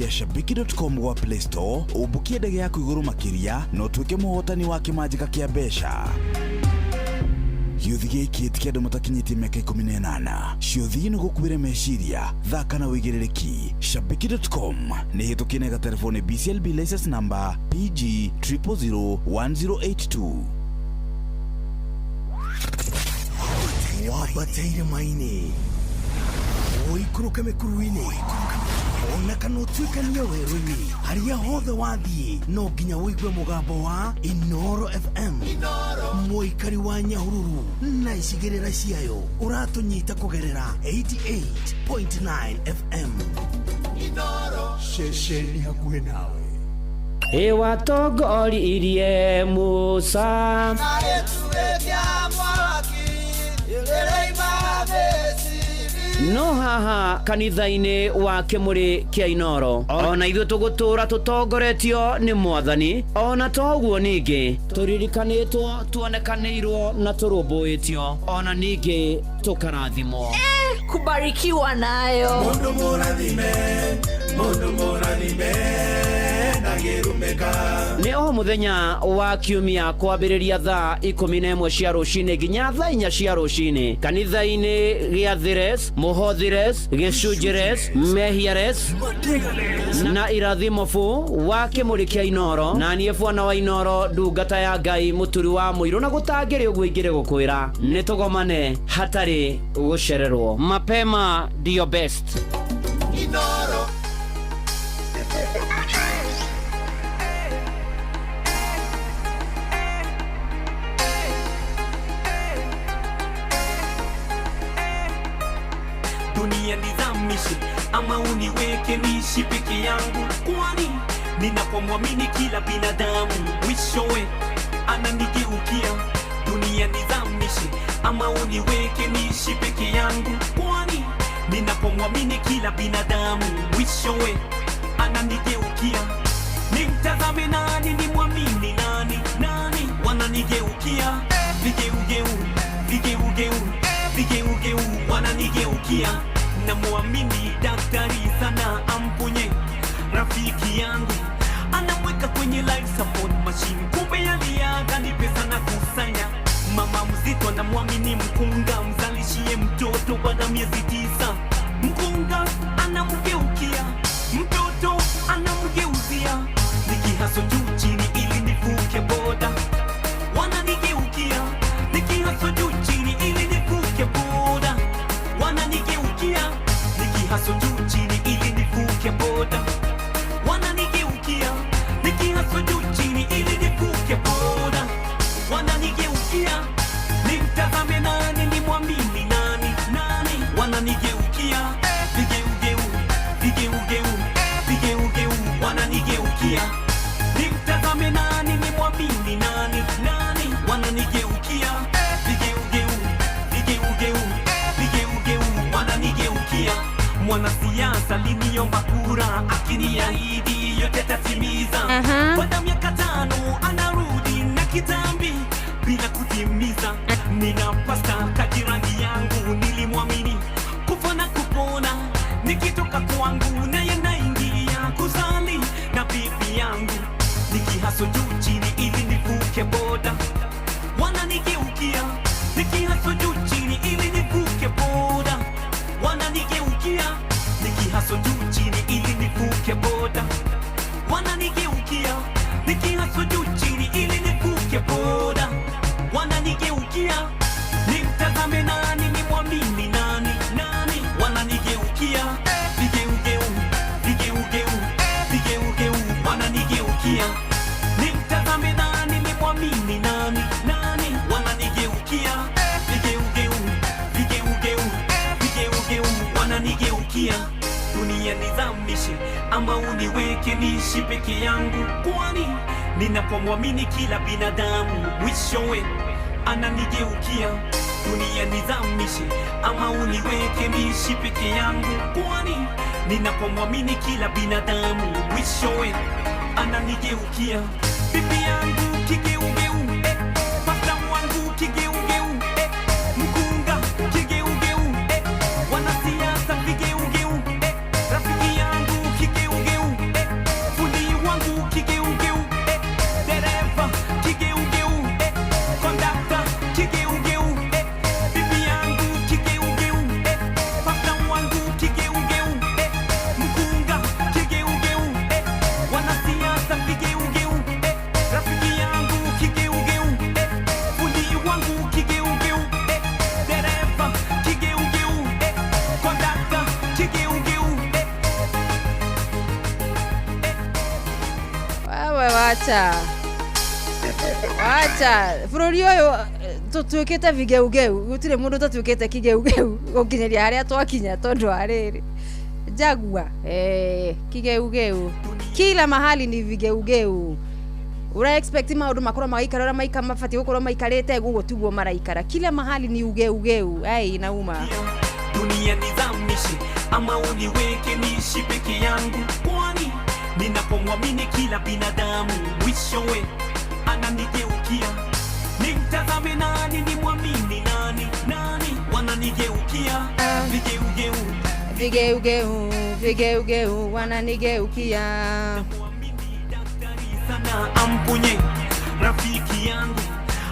ya shabiki.com gwa Play Store, ũmbũkie ndege yaku igũrũ makĩria na ũtuĩke mũhotani wa kĩmanjĩka kĩa mbeca. Gĩũthi gĩkĩ ti kĩa andũ matakinyĩtie mĩaka 18. Ciũthi nĩ gũkuĩre meciria, thaka na ũigĩrĩrĩki. Shabiki.com nĩ hĩtũkie na ĩgaterefwo nĩ BCLB license number PG 0001082. Wambate irĩma-inĩ, ũikũrũke mĩkuru-inĩ, ona kana ũtuĩkanie werũ-inĩ, harĩa hothe wathiĩ no nginya ũigue mũgambo wa Inoro FM. Mũikari wa Nyahururu na icigĩrĩra ciayo, ũratũnyita kũgerera 88.9 FM. Ceceni hakuhĩ nawe. Ĩwatongoririe Musa. No haha kanitha-inĩ wa Kĩmũrĩ kĩa Inoro, ona ithuĩ tũgũtũũra tũtongoretio nĩ Mwathani. Ona toguo ningĩ tũririkanĩtwo, tuonekanĩirwo na tũrũmbũĩtio, ona ningĩ tũkarathimwo. Kubarikiwa nayo. Mundu mũrathime, mundu mũrathime, ndangĩrumĩka. Nĩ o mũthenya wa kiumia kwambĩrĩria thaa 11 cia rũcinĩ nginya thaa 4 cia rũcinĩ, kanitha-inĩ gĩathĩres, mũhothires, gĩcunjĩres, mehiares na irathimo bu wa Kĩmũrĩ kĩa Inoro. Na niĩ bwana wa Inoro, ndungata ya Ngai, mũturi wa mũirũ, na gũtangĩrĩ ũguo ingĩrĩ gũkwĩra nĩ tũgomane hatarĩ gũcererwo. Mapema ndio best. Inoro. Dunia nizamishe ama uniweke niishi peke yangu, kwani ninapomwamini kila binadamu mwishowe ananigeukia. Dunia nizamishe ama uniweke niishi peke yangu, kwani ninapomwamini kila binadamu mwishowe ananigeukia. Nimtazame nani, nimwamini nani? Nani wananigeukia? Vigeugeu, vigeugeu, vigeugeu wananigeukia. Namwamini daktari sana amponye rafiki yangu, anamweka kwenye life support machine, kumbe aliaga ni pesa na kusanya. Mama mzito anamwamini mkunga, mzalishie mtoto baada miezi 9. Mkunga anamgeukia, mtoto anamgeuzia. Nikihaso juu chini ili nivuke boda, wananigeukia. Nikihaso juu chini ili nivuke boda, wananigeukia. Nikihaso juu chini ili nivuke boda, wananigeukia. Nikihaso juu chini ili nivuke boda, wananigeukia. Nimtazame nani, nimwamini nani? Nani wananigeukia? Vigeugeu, vigeugeu, vigeugeu wananigeukia. Nimtazame nani, nimwamini nani? Nani wananigeukia? Vigeugeu, vigeugeu, vigeugeu wananigeukia. Mwanasiasa aliniomba kura, akiniahidi yote tatimiza. Baada miaka 5 anarudi na kitambi bila kutimiza. Nina pasta kajirani yangu nilimwamini kufa na kupona, nikitoka kwangu naye naingia kusali na bibi yangu. Nikihaso juu chini ili nivuke boda, wananigeukia. Nikihaso juu chini ili nivuke boda, wananigeukia. Nikihaso juu chini ili nivuke boda, wananigeukia. Nikihaso juu chini ili nivuke boda, wananigeukia. Nimtazame nani, nimwamini nani? Nani wananigeukia? Vigeugeu, vigeugeu, vigeugeu wananigeukia. Nimtazame nani, nimwamini nani? Nani wananigeukia? Vigeugeu, vigeugeu, vigeugeu wananigeukia. Dunia nizamishe ama uniweke niishi peke yangu, kwani ninapomwamini kila binadamu mwishowe ananigeukia. Dunia nizamishe ama uniweke niishi peke yangu, kwani ninapomwamini kila binadamu mwishowe ananigeukia. Bibi yangu kigeugeu, pasta wangu kigeugeu, mkunga kigeugeu, wanasiasa vigeugeu, rafiki yangu kigeugeu. Wacha wacha bũrũri ũyũ tũtuĩkĩte vigeugeu, gũtirĩ mũndũ ũtatuĩkĩte kigeugeu gũkinyĩria harĩa twakinya tondũ wa rĩrĩ Jagua kigeugeu kila mahali ni vigeugeu. Ura expect maũndũ makorwo magaikara ũrĩa maika mabatiĩ gũkorwo maikarĩte, guguo tiguo maraikara. Kila mahali ni ugeugeu. Ai, inauma. Dunia nizamishe ama uniweke niishi peke yangu, kwani ninapomwamini kila binadamu mwishowe ananigeukia. Nimtazame nani, nimwamini nani? Nani wananigeukia? Vigeugeu, vigeugeu, vigeugeu wananigeukia. Mwamini daktari sana amponye rafiki yangu,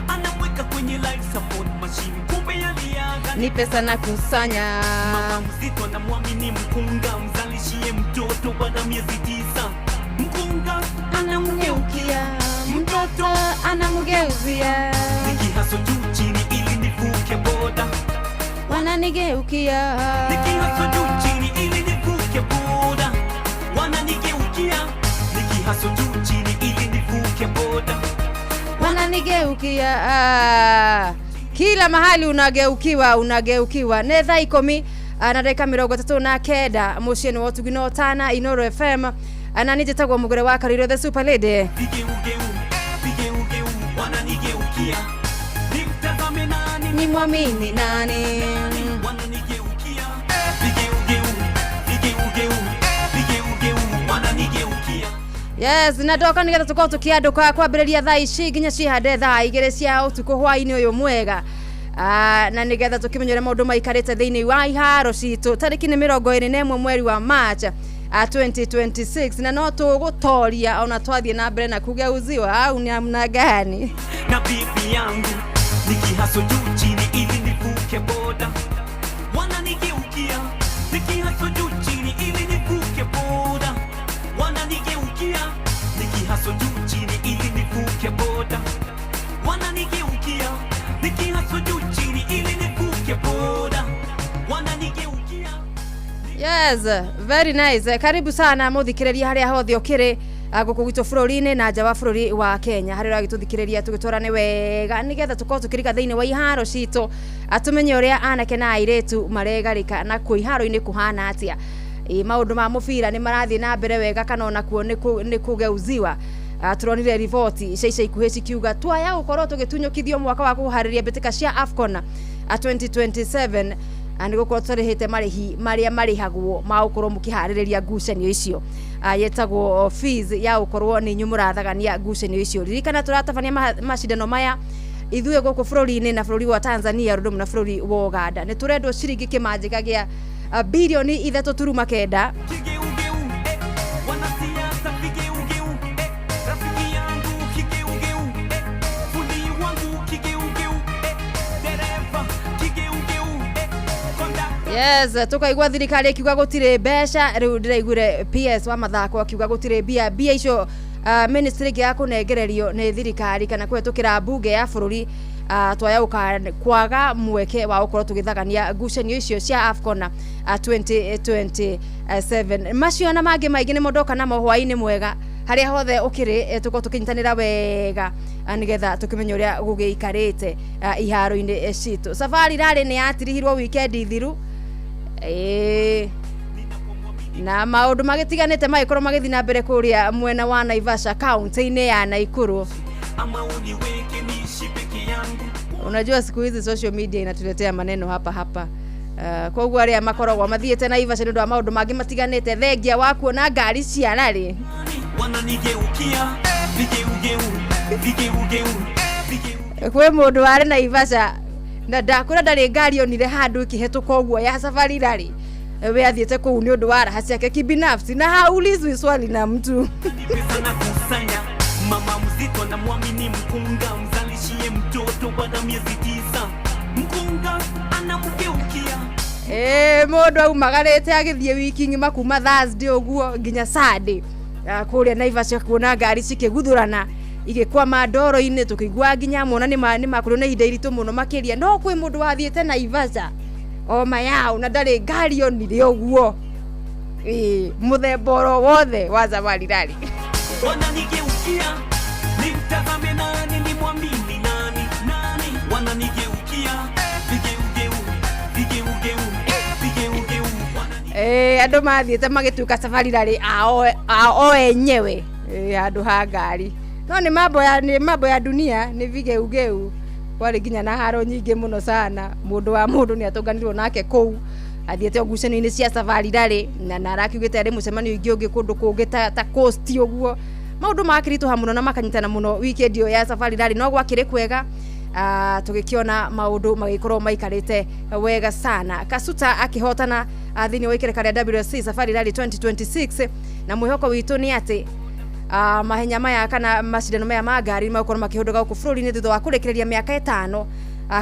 anamweka kwenye life support machine, kumbe aliaga ni pesa na kusanya. Mama mzito anamwamini mkunga, mzalishie mtoto baada miezi 9, mkunga anamgeukia, mtoto anamgeuzia. Nikihaso juu chini ili nivuke boda, wananigeukia. Nikihaso juu chini ili nivuke boda, wananigeukia. Nikihaso juu chini ili nivuke boda, wananigeukia. Kila mahali unageukiwa, unageukiwa. Nĩ thaa 10 na ndagĩka 39 mũciĩ-inĩ wa ũtugi na ũtana Inoro FM, na niĩ njĩtagwo Mũgũre wa Karũirũ the Super Lady. Vigeugeu, vigeugeu wananigeukia. Nimtazame nani, nimwamini nani? Wananigeukia. Vigeugeu, vigeugeu, vigeugeu wananigeukia. Yes, na ndoka nĩgetha tũkorwo tũkĩandũka kwambĩrĩria thaa ici nginya cihande thaa 2 cia ũtukũ hwaĩ-inĩ ũyũ mwega. Na nĩgetha tũkĩmenye ũrĩa maũndũ maikarĩte thĩinĩ wa iharo citũ. Tarĩki nĩ 21 mweri wa March 2026, na no tũgũtoria ona twathiĩ na mbere na kugeuziwa au ni namna gani? Na bibi yangu nikihaso juu chini ili nivuke boda, wananigeukia. Nikihaso juu chini ili nivuke boda, wananigeukia. Nikihaso juu chini ili nivuke boda, wananigeukia. Nikihaso juu chini ili nivuke boda, wananigeukia. Yes, very nice. Karibu sana muthikiriria haria hothe ukiri guku gwitũ bũrũri-inĩ na nja wa bũrũri wa Kenya, harĩa ũragĩtũthikĩrĩria tũgĩtwarane wega nĩgetha tũkorwo tũkĩrika thĩinĩ wa iharo citũ, atũmenye ũrĩa anake na airĩtu maregarĩka na kuo iharo-inĩ kũhana atĩa. Maũndũ ma mũbira nĩ marathiĩ na mbere wega kana ona kuo nĩ kũgeuziwa. Tũronire riboti cia ica ikuhĩ cikiuga twaya gũkorwo tũgĩtunyũkithio mwaka wa kũharĩria mbĩtĩka cia AFCON 2027, nĩ gũkorwo tũtarĩhĩte marĩhi marĩa marĩhagwo ma gũkorwo mũkĩharĩrĩria ngucanio icio, yetagwo fees ya gũkorwo nĩ inyuĩ mũrathagania ngucanio icio. Ririkana tũratabania macindano maya ithuĩ gũkũ bũrũri-inĩ na bũrũri wa Tanzania ũndũ ũmwe na bũrũri wa Uganda. Nĩ tũrendwo ciringi kĩmanjĩka gĩa bilioni 3.9. Kigeugeu, wanasiasa vigeugeu, rafiki yangu kigeugeu, fundi wangu kigeugeu, dereva kigeugeu, kondakta. Yes, tukaigua thirikari ikiuga gũtirĩ mbeca. Rĩu ndĩraiguire PS wa mathako akiuga gũtirĩ mbia, mbia icio ministry ĩngĩ ya kũnengererio nĩ thirikari kana kũhetũkĩra mbunge ya bũrũri, twaya kwaga mweke wa gũkorwo tũgĩthagania ngucanio icio cia AFCON 2027. Macio na mangĩ maingĩ nĩmo ndoka namo hwaĩ-inĩ mwega harĩa hothe ũkĩrĩ, tũkorwo tũkĩnyitanĩra wega nĩgetha tũkĩmenye ũrĩa gũgĩikarĩte iharo-inĩ citũ. Safari rarĩ nĩ yatirihirwo weekend thiru, na maũndũ magĩtiganĩte magĩkorwo magĩthiĩ na mbere kũrĩa mwena wa Naivasha kaunti-inĩ ya Nakuru. Ama uniweke niishi peke yangu. Unajua siku hizi social media inatuletea maneno hapa hapa. Koguo arĩa makoragwo mathiĩte Naivasha nĩ ũndũ wa maũndũ mangĩ matiganĩte, thengia wa kuona ngari cia rarĩ. Wananigeukia vigeugeu, vigeugeu, vigeugeu. Kwĩ mũndũ warĩ Naivasha na ndakwĩra ndarĩ ngari onire handũ ĩkĩhetũka ũguo ya safari rarĩ, we athiĩte kũu nĩ ũndũ wa raha ciake kibinafsi na haulizwi swali na mtu. Pesa na kusanya, mama mzito na mwamini mkunga, mzalishie mtoto baada miezi 9, mkunga anamgeukia. Mũndũ aumagarĩte agĩthiĩ wiki ng'ima kuma Thursday ũguo nginya Sunday, kũrĩa Naivasha kuona ngari cikĩguthũrana igĩkwama ndoro-inĩ, tũkĩigua nginya mona nĩ makorirwo na ihinda iritũ mũno makĩria. No kwĩ mũndũ wathiĩte Naivasha o mayao na ndarĩ ngari onire ũguo, mũthemba oro wothe wa Safari Rally. Wananigeukia. Wananigeukia, nimtazame nani, nimwamini nani, nani? Wananigeukia, vigeugeu, vigeugeu, vigeugeu. Andå mathiä magä tuä ka safari rarĩ ao enyewe handå ha ngari, no nĩ mambo ya, nĩ mambo ya dunia, nĩ vigeugeu. Kwarĩ nginya na haro nyingĩ mũno sana, mũndũ wa mũndũ nĩ atũnganirwo nake kũu athiĩte ngucanio-inĩ cia safari rarĩ na arakiugĩte arĩ mũcemanio ingĩ ũngĩ kũndũ kũngĩ ta coast ũguo. Maũndũ makĩritũha mũno na makanyitana mũno weekend ĩyo ya safari rarĩ, no gwakĩrĩ kwega, tũgĩkĩona maũndũ magĩkorwo maikarĩte wega sana. Kasuta akĩhotana thĩinĩ wa ikereka rĩa WRC Safari Rally 2026, na mwĩhoko witũ nĩ atĩ mahenya maya kana macindano maya ma ngari nĩ megũkorwo makĩhũndũka gũkũ bũrũri-inĩ thutha wa kũrĩkĩrĩria mĩaka 5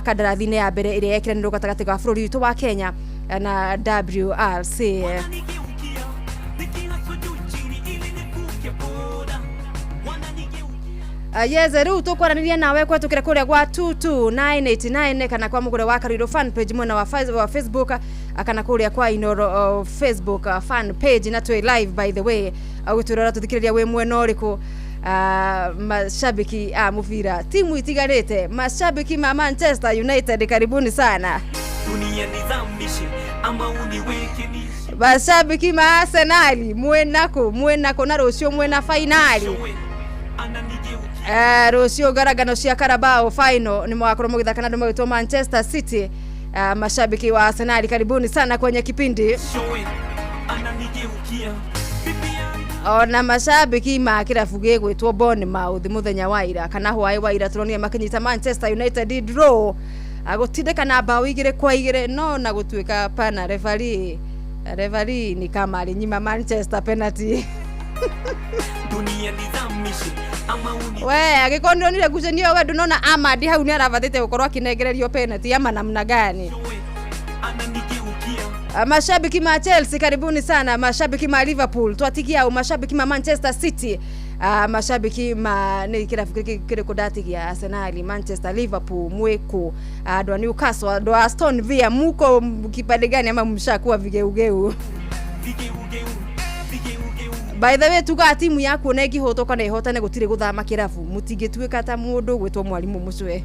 kandarathi-inĩ ya mbere ĩrĩa yekiranĩrwo gatagatĩ ga bũrũri witũ wa Kenya na WRC. Wananigeukia, nikihustle juu chini ili nivuke boda. Wananigeukia. Yes, rĩu tũkwaranĩria nawe kũhetũkĩra kũrĩa gwa 22989 kana kwa mũgũre wa Kariro fan page mwena wa Facebook, kana kũrĩa kwa Inoro Facebook fan page, na twĩ live by the way, ũgĩtwĩrora tũthikĩrĩria wĩ mwena ũrĩkũ. Mashabiki a mũbira timu itigarĩte, mashabiki ma Manchester United, karibuni sana. Dunia nizamishe ama uniweke nishi. Mashabiki ma Arsenal, mwĩnakũ mwĩnakũ na rũciũ mwĩna fainali. Ananigeukia. Rũciũ ngarangano cia Carabao final nĩ mũgakorwo mũgĩthaka na andũ magĩtwo Manchester City. Mashabiki wa Arsenal, karibuni sana kwenye kipindi. Showe, ananigeukia. Bibi yangu. Ona mashabiki ma kĩrabu gĩgwĩtwo Bournemouth mũthenya wa ira kana hwaĩ wa ira tũronire makĩnyita Manchester United draw, gũtindĩka na bao 2-2, no na gũtuĩka pana referee ni kama alinyima Manchester penalty. Dunia nizamishe ama uni We angĩkorwo nĩronire ngucanio we ndũnona Amadi hau nĩarabathĩte gũkorwo akĩnengererio penalty ama namna gani? Showe, ananigeukia. Mashabiki ma Chelsea, karibuni sana. Mashabiki ma Liverpool twatigia au mashabiki ma Manchester City, mashabiki ma nĩ kĩrabu kĩrĩkũ ndatigia? Arsenal, Manchester, Liverpool, mwĩkũ? Andũ a Newcastle, andũ a Aston Villa, muko kipande gani ama mshakuwa vigeugeu? Vigeugeu, vigeugeu. By the way, tugaga timu yaku ona ĩngĩhotwo kana ĩhotane gũtirĩ gũthama kĩrabu, mũtingĩtuĩka ta mũndũ gwĩtwo mwarimũ mũcwe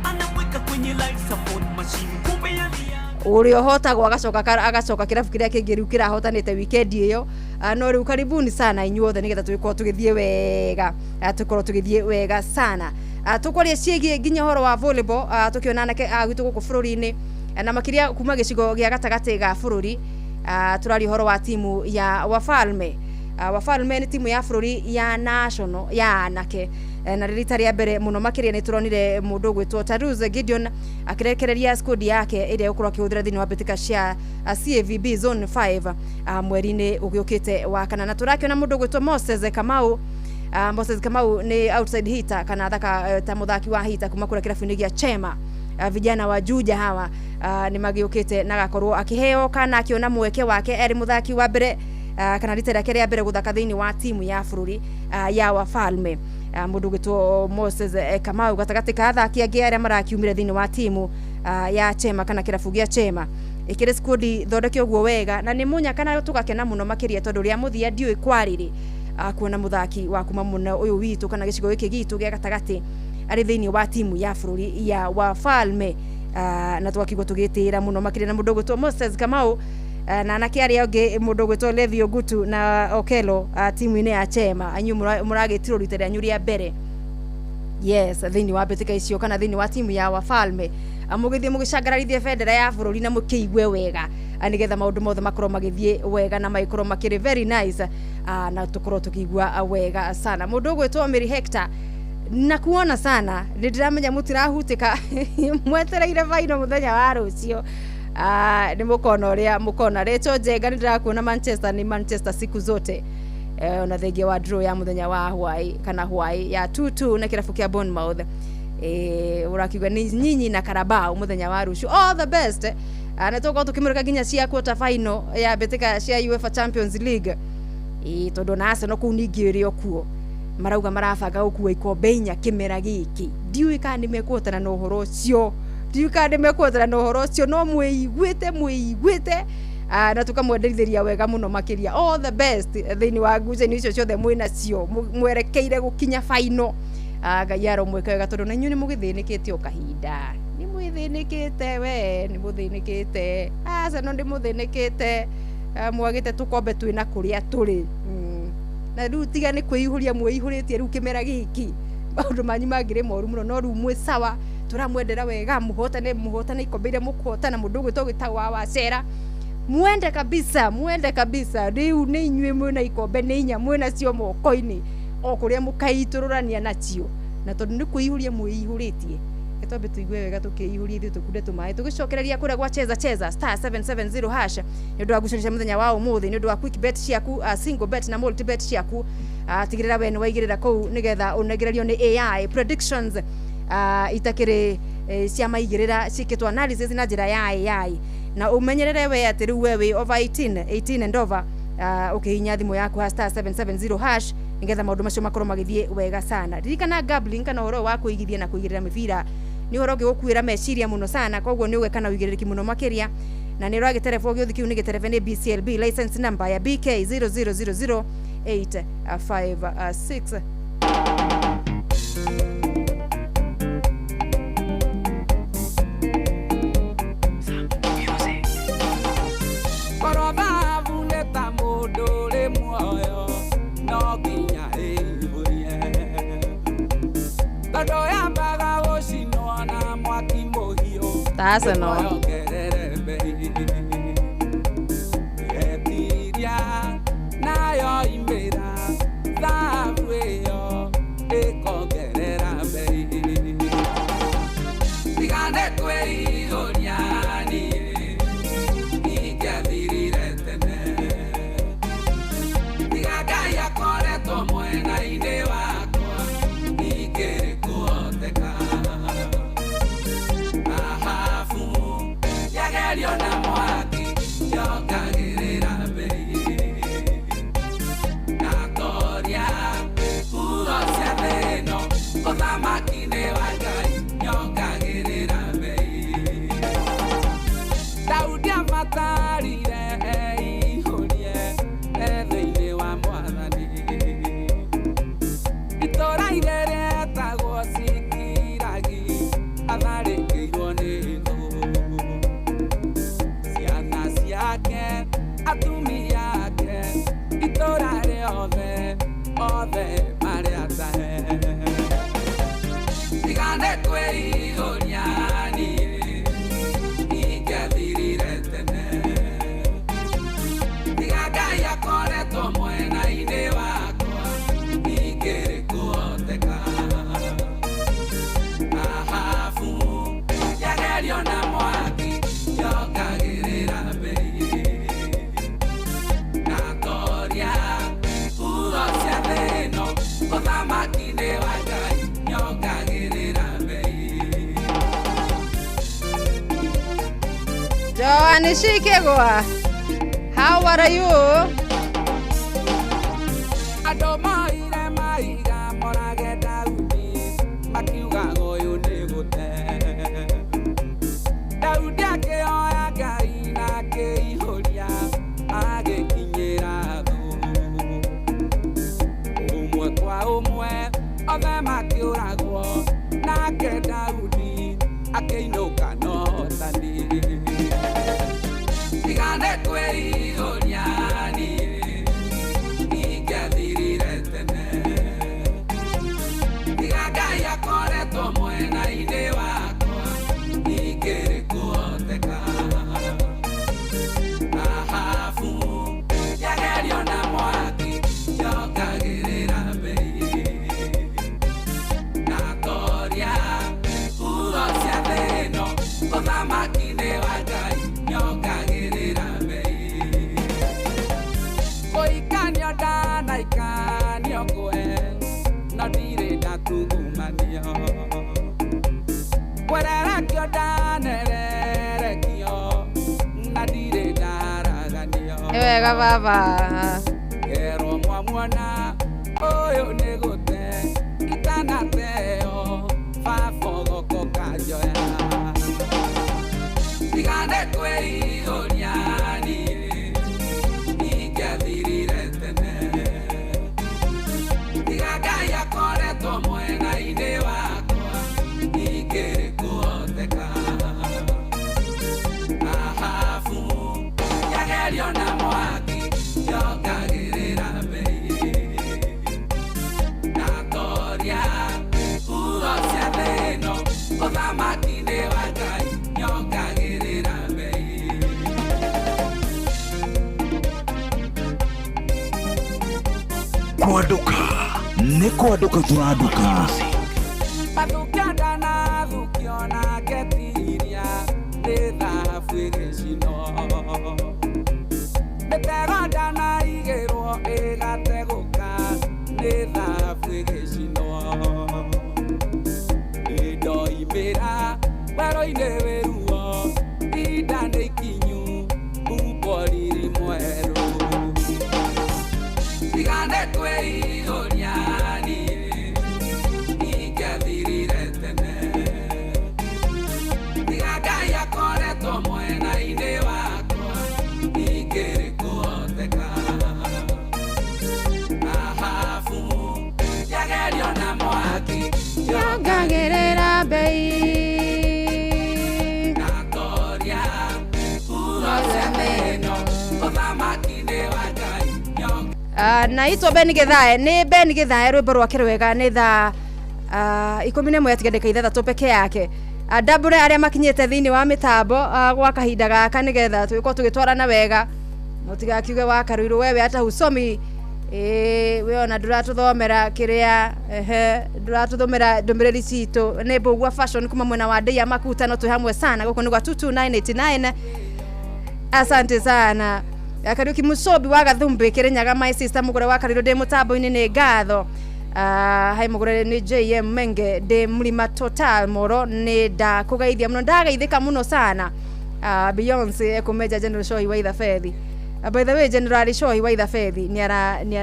Anamweka kwenye life support machine, kumbe alia. Ũrĩa ũhotagwo agacoka kĩrabu kĩrĩa kĩngĩ rĩu kĩrahotanĩte weekend ĩyo. No rĩu karibuni sana inyuothe nĩgetha tũgĩkorwo tũgĩthiĩ wega, tũkorwo tũgĩthiĩ wega sana. Tũkwaria ciĩgiĩ nginya ũhoro wa volleyball, tũkĩona anake a gwitũ gũkũ bũrũri-inĩ, na makĩria kuma gĩcigo gĩa gatagatĩ ga bũrũri. Tũraria ũhoro wa timu ya Wafalme. Wafalme nĩ timu ya bũrũri ya national ya anake. Na rita rĩa mbere mũno makĩria nĩ tũronire mũndũ ũgwĩtwo Tarus Gideon akĩrekereria squad yake ĩrĩa egũkorwo akĩhũthĩra thĩinĩ wa mbĩtĩka cia CAVB Zone 5 mweri-inĩ ũgĩũkĩte wa kana, na tũrakĩona mũndũ ũgwĩtwo Moses Kamau. Moses Kamau nĩ outside hitter kana athaka ta mũthaki wa hitter kuma kũrĩa kĩrabu-inĩ gĩa Chema. Vijana wa Juja hawa nĩ magĩũkĩte na agakorwo akĩheo kana akĩona mweke wake arĩ mũthaki wa mbere, kana rita rĩake rĩa mbere gũthaka thĩinĩ wa timu ya bũrũri ya Wafalme. Mũndũ ũgwĩtwo Moses Kamau gatagatĩ ka athaki angĩ arĩa marakiumire thĩinĩ wa timu ya Chema kana kĩrabu gĩa Chema, ĩkĩrĩ squad thondeke ũguo wega na nĩ mũnyaka na tũgakena mũno makĩria tondũ rĩa mũthia ndiũĩ kwarĩrĩ kuona mũthaki wa kuma mũno ũyũ witũ kana gĩcigo gĩkĩ gitũ gĩa gatagatĩ arĩ thĩinĩ wa timu ya bũrũri ya Wafalme, na tũgakigwo tũgĩtĩĩra mũno makĩria na mũndũ ũgwĩtwo Moses Kamau, na anake arĩa angĩ, mũndũ ũgwĩtwo Levi Ogutu na Okelo, timu-inĩ ya Chema. Inyuĩ mũragĩtirwo rita rĩanyu rĩa mbere, yes, thĩinĩ wa mbĩtĩka icio kana thĩinĩ wa timu ya Wafalme. Mũgĩthiĩ mũgĩcangararithie bendera ya bũrũri na mũkĩigue wega, nĩgetha maũndũ mothe makorwo magĩthiĩ wega na magĩkorwo makĩrĩ very nice, na tũkorwo tũkĩigua wega sana. Mũndũ ũgwĩtwo Mary Hector, na kuona sana nĩ ndĩramenya mũtirahutĩka mwetereire baino mũthenya wa rũciũ. Nĩ mũkona ũrĩa mũkona. Rachel Njenga, nĩ ndĩrakuona. Manchester ni Manchester siku zote. Ona thengia wa draw ya mũthenya wa hwaĩ kana hwaĩ ya 2-2 na kĩrabu kĩa Bournemouth, ũrakiuga nĩ nyinyi na Carabao mũthenya wa rũciũ, all the best. Na tũgũkorwo tũkĩmũrĩka nginya cia quarter final ya mbĩtĩka cia UEFA Champions League, tondũ na Arsenal kũu ningĩ ĩrĩ o kuo marauga marabanga gũkua ikombe 4 kĩmera gĩkĩ. Ndiũĩ kana nĩ mekũhotana na ũhoro ũcio, ndiũĩ kana nĩ mekũhotana na ũhoro ũcio, no mwĩiguĩte mwĩiguĩte. Na tukamwenderithiria wega muno makiria. All the best thiini wa ngucanio icio ciothe mwinacio mwerekeire gukinya final. Ngai aromwĩka wega tondũ na inyuĩ nĩ mũgĩthĩnĩkĩte o kahinda, nĩ mwĩthĩnĩkĩte, we nĩ mũthĩnĩkĩte. Arsenal nĩ mũthĩnĩkĩte. Mwagĩte tũkombe twĩna kũrĩa tũrĩ. Na rĩu tiga nĩ kwĩihũria mwĩihũrĩtie rĩu kĩmera gĩkĩ, maũndũ manyu mangĩrĩ moru mũno, no rĩu mwĩ sawa. Tũramwendera wega, mũhotane, mũhotane ikombe iria mũkũhotana. Mũndũ ũgwĩtwo gwĩtagwo wa Wacera, mwende kabisa, mwende kabisa. Rĩu nĩ inyuĩ mwĩna ikombe, nĩ inya mwĩnacio moko-inĩ, o kũrĩa mũkaitũrũrania nacio, na tondũ nĩ kwĩihũria mwĩihũrĩtie, twambe tũigue wega tũkĩihũria ithuĩ, tũkunde tũmaĩ, tũgĩcokereria kũrĩa gwa Cheza Cheza *770# nĩ ũndũ wa ngucanio cia mũthenya wa ũmũthĩ, nĩ ũndũ wa quick bet ciaku, single bet na multi bet ciaku. Tigĩrĩra we nĩ waigĩrĩra kũu nĩgetha ũnengererio nĩ AI predictions itakĩrĩ cia maigĩrĩra, ciĩkĩtwo analysis na njĩra ya AI, na ũmenyerere we atĩ rĩu we wĩ over 18, 18 and over, ũkĩhihinya thimũ yaku ha *770# nĩgetha maũndũ macio makorwo magĩthiĩ wega sana. Ririkana, gambling kana ũhoro wa kũigithia na kũigĩrĩra mĩbira nĩ ũhoro ũngĩgũkuĩra meciria mũno sana, koguo nĩ ũgeka na ũigĩrĩrĩki mũno makĩria, na nĩ ũragĩtereba gĩũthi kĩu nĩ gĩterebe nĩ BCLB license number ya BK 0000856. Korwo thahabu nĩ ta mũndũ ũrĩ muoyo, no nginya ĩihũrie, tondũ yambaga gũcinwo na mwaki mũhiũ Ta Arsenal. Yongerere mbei etiria nayo imĩra thahabu ĩyo ĩkongerera mbei. Tigane kwĩihũria, niĩ ingĩathirire tene. Tiga Ngai akoretwo mwena-inĩ wakwa, ingĩrĩ kũhoteka. Thahabu yagerio na mwaki yongagĩrĩra mbei, ndatoria huro cia thĩ ĩno, ũthamaki-inĩ wa Ngai nyongagĩrĩra mbei. Daudi abatarire eihũrie e thĩinĩ wa Mwathani. Itũũra-inĩ rĩetagwo Cikiragi atharĩkĩirwo nĩ thũ, ciana ciake, atumia ake, itũũra rĩothe, othe marĩ atahe. Tigane kwĩihũria, niĩ ingĩathirire tene. Tiga Ngai akoretwo mwena-inĩ wakwa, ingĩrĩ kũhoteka. Thahabu yagerio na mwaki yongagĩrĩra mbei, ndatoria huro cia thĩ ĩno, ũthamaki-inĩ wa Ngai nyongagĩrĩra mbei. Joan Shikegwa, how are you? Andũ moire mahiga morage Daudi, makiugaga ũyũ nĩ gũte. Daudi akĩhoya Ngai na akĩihũria, agĩkinyĩra thũ ũmwe kwa ũmwe, othe makĩũragwo, nake Daudi akĩinũka na ũhotani. Tigane kwĩihũria, niĩ ingĩathirire tene. Tiga Ngai akoretwo mwena-inĩ wakwa, ingĩrĩ kũhoteka. Thahabu yagerio na mwaki yongagĩrĩra mbei, ndatoria huro cia thĩ ĩno, ũthamaki-inĩ wa Ngai nyongagĩrĩra mbei. Kũikanio ndanaikanio kwe, no ndirĩ ndatungumania. Kwererekio ndanererekio, na ndirĩ ndaharaganio. Nĩ wega baba. Kerwo mwamuona ũyũ nĩ gũte itanateo, baba goko kanjoya. Tigane kwĩihũria, niĩ Kwanduka nĩ kwanduka tũranduka. Mathukia ndanathukio na ngetiria nĩ thahabu ĩgĩcinwo. Mĩtego ndanaigĩrwo ĩgategũka nĩ thahabu ĩgĩcinwo. Nĩndoimĩra werũ-inĩ wĩ ruo, ihinda nĩ ikinyu humbwo riri mwerũ. Tigane kwĩihũria niĩ ingĩathirire tene. Tiga Ngai akoretwo mwena-inĩ wakwa ingĩrĩ kũhoteka. Thahabu yagerio na mwaki yongagĩrĩra mbei. Ndatoria huho cia thĩ ĩno, ũthamaki-inĩ wa Ngai. Naitwo Ben Githae, nĩ Ben Githae, rwĩmbo rwake rwega. Nĩ thaa 11 yatiga ndagĩka 6 peke yake. Ndambũre arĩa makinyĩte thĩinĩ wa mĩtambo gwa kahinda gaka nĩgetha tũgĩkorwo tũgĩtwarana wega, mũtigakiuge wa Karũirũ wewe hata husomi. Ĩĩ, we ona ndũratũthomera kĩrĩa, ehe, ndũratũthomera ndũmĩrĩri citũ. Nĩ Mbũgua Fashion kuma mwena wa Ndĩa Makutano, twĩ hamwe sana gũkũ nĩ gwa 22989. Asante sana. Kariuki Mucobi wa Gathumbi, Kirinyaga, my sister Mugure wa Karirũ, ndĩ mũtambo-inĩ, nĩ ngatho. Hai Mugure, nĩ JM Menge, ndĩ Mlima Total Moro, nĩ ndakũgeithia mũno, ndagaithĩka mũno sana. Beyonce ekũmenja General Shohi wa Ithabethi. By the way, General Shohi wa Ithabethi nĩ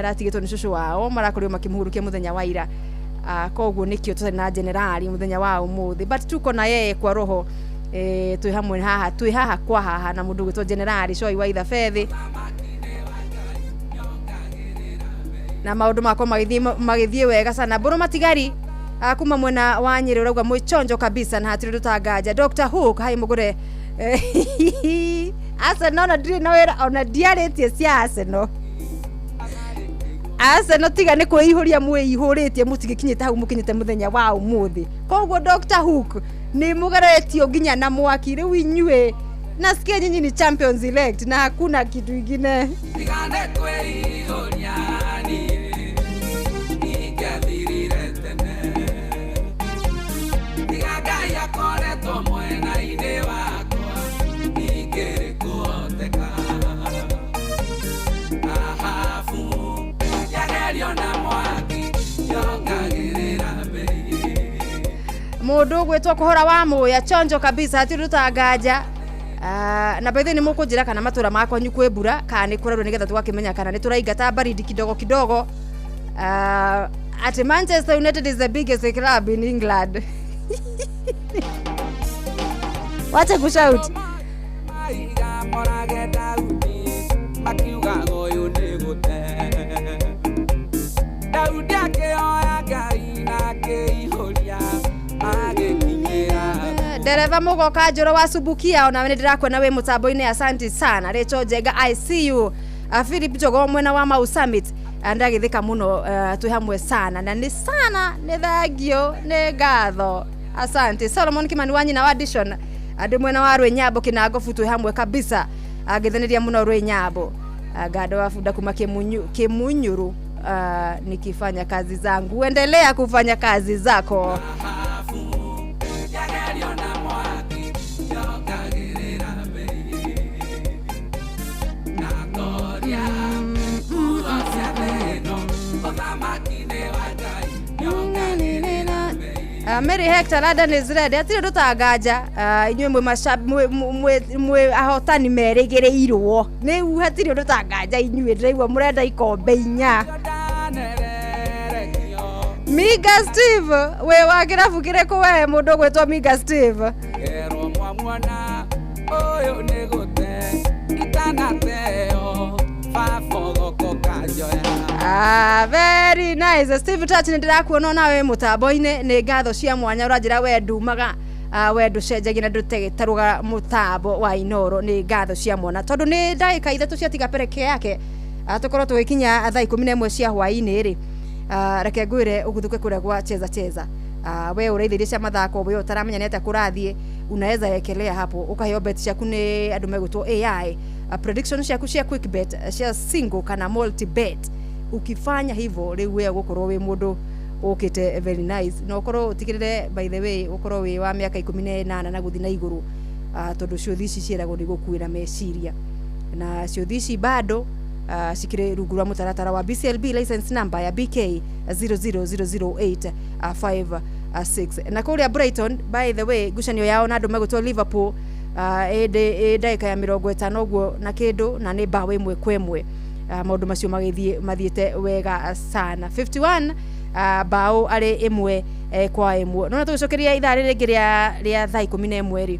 aratigĩtwo nĩ cũcũ wao, marakorirwo makĩmũhurukia mũthenya wa ira. Koguo nĩkĩo tũtarĩ na generali mũthenya wa ũmũthĩ, but tuko na yeye kwa roho. Twĩ hamwe haha, twĩ haha kwa haha na mũndũ ũgwĩtwo Generali Shohi wa Ithabethi, na maũndũ makwa magĩthiĩ wega sana. Mbũrũ matigari kuma mwena wa Nyĩrĩ ũrauga mwĩ chonjo kabisa na hatirĩ ũndũ. Dr Hook hai mũgũre Arsenal, ona ndirĩ na wĩra, ona ndiarĩtie cia Arsenal. Arsenal tiga nĩ kwĩihũria mwĩihũrĩtie, mũtigĩkinyĩte hau mũkinyĩte mũthenya wa ũmũthĩ. Koguo Dr Hook nĩ mũgeretio nginya na mwaki rĩu inyuĩ, nasikia nyinyi ni champions elect na hakuna kitu ingine. Tigane kwĩihũria niĩ ingĩathirire tene. Tiga Ngai akoretwo mwena-inĩ wakwa ingĩrĩ kũhoteka. Thahabu yagerio na mwaki yongagĩrĩra mbei. Mũndũ ũgwĩtwo kũhora wa mũya, chonjo kabisa, hatirĩ ũtanganja. Na by the way, nĩ mũkũnjĩra kana matũra makwanyu kwĩ mbura kana nĩ kũraurwo, nĩgetha tũgakĩmenya kana nĩ tũraingata baridi kidogo kidogo. Ati Manchester United is the biggest club in England. Wacha kushout. Maiga morage Daudi makiugaga ũyũ nĩ gũte. Daudi akĩhoya Ngai na akĩihũria agĩkinyĩra. Ndereba mũgoka njũro wa Subukia, onawe nĩ ndĩrakuona wĩ mũtambo-inĩ, asante sana. Rachel Njenga, I see you. Philip Jogo mwena wa Mau Summit, ndagĩthĩka mũno. Twĩ hamwe sana na nĩ sana, nĩ thangio, nĩ ngatho, asante. Solomon Kimani wa nyina wa Dishon, andĩ mwena wa Rwĩnyambo Kĩnangobu, twĩ hamwe kabisa, angĩthanĩria mũno Rwĩnyambo. Gado wa bunda kuma Kimunyuru, nikifanya kazi zangu, endelea kufanya kazi zako. Yagerio na mwaki yongagĩrĩra mbei. Ndatoria huho cia thĩ ĩno, ũthamaki-inĩ wa Ngai yongagĩrĩra mbei. Mary Hector, London is red, hatirĩ ũndũ tanganja. Inyuĩ mwĩ ahotani merĩgĩrĩirwo rĩu, hatirĩ ũndũ tanganja. Inyuĩ ndĩraigua mũrenda ikombe 4. Ndanererekio. Miga Steve, wĩ wa kĩrabu kĩrĩkũ we, mũndũ ũgwĩtwo Miga Steve? Kerwo mwamuona ũyũ nĩ gũte itanateo baba kanjoya. Ah, very nice. Steve Touch, nĩ ndĩrakuona nawe mũtambo-inĩ, nĩ ngatho cia mwanya. Ũranjĩra we ndumaga, we ndũcenjagia na ndũtegetaruga mũtambo wa Inoro, nĩ ngatho cia mwana, tondũ nĩ ndagĩka 3 ciatiga pereke yake tũkorwo tũgĩkinya thaa 11 cia hwaĩ-inĩ rĩ. Reke ngwĩre ũguthũke kũrĩa gwa Cheza Cheza. We ũraitha iria cia mathako, we ũtaramenya nĩ atĩa kũrathiĩ, unaweza ekelea hapo ũkaheo bet ciaku nĩ andũ megwĩtwo AI, prediction ciaku cia quick bet, cia single kana multi bet. Ukifanya hivyo rĩu we ũgũkorwo wĩ mũndũ ũkĩte very nice, na ũkorwo ũtigĩrĩre, by the way, ũkorwo wĩ wa mĩaka 18 na gũthiĩ na igũrũ, tondũ ciũthi ici ciĩragwo nĩ gũkuĩra meciria, na ciũthi ici bado cikĩrĩ rungu rwa mũtaratara wa BCLB license number ya BK 0000856. Na kũrĩa Brighton, by the way, ngucanio yao na andũ megũtwo Liverpool ĩndĩ ndagĩka ya 50 ũguo na kĩndũ, na nĩ mbaũ 1-1. Maũndũ macio magĩthiĩ mathiĩte wega sana, 51 mbaũ arĩ 1-1. Nona tũgĩcokeria ithaa rĩrĩ rĩngĩ rĩa thaa 11 rĩ,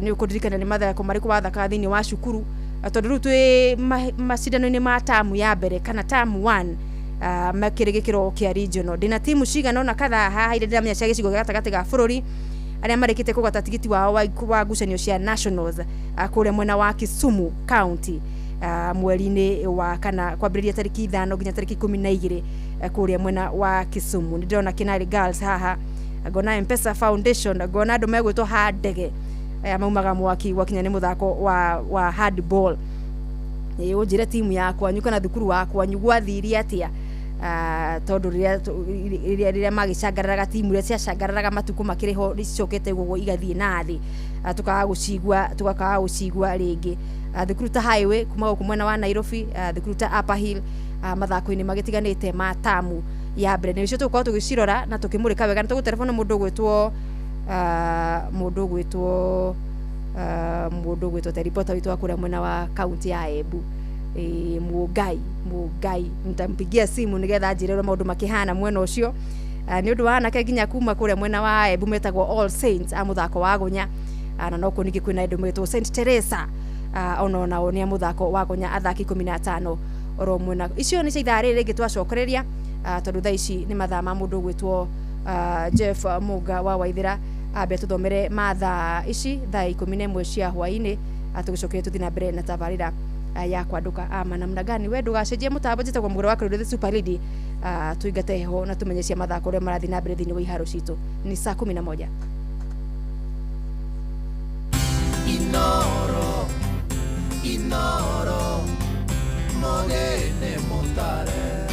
nĩ ũkũndirikana nĩ mathako marĩkũ wathakaga thĩinĩ wa cukuru, tondũ rĩu twĩ macindano-inĩ ma tamu ya mbere kana tamu 1, makĩrĩ gĩkĩro kĩa regional. Ndĩna timu cigana ũna kathaa haha iria ndĩramenya cia gĩcigo gĩa gatagatĩ ga bũrũri, arĩa marĩkĩte kũgata tigiti wao wa ngucanio cia nationals kũrĩa mwena wa Kisumu County, mweri-inĩ wa kana, kwambĩrĩria tarĩki 5 nginya tarĩki 12, kũrĩa mwena wa Kisumu. Nĩ ndĩrona Kinari Girls haha, ngona Mpesa Foundation, ngona andũ megwĩtwo Handege, aya maumaga mwaki gwakinya nĩ mũthako wa handball. Ĩ ũnjĩre timu ya kwanyu kana thukuru wa kwanyu gwathire atĩa, tondũ rĩrĩa magĩcangararaga, timu iria ciacangararaga matukũ makĩrĩ ho nĩ cicokete ũguo igathiĩ na thĩ, tukaga gũcigua, tugakaga gũcigua rĩngĩ. Thukuru ta Highway kuma gũkũ mwena wa Nairobi, thukuru ta Upper Hill, mathako-inĩ magĩtiganĩte ma tamu ya mbere, nĩcio tũgũkorwo tũgĩcirora na tũkĩmũrĩka wega. Nĩ tũgũterebona mũndũ ũgwĩtwo ta ripota witũ wa kũrĩa mwena wa kaunti ya Embu, Mũngai, nitampigia simu nigetha anjĩre ũrĩa maũndũ makĩhana mwena ũcio. Nĩ ũndũ wa anake nginya kuma kũrĩa mwena wa Embu metagwo All Saints a mũthako wa gonya, na no ningĩ kwĩna andũ metwo St Teresa, ono nao nĩ a mũthako wa gonya, athaki 15 oro mwena. Icio nĩ cia ithaa rĩrĩ rĩngĩ twacokereria, tondũ thaa ici nĩ mathaa ma mũndũ ũgwĩtwo Jeff Muga wa Waithĩra, ambe tũthomere ma thaa ici, thaa 11 cia hwaĩ-inĩ, tũgĩcokeria tũthiĩ na mbere na tabarĩra ya kwandũka ama namna gani. We ndũgacenjie mũtambo, njĩtagwo Mũgũre wa Kĩrũrĩ, the super lady. Tũingate heho na tũmenye cia mathako ũrĩa marathiĩ na mbere thĩinĩ wa iharo citũ. Ni saa 11. Inoro, Inoro, Mogene Montare.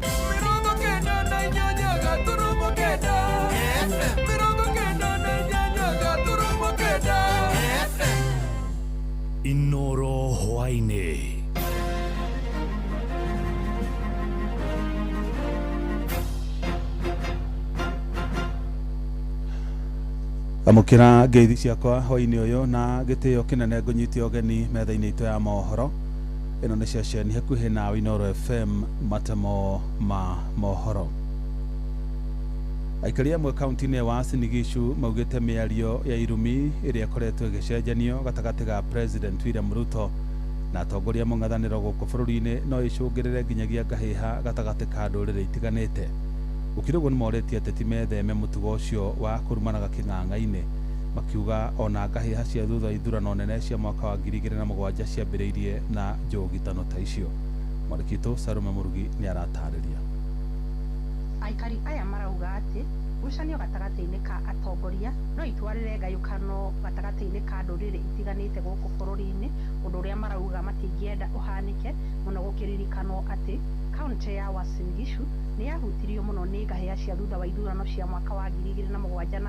98.9 FM. 98.9 FM. Inoro hwaĩ-inĩ. Amũkĩra ngeithi ciakwa hwaĩ-inĩ ũyũ na gĩtĩo kĩnene, ngũnyite ũgeni metha-inĩ itũ ya mohoro. Ĩno nĩ ceceni hakuhĩ na Inooro FM, matemo ma mohoro. Aikari amwe kaunti-inĩ ya Uasin Gishu maugĩte mĩario ya irumi ĩrĩa ĩkoretwo ĩgĩcenjanio gatagatĩ ga President William Ruto na atongoria mũng'ethanĩro gũkũ bũrũri-inĩ no ĩcũngĩrĩre nginyagia ngahĩha gatagatĩ ka ndũrĩrĩ itiganĩte. Gũkĩrĩ ũguo nĩmorĩtie ateti metheme mũtugo ũcio wa kũrumanaga kĩng'ang'a-inĩ, makiuga ona ngahĩha cia thutha wa ithurano nene cia mwaka wa 2007 ciambĩrĩirie na njũgitano ta icio. Mwandĩki witũ Salome Mũrugi nĩ aratarĩria. Aikari aya marauga atĩ ngucanio gatagatĩ-inĩ ka atongoria no itwarĩre ngayũkano gatagatĩ-inĩ ka ndũrĩrĩ itiganĩte gũkũ bũrũri-inĩ, ũndũ ũrĩa marauga matingĩenda ũhanĩke mũno, gũkĩririkanwo atĩ kaunti ya Uasin Gishu nĩ yahutirio mũno nĩ ngahĩha cia thutha wa ithurano cia mwaka wa 2007 na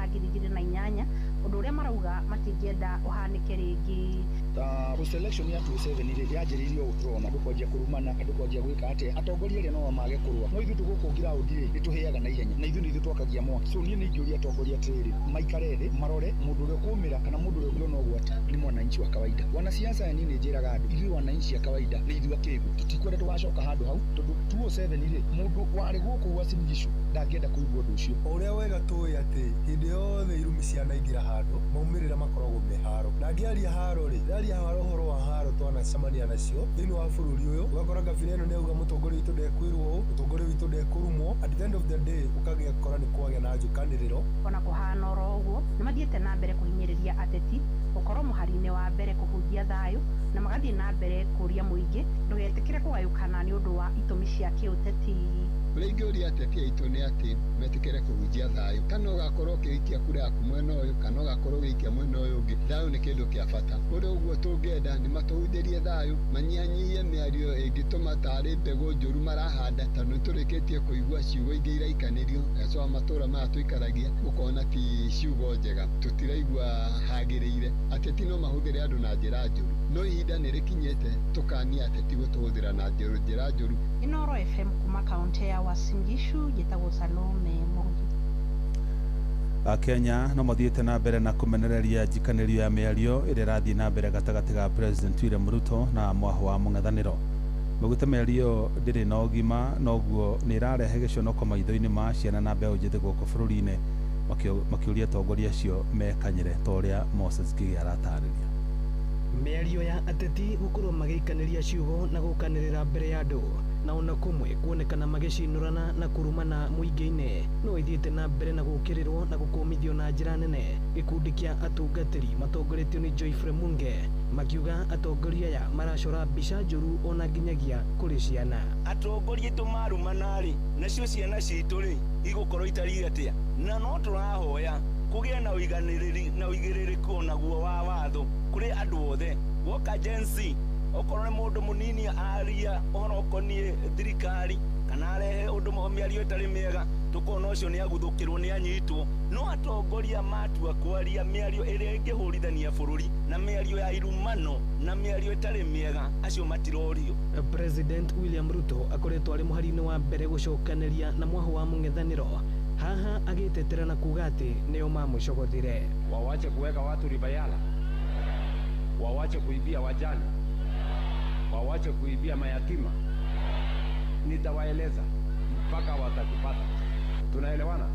2008, ũndũ ũrĩa marauga matingĩenda ũhanĩke rĩngĩ. Ta post election ya 27 rĩ, yanjĩrĩirie ũũ tũrona andũ kwanjia kũrumana, andũ kwanjia gwĩka atĩa, atongoria arĩa no mage kũrũa, no ithuĩ tũgũkũ ground rĩ, nĩ tũhĩaga na ihenya, na ithuĩ nĩ ithuĩ twakagia mwaki. So niĩ nĩ ingĩũria atongoria atĩrĩrĩ, maikare thĩ marore mũndũ ũrĩa ũkũmĩra kana mũndũ ũrĩa ũngĩona ũgwati nĩ mwananchi wa kawaida. Wanasiasa niĩ nĩ njĩraga andũ, ithuĩ wananchi a kawaida nĩ ithuĩ akĩgu, tũtikwenda tũgacoka handũ hau, tondũ 207 rĩ, mũndũ warĩ gũkũ Uasin Gishu ndangĩenda kũigua ũndũ ũcio. O ũrĩa wega tũĩ atĩ hĩndĩ yothe irumi cianaingĩra handũ, maumĩrĩra makoragwo me haro, na ngĩaria haro rĩ, ndaria haro ũhoro wa haro twanacemania nacio thĩinĩ wa bũrũri ũyũ, ũgakora kabira ĩno nĩ auga mũtongoria witũ ndekwĩrwo ũũ, mũtongoria witũ ndekũrumwo. nao. At the end of the day ũkagĩa kora nĩ kwagĩa na njũkanĩrĩro. Ona kũhana oro ũguo, nĩ mathiĩte na mbere kũhinyĩrĩria ateti gũkorwo mũhari-inĩ wa mbere kũhunjia thayũ na magathiĩ na mbere kũria mũingĩ ndũgetĩkĩre kũgayũkana nĩ ũndũ wa itũmi cia kĩũteti. Ũrĩa ingĩũria ateti aitũ nĩ atĩ metĩkĩre kũhunjia thayũ. Kana ũgakorwo ũkĩikia kura yaku mwena ũyũ kana ũgakorwo ũgĩikia mwena ũyũ ũngĩ, thayũ nĩ kĩndũ kĩa bata. Ũrĩa ũguo tũngĩenda nĩ matũhunjĩrie thayũ, manyihanyihie mĩario ĩngĩtũma tarĩ mbegũ njũru marahanda, tondũ nĩ tũrĩkĩtie kũigua ciugo ingĩ iraikanĩrio gacoa matũra maya tũikaragia, ũkona ti ciugo njega, tũtiraigua hagĩrĩire. Ateti no mahũthĩre andũ na njĩra njũru, no ihinda nĩ rĩkinyĩte tũkania ateti gũtũhũthĩra na njĩra njũru. Inoro FM kuma kaunti ya Uasin Gishu, njĩtagwo Salome Mũrugi. Akenya no mathiĩte na mbere na kũmenereria njikanĩrio ya mĩario ĩrĩa ĩrathiĩ na mbere gatagatĩ ga President William Ruto na mwahũ wa mũng'ethanĩro. Maugĩte mĩario ĩyo ndĩrĩ na ũgima noguo nĩ ĩrarehe gĩconoko maitho-inĩ ma ciana na mbeũ njĩthĩ gũkũ bũrũri-inĩ, makĩũria atongoria acio mekanyĩre ta ũrĩa Moses Ngigĩ aratarĩria. Mĩario ya ateti gũkorwo magĩikanĩria ciugo na gũkanĩrĩra mbere ya andũ na ona kũmwe kuonekana magĩcinũrana na kũrumana mũingĩ-inĩ no ithiĩte na mbere na gũkĩrĩrwo na gũkũmithio na njĩra nene. Gĩkundi kĩa atungatĩri matongoretio nĩ Joyfrey Munge makiuga atongoria aya maracora mbica njũru ona nginyagia kũrĩ ciana. Atongoria aitũ marumana-rĩ, nacio ciana citũ-rĩ igũkorwo itariĩ atĩa? Na no tũrahoya kũgĩe na ũiganĩrĩri na ũigĩrĩrĩku onaguo wa watho kũrĩ andũ othe. Woka Gen Z, okorwo nĩ mũndũ mũnini aria ũhoro ũkoniĩ thirikari kana arehe ũndũ mĩario ĩtarĩ mĩega, tũkona ũcio nĩ aguthũkĩrwo nĩ anyitwo. No atongoria matua kwaria mĩario ĩrĩa ĩngĩhũrithania bũrũri na mĩario ya irumano na mĩario ĩtarĩ mĩega, acio matirorio. President William Ruto akoretwo arĩ mũhari-inĩ wa mbere gũcokanĩria na mwahũ wa mũng'ethanĩro, haha agĩtetera na kuga atĩ nĩo mamũcogothire. Wawache kuweka watu ribayala, wawache kuibia wajane, wawache kuibia mayatima. Nitawaeleza mpaka watakupata. Tunaelewana?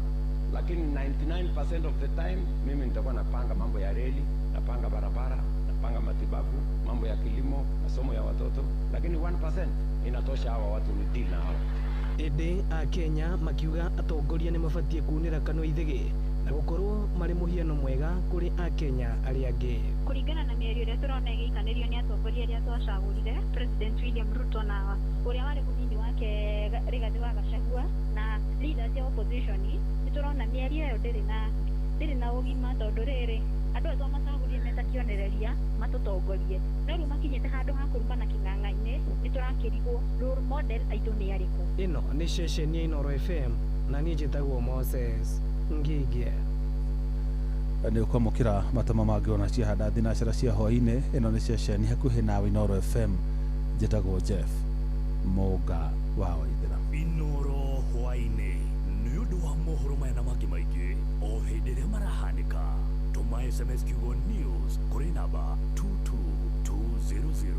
Lakini 99% of the time mimi nitakuwa napanga mambo ya reli, napanga barabara, napanga matibabu, mambo ya kilimo, masomo ya watoto, lakini 1% inatosha hawa watu ni deal na hawa. Ĩndĩ Akenya makiuga atongoria nĩ mabatiĩ kunĩra kanua ithĩgĩ na gũkorwo marĩ mũhiano mwega kũrĩ Akenya arĩa angĩ. Kũringana na mĩario ĩrĩa tũrona ĩgĩikanĩrio nĩ atongoria arĩa twacagũrire, President William Ruto na ũrĩa warĩ mũnini wake Rigathĩ wa Gachagua na leaders ya opposition, nĩ tũrona mĩario ĩyo ndĩrĩ na ũgima, tondũ rĩrĩ andũ aya twamacagũrire meta kĩonereria matũtongorie, no rĩu makinyĩte handũ ha kũrumana kĩng'ang'a-inĩ, nĩ tũrakĩrigwo role model aitũ nĩ arĩkũ. Ĩno nĩ ceceni ya Inoro FM na niĩ njĩtagwo Moses Ngigĩ. Nĩ ũkwamũkĩra matama mangĩ ona ciahanda thinacara cia hwaĩ-inĩ. Ĩno nĩ ceceni hakuhĩ nawe Inoro FM, njĩtagwo Jeff Mũnga wa Waithera. Inoro hwaĩ-inĩ nĩ ũndũ wa mohoro maya na mangĩ maingĩ o hĩndĩ ĩrĩa marahanĩka. Tũma SMS kiugo news kũrĩ namba 22200.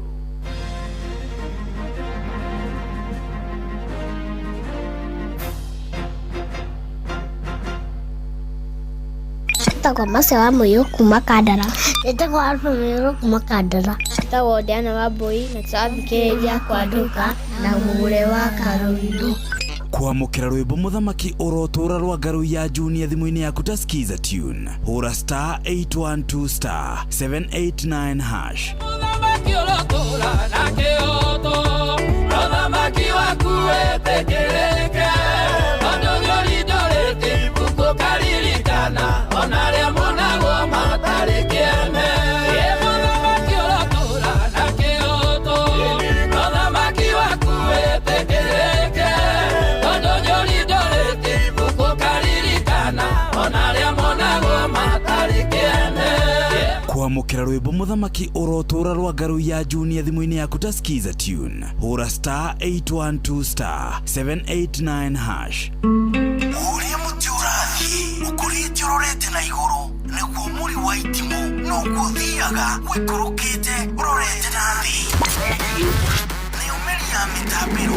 Njĩtagwo Mercy wa Mũiyũ kuma Kandara. Njĩtagwo Alpha Mũirũ kuma Kandara. Njĩtagwo Diana Wambui na tũrathikĩrĩria Kwanduka na Mũgũre wa Karũirũ. Kwamũkĩra rwĩmbo mũthamaki ũrotũra rwa ngarũ ya Junior thimũ-inĩ yaku ta Skiza tune, hũra star 812 star 789 hash. Mũthamaki ũrotũra na kĩhooto, mũthamaki waku wĩtĩkĩrĩke, tondũ nĩũrindũrĩte ibuku ũkaririkana ona arĩa monagwo matarĩ kĩene. Mũthamaki ũrotũra na kĩhooto, mũthamaki waku wĩtĩkĩrĩke, tondũ nĩũrindũrĩte ibuku ũkaririkana ona arĩa monagwo matarĩ kĩene. Kwamũkĩra rwĩmbo mũthamaki ũrotũra rwa ngarũ ya Junior thimũ-inĩ yaku ta Skiza tune, hũra star 812 star 789 hash. Ũrĩa mũtĩ ũrathiĩ ũkũrĩte ũrorete na igũrũ nĩguo mũri wa itimũ noguo ũthiaga ũikũrũkĩte ũrorete na thĩ.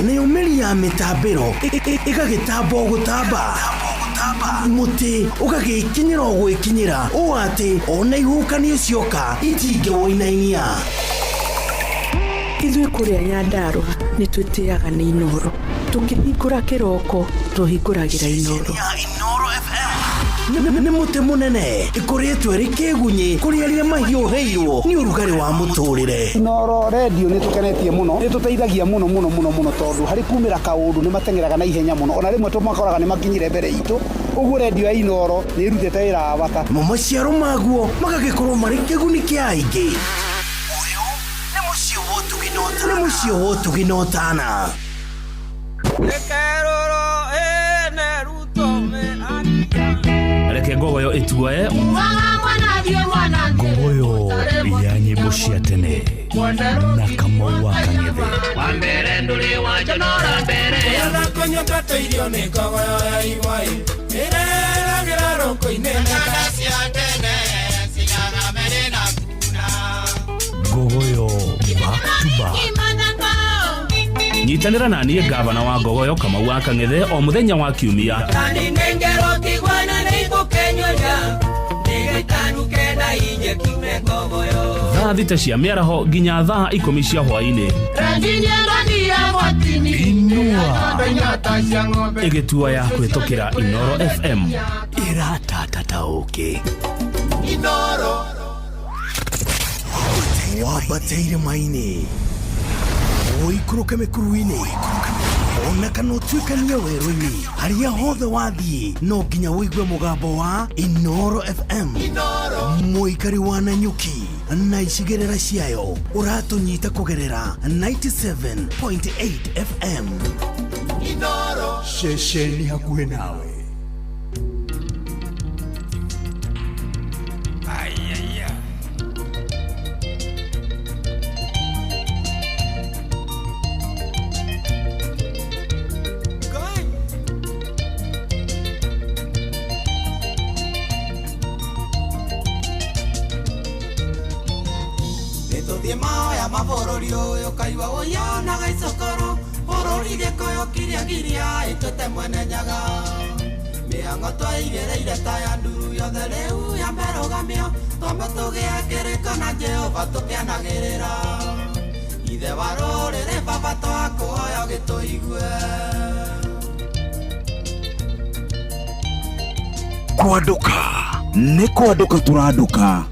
Nayo mĩri ya mĩtambĩro ĩgagĩtamba o gũtamba, mũtĩ ũgagĩkinyĩra o gwĩkinyĩra ũũ atĩ ona ihuhũkanio cioka itingĩwũinainia. Ithuĩ kũrĩa Nyandarũa Nĩ twĩtĩaga nĩ Inoro. Tũkĩhingũra kĩroko tũhingũragĩra Inoro. Nĩ mũtĩ mũnene ĩkoretwo ĩrĩ kĩgunyĩ kũrĩ arĩa mahiũhĩirwo nĩ ũrugarĩ wa mũtũrĩre. Inoro redio nĩ tũkenetie mũno, nĩ tũteithagia mũno mũno mũno mũno, tondũ harĩ kumĩra kaũndũ nĩ mateng'eraga na ihenya mũno, ona rĩmwe tũmakoraga nĩ makinyire mbere itũ. Ũguo redio ya Inoro nĩ ĩrutĩte wĩra wa bata. Mo maciaro maguo magagĩkorwo marĩ kĩguni kĩa aingĩ. Ũyũ nĩ mũciĩ wa ũtugi na ũtana. Nĩ mũciĩ wa ũtugi na ũtana. Reke ngogoyo ĩtuoe ngogoyo ya nyĩmbo cia tene na Kamau wa Kang'ethe. Wambere ndũrĩ wanjonora mbere kũnyũka irio nĩ ngogoyo ya igwai ĩreragĩra rũkũ-inĩ cia tene cigaga mere na kuna. Ngogoyo back to back. Nyitanĩra na niĩ gavana wa ngogoyo Kamau wa Kang'ethe o mũthenya wa kiumia thaa 6 cia mĩaraho nginya thaa 10 cia hwaĩ-inĩ. Inua ĩgĩtua ya kũhĩtũkĩra Inoro FM ĩratata ũkĩ wambatĩire maini ũikũrũke mĩkuru-inĩ ona kana ũtuĩkanie werũ-inĩ, harĩa hothe wathiĩ no nginya ũigue mũgambo wa Inoro FM. Mũikari wa Nanyuki na icigĩrĩra ciayo ũratũnyita kũgerera 97.8 FM. Ceceni hakuhĩ nawe. Nĩtũthiĩ mahoya mabũrũri ũyũ kaigua ũyonaga icokoro bũrũri gĩkũyũ kiria giria ĩtũte mwene nyaga mĩhang'o twaigĩrĩire ta ya nduru yothe rĩu ya merũgamio twambe tũgĩe kĩrĩko na Jehova tũkĩanagĩrĩra ithe wa rũrĩrĩ baba twakũhoya ũgĩtũigue. Kwandũka nĩ kwandũka tũrandũka.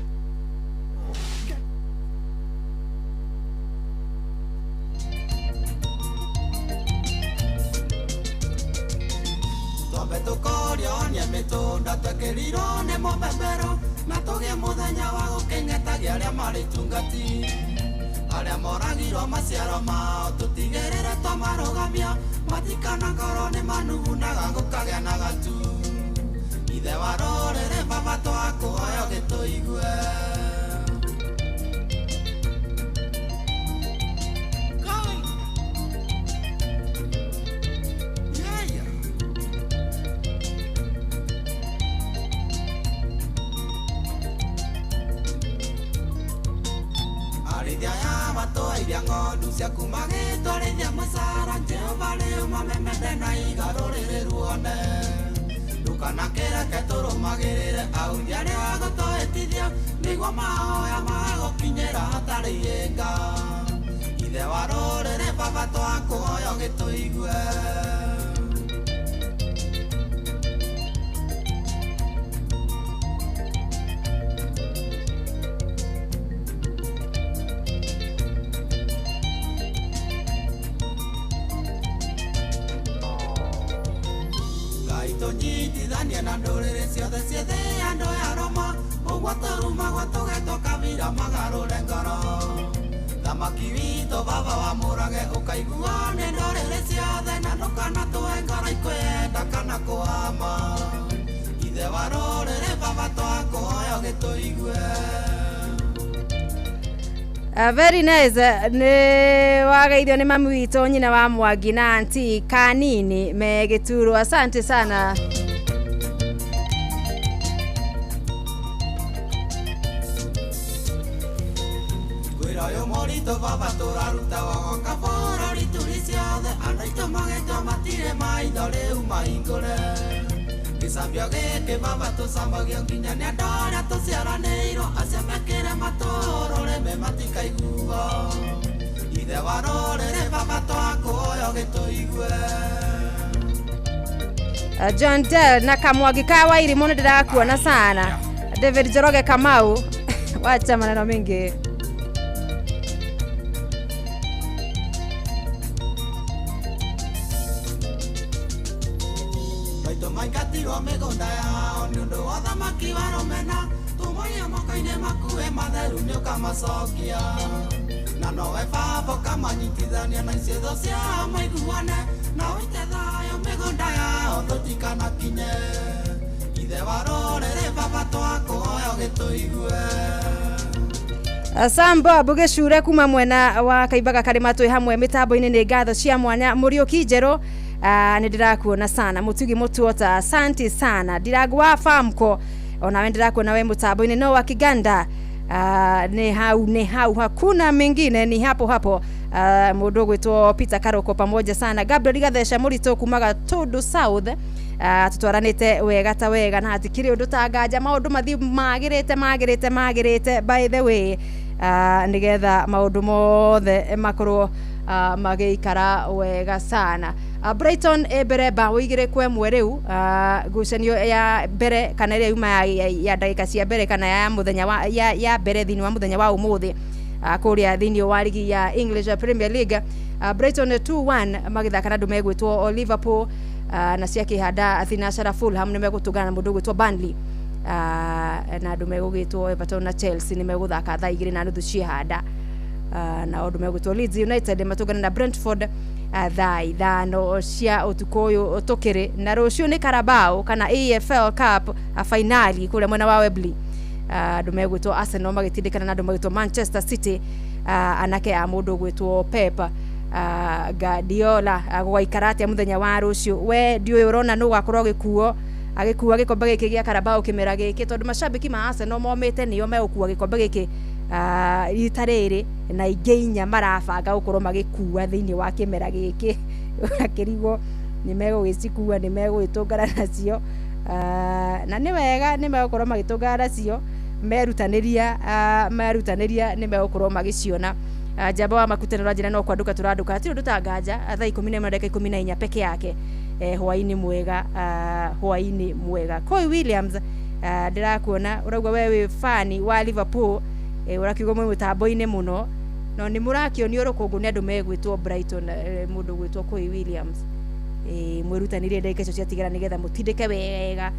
Twambe tũkorio nĩ mĩtũnda twekĩrirwo nĩ mũbebero na tũgĩe mũthenya wa gũkĩng'etagia arĩa marĩ tungati arĩa moragirwo maciaro mao tũtigĩrĩre twamarũgamia matikanakorwo nĩ manugunaga gũkagĩa na gatu ithe wa rũrĩrĩ baba twakũhoya ũgĩtũigue. Arĩithia aya matũairia ng'ondu ciaku magĩtwarithia mũcara Jehova rĩu mamemende na iga rũrĩrĩ ruone ndũkanakĩreke tũrũmagĩrĩre ahuti arĩa gũtũhĩtithia nĩguo mahoya magũkinyĩra hatarĩ ihĩnga ithe wa rũrĩrĩ baba twakũhoya ũgĩtũigue. Tũnyitithanie na ndũrĩrĩ ciothe ciethe andũ ya Roma ũguo tũrumagwo tũgetwo kabira magarũre ngoro thamaki witũ baba wa mũrage ũkaigua nĩ ndũrĩrĩ ciothe na ndũkanatũhe ngoro ikwenda kana kũhama ithe wa rũrĩrĩ baba twakũhoya ũgĩtũigue. Very nice. Nĩ wageithio nĩ mami witũ nyina wa Mwangi na anti Kanini me Gĩturo. Asante sana. Wĩra ũyũ mũritũ baba tũraruta wogoka bũrũri tũrĩ ciothe andũ aitũ magetwo matirĩ maitho rĩu mahingũre gĩcambio gĩkĩ baba tũcambagio nginya nĩ andũ arĩa tũciaranĩirwo acio mekĩre matũrũrĩme matikaiguo. Ithe wa rũrĩrĩ baba twakũhoya ũgĩtũigue. John Dell na Kamwangi ka Wairimu nĩ ndĩrakuona sana. David Njoroge Kamau wacha maneno mingi. Maitũ maingatirwo mĩgũnda yao nĩ ũndũ wa ũthamaki wa rũmena, tũmoiye moko-inĩ makuĩ matheru nĩ ũkamacokia. Na nowe baba ũkamanyitithania na iciĩtho ciao maiguane, na ũite thayũ mĩgũnda yao tũtikanakinye. Ithe wa rũrĩrĩ baba twakũhoya ũgĩtũigue. Sam Bob gĩcure kuma mwena wa Kaimbaga Karĩma twĩ hamwe mĩtambo-inĩ nĩ ngatho cia mwanya. Mũriũki Njerũ nĩ ndĩrakuona sana. Mũtugi Mũtuota asante sana. Ndirangu wa Famco onawe ndĩrakuona we mũtambo-inĩ. No wa Kiganda nĩ hau nĩ hau, hakuna mengine, ni hapo hapo. Mũndũ ũgwĩtwo Peter Karoko pamoja sana. Gabriel Gatheca Mũritũ kuma Gatundu South, tutwaranĩte wega ta wega na hatikĩrĩ ũndũ ta nganja, maũndũ mathiĩ magĩrĩte magĩrĩte magĩrĩte by the way, nĩgetha maũndũ mothe makorwo magĩikara wega sana. Brighton ĩ mbere mbaũ 2-1 rĩu, ngucanio ya mbere kana ĩrĩa yuma ya ndagĩka cia mbere kana ya mũthenya wa ya mbere thĩinĩ wa mũthenya wa ũmũthĩ kũrĩa thĩinĩ wa ligi ya English Premier League. Brighton 2-1 magĩthaka na andũ megwĩtwo Liverpool, na cia kĩhanda Thinashara Fulham nĩ megũtũngana na mũndũ ũgwĩtwo Burnley, na andũ megũgĩtwo Everton na Chelsea nĩ megũthaka thaa 2:30 ciĩhanda, na andũ megwĩtwo Leeds United matũngana na Brentford thaa 5 cia ũtukũ ũyũ tũkĩrĩ. Na rũciũ nĩ Carabao kana EFL Cup finali kũrĩa mwena wa Wembley, andũ megwĩtwo Arsenal magĩtindĩkana na andũ megwĩtwo Manchester City, anake a mũndũ ũgwĩtwo Pep Guardiola. Gũgaikara atĩa mũthenya wa rũciũ? We ndiũĩ ũrona nũ ũgakorwo agĩkuo agĩkua gĩkombe gĩkĩ gĩa Carabao kĩmera gĩkĩ, tondũ macambĩki ma Arsenal momĩte nĩo megũkua gĩkombe gĩkĩ rita rĩrĩ, na ingĩ inya marabanga gũkorwo magĩkua thĩinĩ wa kĩmera gĩkĩ. Ũgakĩrigwo nĩ megũgĩcikua, nĩ megũgĩtũngana nacio, na nĩ wega nĩ megũkorwo magĩtũngana nacio, merutanĩria merutanĩria nĩ megũkorwo magĩciona. Njamba wa Makute nĩ ũranjĩra no kwandũka tũrandũka, hatirĩ ũndũ ta nganja. Thaa 11:14 peke yake. Hwaĩ-inĩ mwega, hwaĩ-inĩ mwega. Koi Williams, ndĩrakuona ũrauga we wĩ fani wa Liverpool, ũrakiuga mwĩ mũtambo-inĩ mũno, no nĩ mũrakĩonio rũkũngũ nĩ andũ megwĩtwo Brighton. Mũndũ ũgwĩtwo Koi Williams, mwĩrutanĩrie ndagĩka icio ciatigara nĩgetha mũtindĩke wega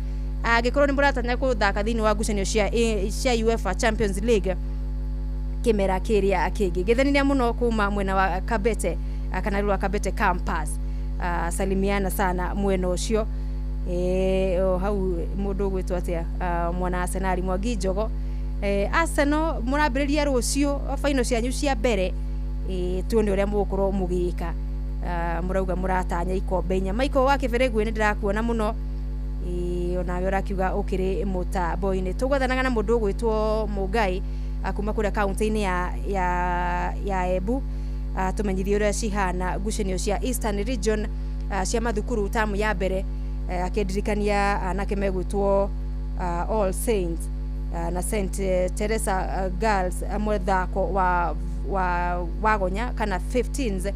angĩkorwo nĩ mũratanya gũthaka thĩinĩ wa ngucanio cia UEFA Champions League kĩmera kĩrĩa kĩngĩ. Gĩtheniria mũno kuma mwena wa Kabete, kana rwa Kabete campus, salimiana sana mwena ũcio. O hau mũndũ ũgwĩtwo atĩa, mwana Arsenal Mwangi Njogo. Arsenal mũrambĩrĩria rũciũ final cianyu cia mbere, tuone ũrĩa mũgũkorwo mũgĩka. Mũrauga mũratanya ikombe inya. Michael wa Kĩbĩrĩgwe nĩ ndĩrakuona mũno, onawe ũrakiuga ũkĩrĩ mũtambo-inĩ. Tũgwethanaga na mũndũ ũgwĩtwo Mũngai kuma kũrĩa kaunti-inĩ ya Embu, tũmenyithie ũrĩa cihana ngucanio cia Eastern Region cia mathukuru tamu ya mbere, akĩndirikania anake megwĩtwo All Saints na St Teresa Girls mwethako wa wagonya kana 15s,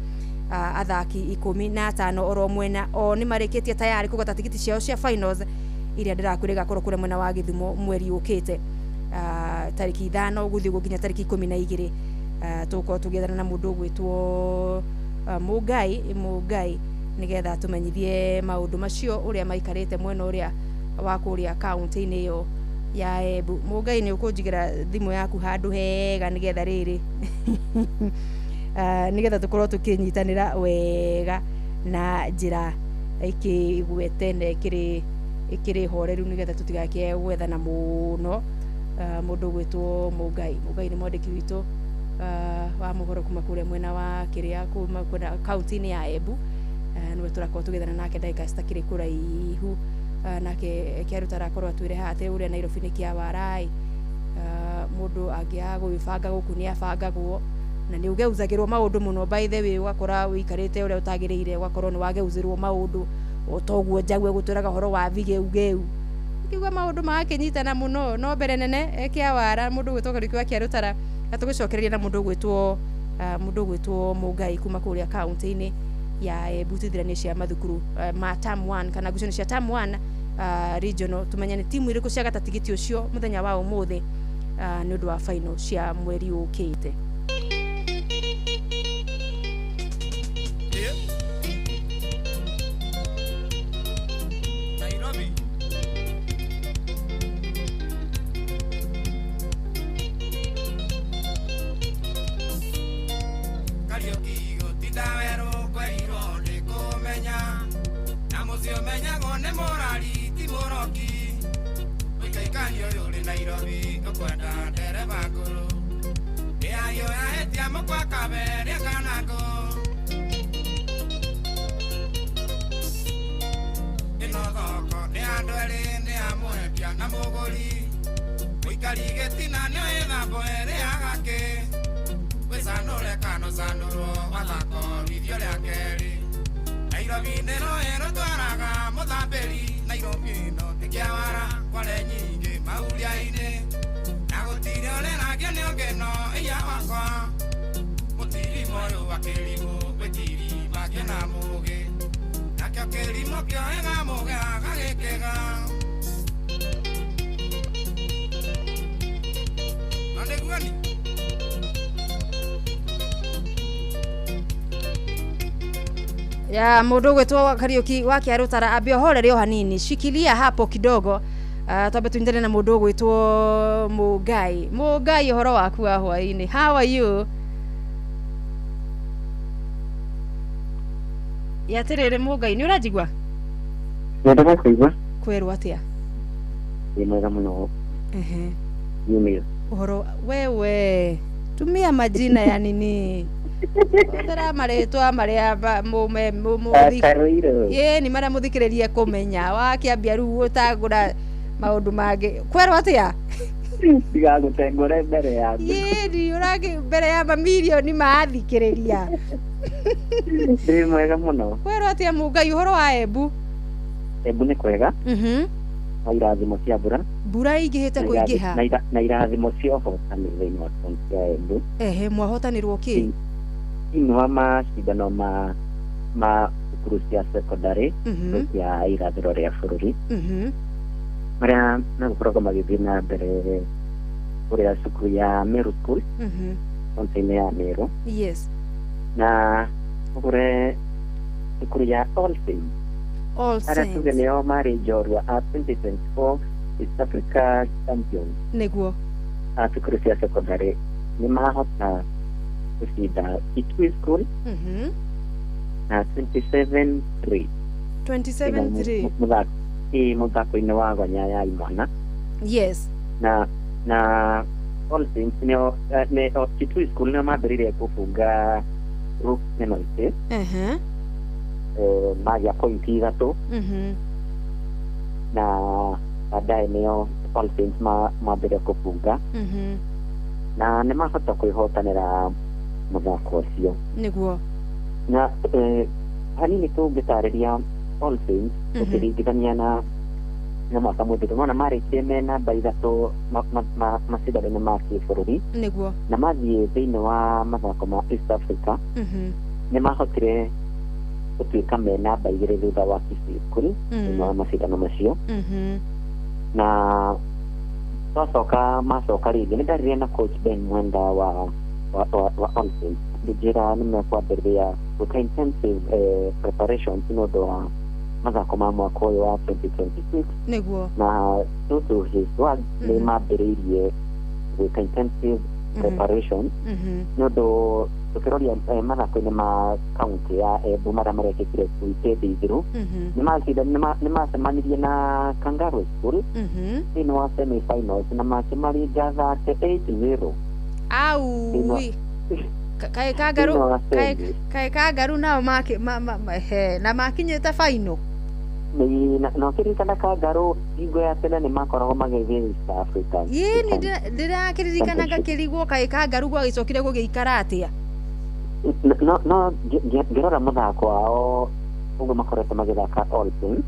athaki 15 oro mwena o nĩ marĩkĩtie tayari kũgata tigiti ciao cia finals iria ndĩrakwĩra igakorwo kũrĩa mwena wa Gĩthumo mweri ũkĩte, tarĩki 5 gũthiĩ ũguo nginya tarĩki 12. Tũgũkorwo tũgĩethana na mũndũ ũgwĩtwo Mũngai nĩgetha tũmenyithie maũndũ macio ũrĩa maikarĩte mwena ũrĩa wa kũrĩa kaunti-inĩ ĩyo ya Embu. Mũngai nĩ ũkũnjigĩra thimũ yaku handũ hega nĩgetha rĩrĩ nĩgetha tũkorwo tũkĩnyitanĩra wega na njĩra ĩkĩgwete na ĩkĩrĩ horeru nĩgetha tũtigakĩage gwethana mũno. Mũndũ ũgwĩtwo Mũngai nĩ mwandĩki witũ wa mohoro kuma kũrĩa mwena wa kĩrĩa kuma kũrĩa kaunti-inĩ ya Embu, nĩwe tũrakorwo tũgĩethana nake ndagĩka citakĩrĩ kũraihu. Nake Kĩaruta arakorwo atwĩre haha atĩ ũrĩa Nairobi nĩ kĩa warai, mũndũ angĩaga gwĩbanga gũkũ nĩ abangagwo na nĩ ũgeuzagĩrwo maũndũ mũno. By the way, ũgakora ũikarĩte ũrĩa ũtagĩrĩire, ũgakorwo nĩ wageuzĩrwo maũndũ o toguo Njague gũtwĩraga ũhoro wa vigeugeu, kiuga maũndũ magakĩnyitana mũno. No mbere nene kĩa wara mũndũ ũgwĩtwo Kariũki wa Kĩarũtara atũgĩcokereria na mũndũ ũgwĩtwo Mundu gwitwo Mungai kuma kuria kaunti-ini ya Embu tuthiranie cia mathukuru ma term 1 kana ngucanio cia term 1 regional tumenye ni timu iriku ciagata tigiti ucio muthenya wa umuthi ni undu wa final cia mweri ukite. Nairobi. Kariuki gutinda weru kwerirwo ni kumenya na muciĩ ũmenyagwo nĩ mũrari ti mũroki ũikaikani ũyũ ũrĩ Nairobi ũkwenda ndereba ngũrũ nĩ ayũ yahĩtia mũkwa kaberia kana ngũ ĩno thoko nĩ andũ erĩ nĩ a mwendia na mũgũri mũikari gĩtina nĩoĩ thambo ĩrĩaga kĩ wĩcanũre kana ũcanũrwo wathakorithio rĩa kerĩ Nairobi nĩ rũĩ rũtwaraga mũthambĩri Nairobi ĩno nĩ kĩawara kware nyingĩ mauria-inĩ na gũtirĩ ũrĩragio nĩ ũngĩ no iya wakwa mũtirima ũyũ wa kĩrimũ gwĩtiri makĩo na mũgĩ nakĩo kĩrimũ kĩoĩga mũgĩ agagĩkĩga no nĩguo ni ya mundu gwitwo Kariuki wa Kiarutara ambia horere o hanini shikilia hapo kidogo. Twambe tuindane na mundu gwitwo Mungai. Mungai uhoro waku wa hwaini, how are you? Ya tiriri Mungai ni uranjigua? Nyendaga kũigua. Kwerwo atia? Ni mwega muno. Ehe. Yumio. Uhoro wewe tumia majina ya nini? Hũthĩra marĩtwa marĩa ni marĩa mũthikĩrĩria kũmenya wakĩambia rĩu ũtagũra maũndũ mangĩ kwerwo atĩa? Ndigagũtengũre mbere ya andũ. Ĩni ũragĩ mbere ya mamirioni mathikĩrĩria. Ndĩ mwega mũno. Kwerwo atĩa Mungai ũhoro wa Embu? Embu nĩ kwega. Na irathimo cia mbura. Mbura ingĩhĩte kũingĩha. Na irathimo cia ũhotani thĩinĩ wa kaunti ya Embu. Ehe, mwahotanĩrwo kĩ? Thĩinĩ wa macindano ma cukuru cia secondary cia irathĩro rĩa bũrũri marĩa megũkoragwo magĩthiĩ na mbere kũrĩa cukuru ya Meru School kaunti-inĩ ya Meru. Yes. Na ũgũre cukuru ya All Saints. All Saints. Arĩa tuge nĩo marĩ njorua a 2024 East Africa Champions. Nĩguo. A cukuru cia secondary nĩ mahota gũcinda Kitui School na 27-3. 27-3. Mũthako-inĩ wa gonya ya imwana. Yes. Na All Saints nĩo Kitui School nĩo mambĩrĩirie kũbunga group penalty. Magĩa pointi 3. Na baadaye nĩo All Saints mambĩrĩria kũbunga. Na nĩ mahota kwĩhotanĩra mũthako ũcio. Nĩguo. Na hanini tũngĩtarĩria All Saints ũkĩringithania na mwaka mũthiru nona marĩkire me namba 3 macindano-inĩ ma kĩbũrũri. Nĩguo. Na mathiĩ thĩinĩ wa mathako ma East Africa nĩ mahotire gũtuĩka me namba 2 thutha wa Kisii School thĩinĩ wa macindano macio. Na twacoka macoka rĩngĩ nĩ ndaririe na coach Ben Mwenda wa All Saints akĩnjĩra nĩ mekwambĩrĩria gwĩka intensive preparations nĩ ũndũ wa mathako ma mwaka ũyũ wa 2026. Nĩguo. Na due to his words nĩ mambĩrĩirie gwĩka intensive preparation nĩ ũndũ tũkĩroria mathako-inĩ ma kaunti ya Embu marĩa marekĩkire wikendi ithiru nĩ macemanirie na Kangaroo School thĩinĩ wa semi finals na makĩmaringa 38-0. Aui. Kaĩ Kangaroo kaĩ Kangaroo nao na makinyĩte final. Na ũkĩririkana Kangaroo hingo ya tene nĩ makoragwo magĩthiĩ East Africa. Ĩĩ ndĩrakĩririkana ngakĩrigwo kaĩ Kangaroo gwagĩcokire gũgĩikara atĩa? No ngĩrora mũthako wao ũguo makoretwo magĩthaka All Saints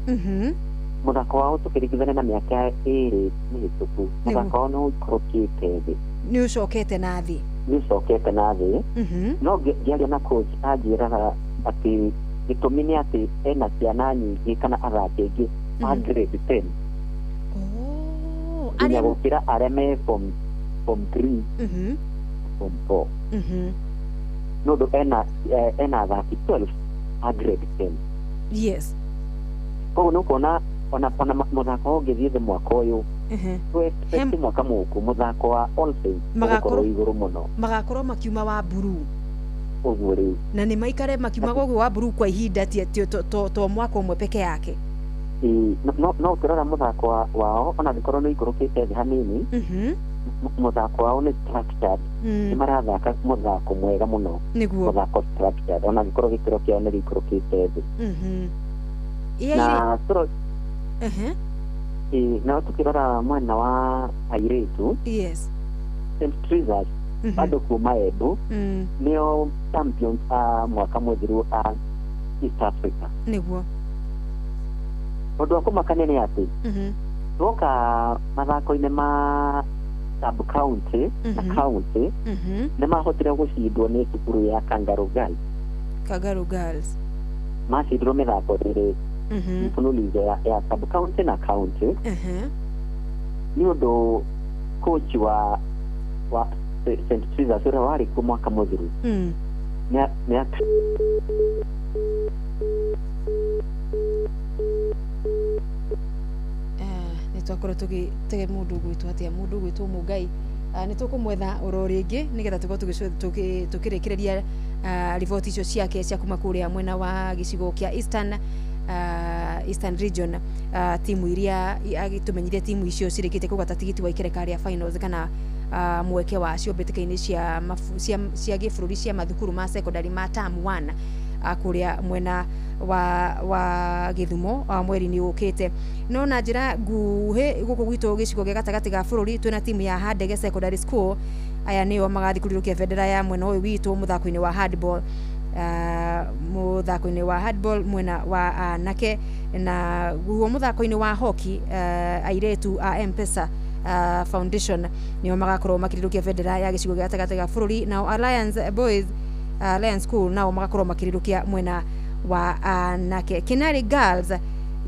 mũthako wao tũkĩringithania na mĩaka 2 mĩhĩtũku mũthako wao nĩ ũikũrũkĩte thĩ. Nĩ ũcokete na thĩ. Nĩ ũcokete na thĩ. No ngĩaria na coach anjĩraga atĩ gĩtũmi nĩ atĩ ena ciana nyingĩ kana athaki aingĩ a grade 10 nginya arĩa gũkĩra arĩa me form 3, form 4, nĩ ũndũ ena athaki 12 a grade 10. Koguo nĩ ũkuona ona mũthako ũngĩthiĩ thĩ mwaka ũyũ, tũ expect mwaka mũũku mũthako wa All Saints Magakorwo- ũgũkorwo igũrũ mũno. Magakorwo makiuma wa mburu. Ũguo rĩu. Na nĩ maikare makiumaga ũguo wa mburu kwa ihinda ti to mwaka ũmwe peke yake. Ĩĩ, no ũkĩrora mũthako wao, ona angĩkorwo nĩ ũikũrũkĩte thĩ hanini, mũthako wao nĩ structured. Nĩ marathaka mũthako mwega mũno. Mũthako structured, ona angĩkorwo gĩkĩro kĩao nĩ gĩikũrũkĩte thĩ. Na tũro ĩĩ, na tukĩrora mwena wa airĩtu, St Teresa's bado kuma Embu, nĩo champions a mwaka mũthiru a East Africa. Ũndũ wa kũmakania nĩ atĩ tuoka mathako-inĩ ma sub county na county, nĩ mahotire gũcindwo nĩ cukuru ya Kangaroo Girls. Kangaroo Girls. Macindirwo mĩthako ĩrĩ mfululizo ya sub county na county, nĩ ũndũ coach wa St Teresa's ũrĩa warĩ kuo mwaka mũthiru nĩ Nĩ twakorwo tũgĩtege mũndũ ũgwĩtwo atĩa, mũndũ ũgwĩtwo Mũngai. Nĩ tũkũmwetha oro rĩngĩ nĩgetha tũkorwo tũkĩrĩkĩrĩria riboti icio ciake cia kuma kũrĩa mwena wa gĩcigo kĩa Eastern Region, timu iria agĩtũmenyithia timu icio cirĩkĩtie kũgwata tigiti wa ikereka rĩa finals kana mweke wacio mbĩtĩka-inĩ cia gĩbũrũri cia mathukuru ma secondary ma term 1 kũrĩa mwena wa Gĩthumo mweri-inĩ ũkĩte. No na njĩra nguhĩ, gũkũ gwitũ gĩcigo gĩa gatagatĩ ga bũrũri, twĩna timu ya Handege Secondary School. Aya nĩo magathiĩ kũrirũkia bendera ya mwena ũyũ witũ mũthako-inĩ wa handball, mũthako-inĩ wa handball mwena wa anake. Na guo mũthako-inĩ wa hockey, airĩtu a Mpesa Foundation nĩo magakorwo makĩrirũkia bendera ya gĩcigo gĩa gatagatĩ ga bũrũri, nao Alliance Boys, Alliance School nao magakorwo makĩrirũkia mwena wa anake. Kinari Girls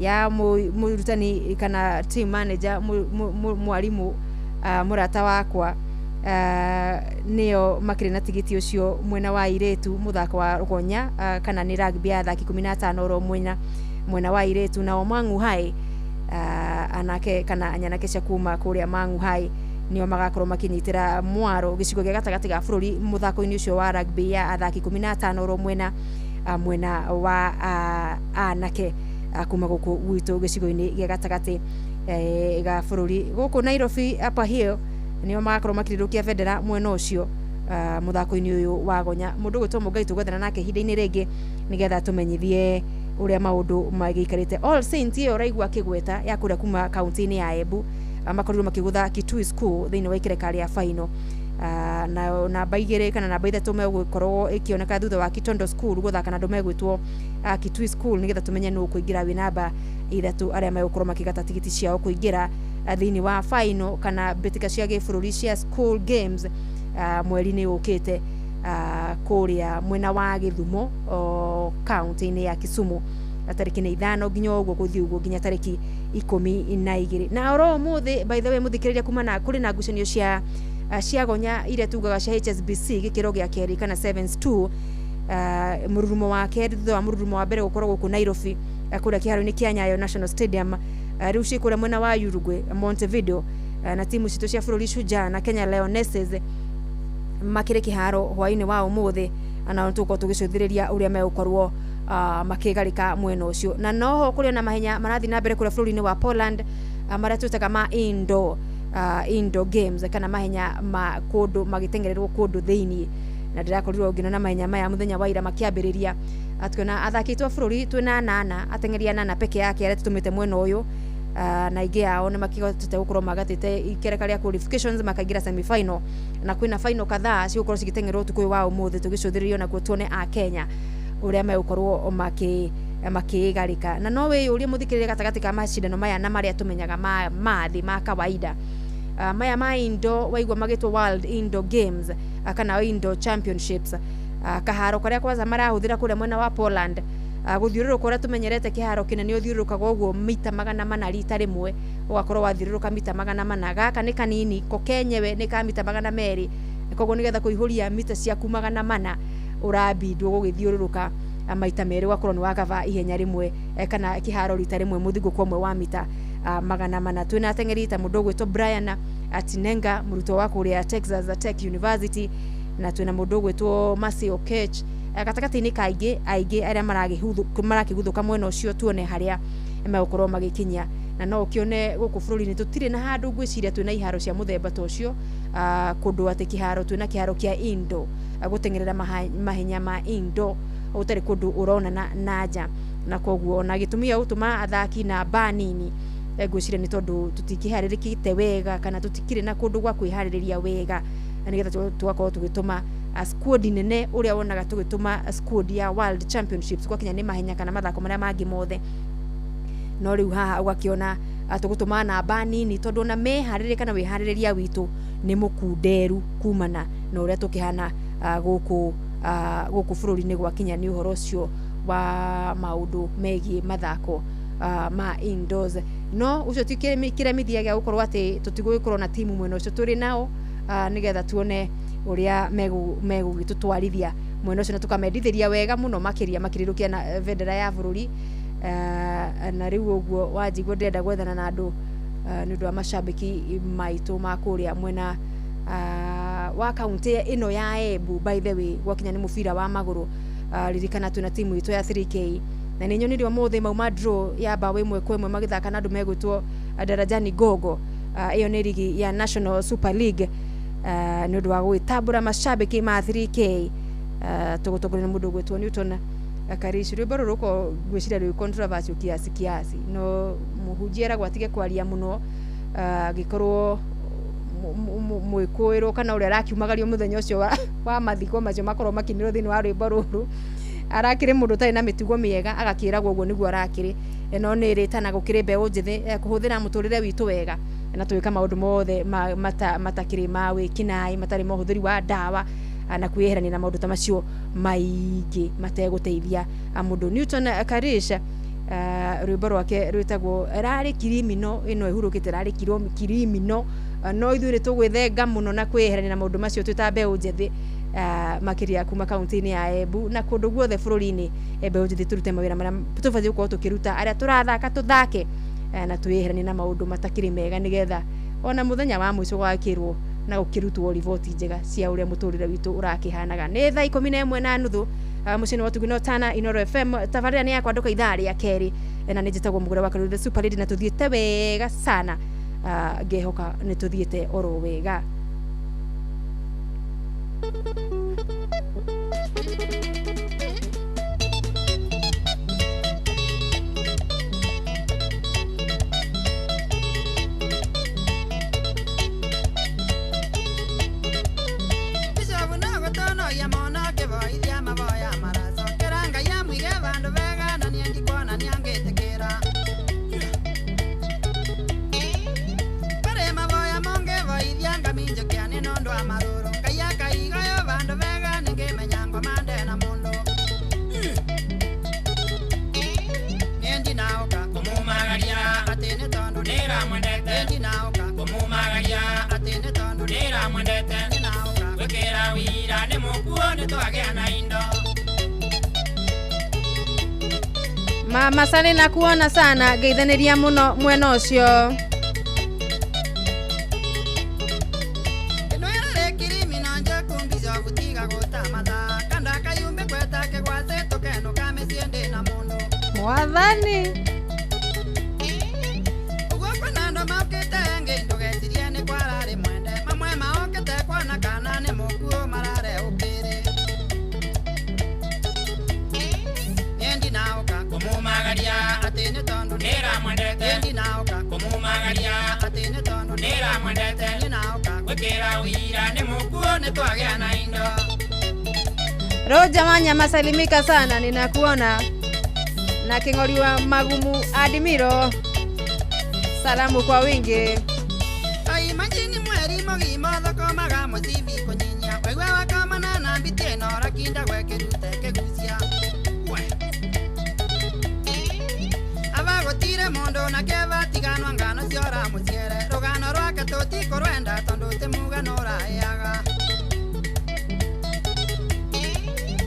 ya mũrutani kana team manager mwarimũ mũrata wakwa, nĩo makĩrĩ na tigiti ũcio mwena wa airĩtu mũthako wa rũgonya, kana nĩ rugby ya athaki 15 oro mwena wa airĩtu. Nao Mang'u High, anake kana nyanake cia kuma kũrĩa Mang'u High nĩo magakorwo makĩnyitĩra mwaro gĩcigo gĩa gatagatĩ ga bũrũri mũthako-inĩ ũcio wa rugby ya athaki 15 oro mwena wa anake, kuma gũkũ gwitũ gĩcigo-inĩ gĩa gatagatĩ ga bũrũri. Gũkũ Nairobi, Upper Hill nĩo magakorwo makĩrirũkia bendera mwena ũcio mũthako-inĩ ũyũ wa gonya. Mũndũ ũgwĩtwo Mũngai tũgwethana nake ihinda-inĩ rĩngĩ nĩgetha tũmenyithie ũrĩa maũndũ magĩikarĩte. All Saints ĩyo ũraigua akĩgweta ya kũrĩa kuma kaunti-inĩ ya Embu, makorirwo makĩgũtha Kitui School thĩinĩ wa ikereka rĩa final. Na namba 2 kana namba 3 megũkorwo ĩkĩoneka thutha wa Kitondo School gũthaka na andũ megwĩtwo Kitui School, nĩgetha tũmenye nũ kũingĩra wĩ namba 3, arĩa megũkorwo makĩgata tigiti ciao kũingĩra thĩinĩ wa final kana mbĩtĩka cia gĩbũrũri cia school games mweri-inĩ ũkĩte kũrĩa mwena wa Gĩthumo, kaunti-inĩ ya Kisumu, tarĩki nĩ 5 nginya ũguo gũthiĩ ũguo nginya tarĩki 12. Na oro ũmũthĩ, by the way, mũthikĩrĩria, kuma na kũrĩ na ngucanio cia gonya iria tugaga cia HSBC gĩkĩro gĩa kerĩ kana sevens 2, mũrurumo wa kerĩ thutha wa mũrurumo wa mbere gũkorwo gũkũ Nairobi, kũrĩa kĩharo-inĩ kĩa Nyayo National Stadium. Rĩu ciĩ kũrĩa mwena wa Uruguay, Montevideo, na timu citũ cia bũrũri Shujaa na Kenya Lionesses makĩrĩ kĩharo hwaĩ-inĩ wa ũmũthĩ, na tũgũkorwo tũgĩcũthĩrĩria ũrĩa megũkorwo makĩgarĩka mwena ũcio. Na noho kũrĩ na mahenya marathiĩ na mbere kũrĩa bũrũri-inĩ wa Poland, marĩa twĩtaga ma indoor games kana mahenya ma kũndũ magĩteng'ererwo kũndũ thĩiniĩ. Na ndĩrakorirwo ngĩona mahenya maya mũthenya wa ira makĩambĩrĩria, tukiona athaki aitũ a bũrũri twĩna anana, ateng'eri anana peke yake arĩa tũtũmĩte mwena ũyũ, na aingĩ ao nĩ makĩhotete gũkorwo magatĩte ikereka rĩa qualifications makaingĩra semi final, na kwĩna final kadhaa cigũkorwo cigĩteng'erwo ũtukũ ũyũ wa ũmũthĩ, tũgĩcũthĩrĩria nakuo tuone a Kenya ũrĩa megũkorwo makĩgarĩka. Na no wĩyũrie, mũthikĩrĩria, gatagatĩ ka macindano maya na marĩa tũmenyaga ma mathĩ ma kawaida, Maya ma indo waigua magĩtwo World Indoor Games, kana Indoor Championships, kaharo karĩa kwanza marahũthĩra kũrĩa mwena wa Poland, gũthiũrũrũka ũrĩa tũmenyerete kĩharo kĩnene ũthiũrũrũkaga ũguo mita 400 rita rĩmwe, ũgakorwo wathiũrũrũka mita 400. Gaka nĩ kanini ko kenyewe nĩ ka mita 200, koguo nĩgetha kũihũria mita ciaku 400 ũrabindwo gũgĩthiũrũrũka maita merĩ, ũgakorwo nĩ wakaba ihenya rĩmwe, kana kĩharo rita rĩmwe mũthingũko ũmwe wa mita 400. Twĩna ateng'eri ta mũndũ ũgwĩtwo Brian Atinenga, mũrutwo wa kũrĩa Texas Tech University, na twĩna mũndũ ũgwĩtwo Mercy Okech, gatagatĩ-inĩ ka aingĩ aingĩ arĩa marakĩguthũka mwena ũcio, tuone harĩa megũkorwo magĩkinyia. Na no ũkĩone gũkũ bũrũri-inĩ tũtirĩ na handũ ngwĩciria twĩna iharo cia mũthemba ta ũcio, kũndũ atĩ kĩharo twĩna kĩharo kĩa indo gũteng'erera mahenya ma indo gũtarĩ kũndũ ũronana na nja. Na koguo ona gĩtũmi gĩa gũtũma athaki namba nini, ngwĩciria nĩ tondũ tũtikĩharĩrĩkĩte wega kana tũtikĩrĩ na kũndũ gwa kwĩharĩrĩria wega, na nĩgetha tũgakorwo tũgĩtũma squad nene ũrĩa wonaga tũgĩtũma squad ya World Championships gwakinya nĩ mahenya kana mathako marĩa mangĩ mothe. No rĩu haha ũgakĩona tũgũtũma namba nini tondũ ona meharĩrĩria kana wĩharĩrĩria witũ nĩ mũkunderu kumana na ũrĩa tũkĩhana gũkũ bũrũri-inĩ gwakinya nĩ ũhoro ũcio wa maũndũ megiĩ mathako ma indoors. No ũcio ti kĩremithia gĩa gũkorwo atĩ tũtigũgĩkorwo na timu mwena ũcio tũrĩ nao, nĩgetha tuone ũrĩa megũgĩtũtwarithia mwena ũcio na tũkamendithĩria wega mũno makĩria makĩrĩrũkia na bendera ya bũrũri. Na rĩu ũguo wanjigua ndĩrenda gwethana na andũ nĩ ũndũ wa macambĩki maitũ ma kũrĩa mwena wa kaunti ĩno ya Embu. By the way, gwakinya nĩ mũbira wa magũrũ, ririkana twĩna timu itũ ya 3K, na nĩ nyonire ũmũthĩ mauma draw ya mbaũ 1-1 magĩthaka na andũ megwĩtwo Darajani Gogo. Ĩyo nĩ rigi ya National Super League, nĩ ũndũ wa gwĩtambũra macambĩki ma 3K, tũgũtongorio nĩ mũndũ ũgwĩtwo Newton Karish. Rwĩmbo rũrũ rũkoragwo ngwĩciria rwĩ controversial kiasi kiasi, no mũhunjia eragwo atige kwaria mũno, angĩkorwo mwĩkũĩrwo kana ũrĩa arakiumagario mũthenya ũcio wa mathiko macio makorwo makinĩrwo thĩinĩ wa rwĩmbo rũrũ, arakĩrĩ mũndũ ũtarĩ na mĩtugo mĩega, agakĩragwo ũguo nĩguo arakĩrĩ. No nĩ ĩrĩtana gũkĩrĩ mbeũ njĩthĩ kũhũthĩra mũtũrĩre witũ wega na twĩka maũndũ mothe matakĩrĩ ma wĩkinaĩ, matarĩ ma ũhũthĩri wa ndawa, na kwĩyeherania na maũndũ ta macio maingĩ mategũteithia mũndũ. Newton Karish, rwĩmbo rwake rwĩtagwo rarĩ kirimino, ĩno ĩhurũkĩte rarĩ kirimino. No ithuĩ nĩ tũgwĩthenga mũno na kwĩyeherania na maũndũ macio twĩ ta mbeũ njĩthĩ, makĩria kuma kaunti-inĩ ya Embu na kũndũ guothe bũrũri-inĩ. Mbeũ njĩthĩ tũrute mawĩra marĩa tũbatiĩ gũkorwo tũkĩruta, arĩa tũrathaka tũthake, na twĩyeheranie na maũndũ matakĩrĩ mega, nĩgetha ona mũthenya wa mũico gwakĩrwo na gũkĩrutwo riboti njega cia ũrĩa mũtũrĩre witũ ũrakĩhanaga. Nĩ thaa 11:30 mũciĩ-inĩ wa Tugino Tana Inoro FM. Tabarĩra nĩ ya kwandũka ithaa rĩa kerĩ, na nĩ njĩtagwo Mũgũre wa Karuri the Super Lady, na tũthiĩte wega sana, ngehoka nĩ tũthiĩte oro wega. Mama Sani, nakuona sana, geithaniria muno mwena ucio. Mwathani Roja Wanyama, salimika sana, ninakuona. Na King'ori wa Magumu Adimiro, salamu kwa wingi. Mweri mũgima thũkũmaga mũcibi kũnyinyia Waigua wakomana na mbiti ĩno ũrakinda gwekĩrute kĩgucia Aba gũtire mũndũ na kĩeva tiganwa ngano ciora mũciere Rũgano rwake tũtikũrwenda tondũ ti mũgano ũraheaga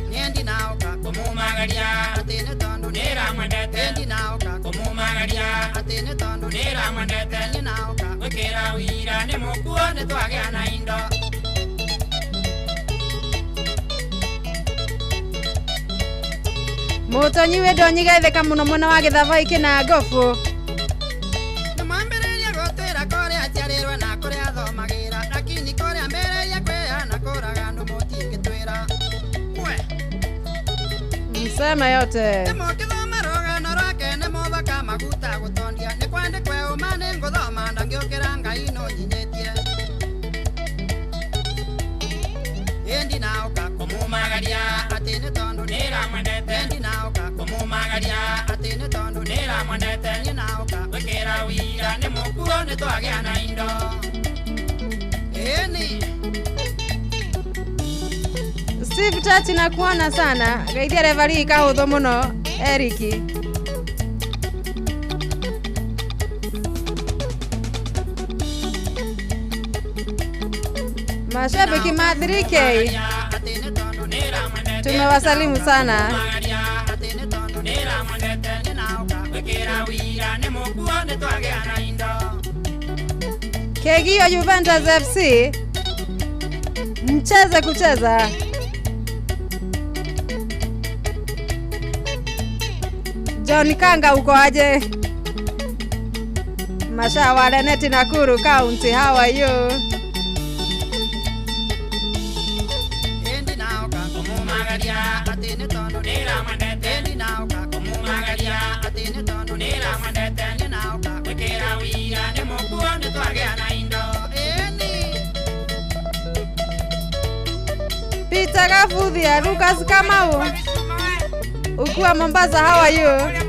Niendi naoka kũmumagaria atĩ nĩ tondũ nĩramwendete Niendi naoka kũmumagaria atĩ nĩ tondũ nĩramwendete Niĩ naoka gwĩkĩra wĩira nĩ mũkuo nĩ twagĩa na indo Mũtonyi wĩ ndonyi gaithĩka mũno mwena wa Gĩthavai kĩna ngobu Nĩmwambĩrĩria gũtwĩra kũrĩa aciarĩrwo na kũrĩa athomagĩra Lakini kũrĩa mbĩrĩria kwĩyana kũraga andũ mũtingĩtwĩra Msema yote Nĩmũkĩthoma rũgano rwake nĩmũthaka maguta gũtondia Nĩ kwandĩkwe ũma nĩngũthoma ndangĩũkĩra Ngai no nyinyĩtie Ĩndi naoka kũmumagaria atĩ nĩ tondũ nĩramwendete Ĩndi naoka kũmumagaria atĩ nĩ tondũ nĩramwendete Niĩ naoka gwĩkĩra wĩira nĩ mũkuo nĩ twagĩa na indo Ĩni Steve Tati nakuona sana geithia referee kahũthũ mũno Eric Mashabiki ma 3K tumewasalimu sana. Kegio Juventus FC mcheze kucheza. John Kanga uko aje? Mashawa Leneti Nakuru County, how are you? Peter Gafuthia, Lucas Kamau ukiwa Mombasa, how are you?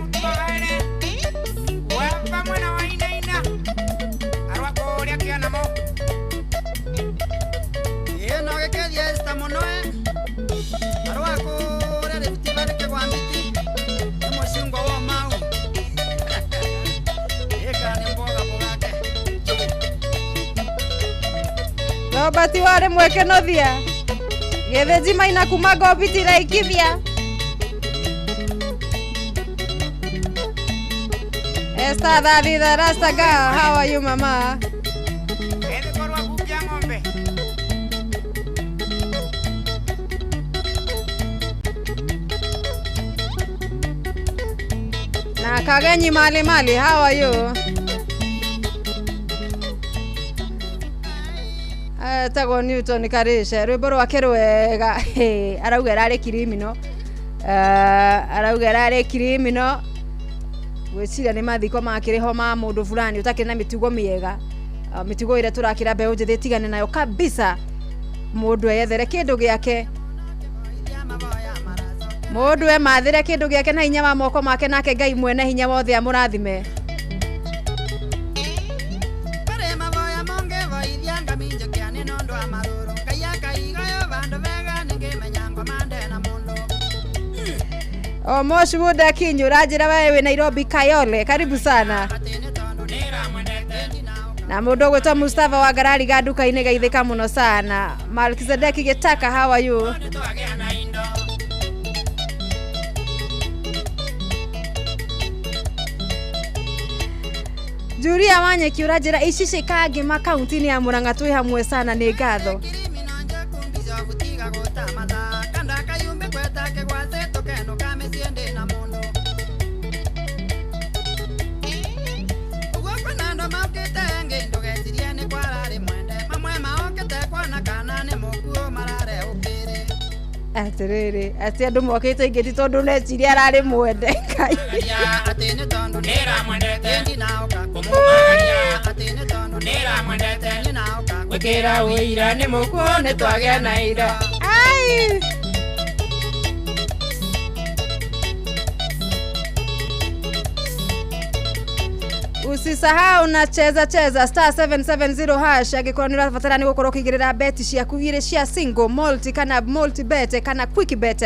Robert ware mweke nothia Gĩthĩnji maina kuma Ngobiti Laikipia. Esther Daddy the Rasta girl, how are you mama? Na Kagenyi Mali Mali, how are you? Tagwo Newton Karishe rwimbo rwake rwega arauga ararĩ criminal arauga ararĩ criminal gwĩciria nĩ mathiko makĩrĩ ho ma mũndũ fulani ũtakĩrĩ na mĩtugo mĩega mĩtugo ĩrĩa tũrakĩra mbeũ njĩthĩ ĩtigane nayo kabisa mũndũ eyethere kĩndũ gĩake mũndũ emathĩre kĩndũ gĩake na hinya wa moko make nake Ngai mwene hinya wothe amũrathime. Omosh Wuda Kinyu ranjira wewe wĩ Nairobi Kayole, karibu sana. Na mũndũ ũgwĩtwo Mustafa wa Ngarari ga nduka-inĩ geithĩka mũno sana. Malkizedeki Gĩtaka, how are you? Julia Wanyeki ũranjĩra ici cikangĩma kaunti-inĩ ya Murang'a twĩ hamwe sana nĩ ngatho. Atiriri ati andu mokite ingi ti tondu neciria arari mwende Ngai ati ni tondu niramwendete ndinaoka kumumagaria ati ni tondu niramwendete ndinaoka gwikira wira ni mukuo ni twagĩa na indo ai Usisahau na cheza cheza star 770 hash angĩkorwo nĩ ũrabatara nĩ gũkorwo ũkĩigĩrĩra beti ciaku irĩ cia single multi kana multi bet kana quick bet.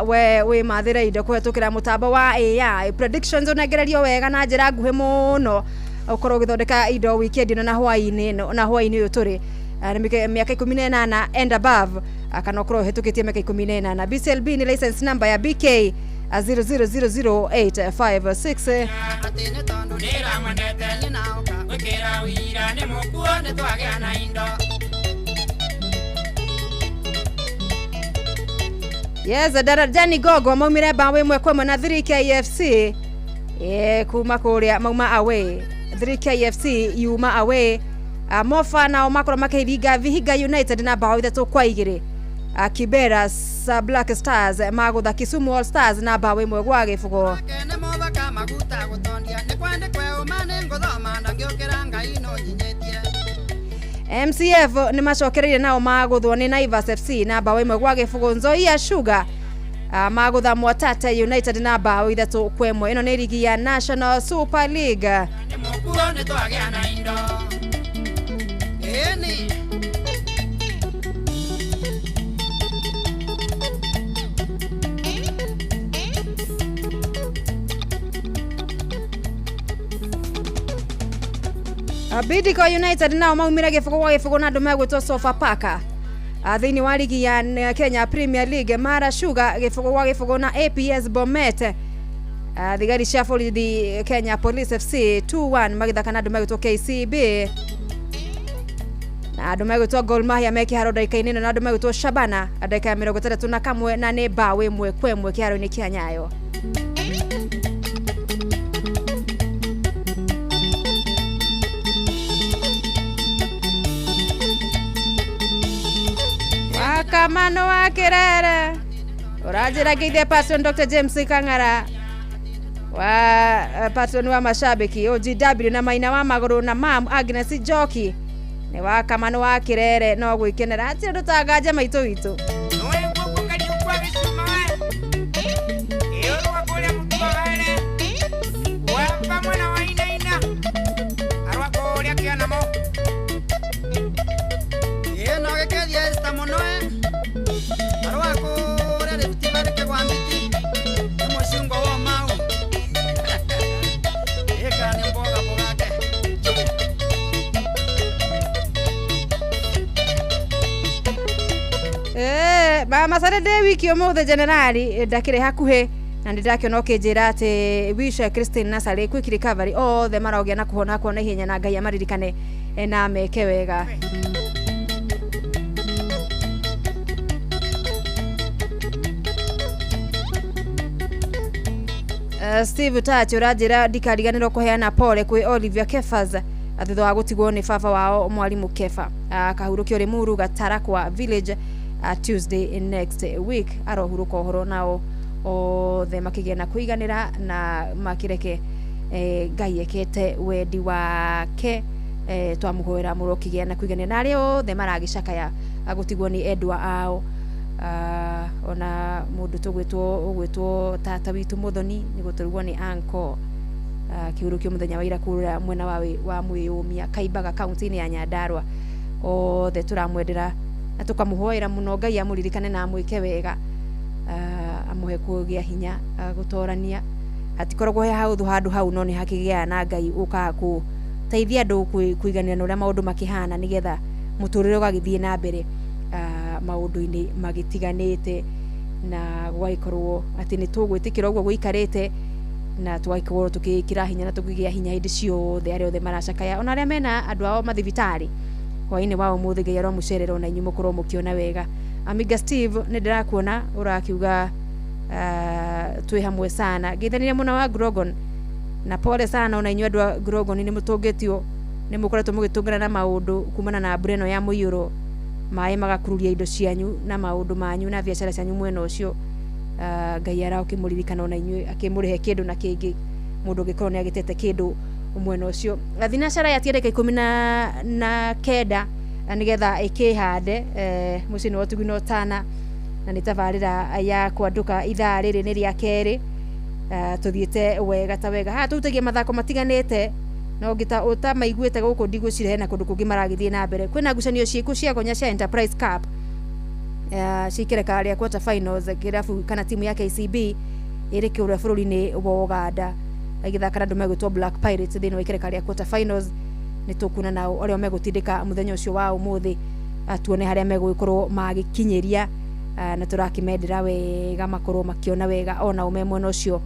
We wĩmathĩre indo kũhetũkĩra mũtambo wa AI predictions ũnengererio wega na njĩra nguhĩ mũno ũkorwo ũgĩthondeka indo weekend ĩno na hwaĩ-inĩ ĩno na hwaĩ-inĩ ũyũ tũrĩ. Nĩ mĩaka 18 and above, kana ũkorwo ũhĩtũkĩtie mĩaka 18. BCLB nĩ license number ya BK 0000856. Atĩ nĩ tondũ ndĩramwendete nyina ũka gwĩkĩra wĩira nĩ mũkuo nĩ twagĩa na indo. Yes, Darajani Gogo maumire bao 1-1 na 3KFC. Kuma kũrĩa mauma away. 3KFC yuma away. Mofa nao makorwo makĩhinga Vihiga United na bao 3-2. Kibera Black Stars magũtha Kisumu All Stars na bao 1-0. Nĩ mũthaka maguta gũtondia nĩ kwandĩkwe ũma nĩ ngũthoma ndangĩũkĩra Ngai no nyinyĩtie. MCF nĩ macokereire nao magũthwo nĩ Naivas FC na bao 1-0. Nzoia Sugar magũtha Mwatate United na bao 3-1. Ĩno nĩ ligi ya National Super League. Nĩ mũkuo nĩ twagĩa na indo. Ĩni. Bidco United nao maumire 0-0 na andũ megwĩtwo Sofapaka. Thĩinĩ wa ligi ya Kenya Premier League, Mara Sugar 0-0 na APS Bomet. Thigari cia borithi Kenya Police FC 2-1 magĩthaka na andũ megwĩtwo KCB. Na andũ megwĩtwo Gor Mahia me kĩharo ndagĩka-inĩ ĩno na andũ megwĩtwo Shabana ndagĩka ya 61 na nĩ bao 1-1 kĩharo-inĩ kĩa Nyayo. Wakamano wa Kirere ũranjĩra ngeithie patron Dr. James Kang'ara wa patron wa mashabiki OGW na maina wa magũrũ na mam Agnes Njoki nĩ Wakamano wa Kirere no gwĩkenera atĩ ndũtanganja maitũ witũ. Mama Saturday wiki ũmũthĩ generali ndakĩrĩ hakuhĩ na nĩ ndakĩona ũkĩnjĩra atĩ wish Christine Nasarĩ quick recovery othe marogĩa na kũhona kwa naihenya na Ngai amaririkane na meke wega. Steve Tachi ũranjĩra ndikariganĩrwo kũheana pole kwĩ Olivia Kefas thutha wa gũtigwo nĩ baba wao mwarimũ Kefa. Kahurũkio Limuru Gatarakwa village Tuesday next week. Arohurũka ũhoro nao othe makĩgĩa na kũiganĩra na makĩreke Ngai ekete wendi wake. Twamũhoera mũrokĩgĩa na kũiganĩra na arĩa othe maragĩcakaya gũtigwo nĩ endwa ao. Ona mũndũ tũgwĩtwo tata witũ Mũthoni nĩ gũtũrugwo nĩ anko kĩhurũkio mũthenya wa ira kũrĩa mwena wa Mwĩyũmia Kaimbaga kaunti-inĩ ya Nyandarua. Othe tũramwendera na tũkamũhoera mũno Ngai amũririkane na amwĩke wega, amũhe kũgĩa hinya gũtorania. Hatikoragwo he haũthũ handũ hau no nĩ hakĩgĩaga na Ngai ũkaga gũteithia andũ kũiganĩra na ũrĩa maũndũ makĩhana nĩgetha mũtũrĩre ũgagĩthiĩ na mbere maũndũ-inĩ magĩtiganĩte na gũgagĩkorwo atĩ nĩ tũgwĩtĩkĩra ũguo gũikarĩte na tũgagĩkorwo tũgĩkĩra hinya na tũkĩgĩa hinya hĩndĩ ciothe arĩa othe maracakaya ona arĩa mena andũ ao mathibitarĩ hwaĩ-inĩ wa ũmũthĩ Ngai aromũcerera ona inyuĩ mũkorwo mũkĩona wega. Amiga Steve nĩ ndĩrakuona ũrakiuga twĩ hamwe sana. Ngeithanĩria mũno wa Grogon na pole sana ona inyuĩ andũ a Grogon nĩ mũtũngĩtio nĩ mũkoretwo mũgĩtũngana na maũndũ kumana na mbura ĩno ya mũiyũro, maĩ magakururia indo cianyu na maũndũ manyu na biacara cianyu mwena ũcio. Ngai arokĩmũririkana ona inyuĩ akĩmũrĩhe kĩndũ na kĩngĩ mũndũ ũngĩkorwo nĩ agĩtete kĩndũ mwena ũcio. Thinacara yatia ndagĩka 19 nĩgetha ĩkĩhande mũciĩ nĩ wa ũtugi na ũtana na nĩ tabarĩra ya kwanduka ithaa rĩrĩ nĩ rĩa kerĩ. Tuthiĩte wega ta wega haha tũhutagia mathako matiganĩte na ũngĩta ũtamaiguĩte gũkũ ndigwĩciria hena kũndũ kũngĩ maragĩthiĩ na mbere. Kwĩna ngucanio ciĩkuo cia gonya cia Enterprise Cup cikereka rĩa quarter finals, kĩrabu kana timu ya KCB ĩrĩ kũrĩa bũrũri-inĩ wa Uganda ĩgĩthaka na andũ megwĩtwo Black Pirates thĩinĩ wa ikereka rĩa quarter finals. Nĩ tũkuona nao ũrĩa megũtindĩka mũthenya ũcio wa ũmũthĩ, tuone harĩa megũgĩkorwo magĩkinyĩria, na tũrakĩmendera wega makorwo makĩona wega onao me mwena ũcio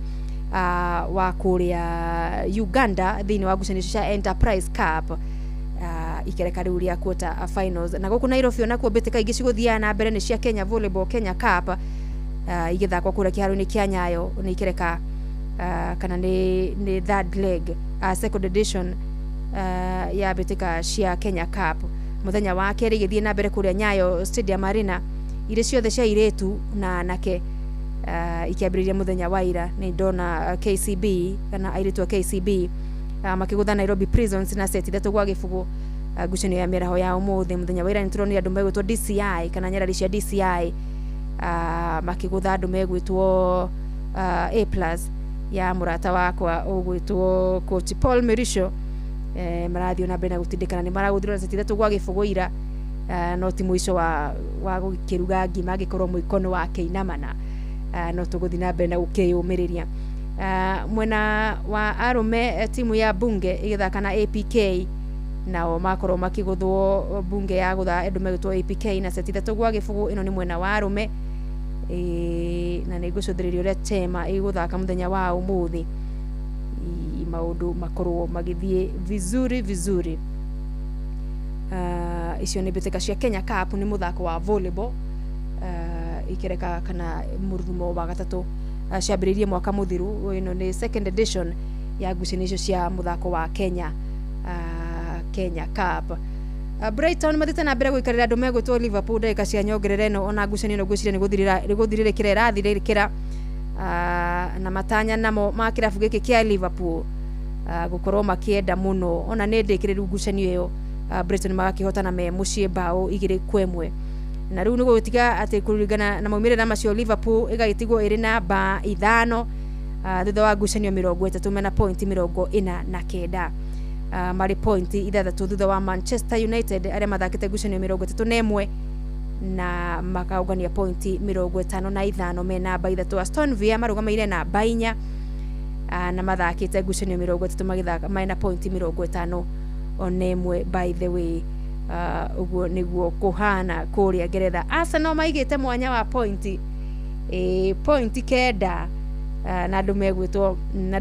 wa kũrĩa Uganda thĩinĩ wa ngucanio cia Enterprise Cup, ikereka rĩu rĩa quarter finals. Na gũkũ Nairobi onakuo mbĩtĩka ingĩ cigũthiaga na mbere nĩ cia Kenya Volleyball Kenya Cup, igĩthakwo kũrĩa kĩharo-inĩ kĩa Nyayo. Nĩ ikereka kana nĩ third leg, second edition ya mbĩtĩka cia Kenya Cup. Mũthenya wa kerĩ igĩthiĩ na mbere kũrĩa Nyayo Stadium Arena, irĩ ciothe cia airĩtu na anake, ikĩambĩrĩria mũthenya wa ira. Nĩ ndona KCB kana airĩtu a KCB makĩgũtha Nairobi Prisons na seti 3-0. Ngucanio ya mĩaraho ya ũmũthĩ, mũthenya wa ira nĩ tũronire andũ megwĩtwo DCI kana nyarari cia DCI makĩgũtha andũ megwĩtwo A Plus ya mũrata wakwa ũgwĩtwo coach Paul Mirisho. Marathiĩ na mbere na gũtindĩkana, nĩ maragũthirwo na seti 3-0 ira, no ti mũico wa gũkĩruga ngima angĩkorwo mũiko nĩ wakĩinamana, no tũgũthiĩ na mbere na gũkĩyũmĩrĩria. Mwena wa arũme, timu ya Bunge ĩgĩthaka na APK, nao makorwo makĩgũthwo. Bunge ya gũtha andũ megwĩtwo APK na seti 3-0. Ĩno nĩ mwena wa arũme. Na nĩ ngũcũthĩrĩria ũrĩa Chema ĩgũthaka mũthenya wa ũmũthĩ, maũndũ makorwo magĩthiĩ vizuri vizuri. Icio nĩ mbĩtĩka cia Kenya Cup, nĩ mũthako wa volleyball, ikereka kana mũrurumo wa gatatũ, ciambĩrĩirie mwaka mũthiru. Ĩno nĩ second edition ya ngucanio icio cia mũthako wa Kenya Cup. Brighton mathiĩte na mbere gũikarĩra andũ megwĩtwo Liverpool ndagĩka cia nyongerera ĩno. Ona ngucanio ĩno ngwĩciria nĩ gũthirĩrĩkĩra ĩrathirĩrĩkĩra, na matanya namo ma kĩrabu gĩkĩ kĩa Liverpool gũkorwo makĩenda mũno ona nĩ ndĩkĩrĩru ngucanio ĩyo. Brighton magakĩhotana me mũciĩ mbaũ 2-1, na rĩu nĩ gũgĩtiga atĩ kũringana na maumĩrĩra macio Liverpool ĩgagĩtigwo ĩrĩ namba 5 thutha wa ngucanio 30 mena pointi 49, marĩ pointi 6 thutha wa Manchester United arĩa mathakĩte ngucanio 31 na makaũngania pointi 55 me namba 3. Aston Villa marũgamĩire namba 4, na mathakĩte ngucanio 30 magĩthaka mena pointi 51. By the way, ũguo nĩguo kũhana kũrĩa Ngeretha. Arsenal maigĩte mwanya wa pointi 9 na andũ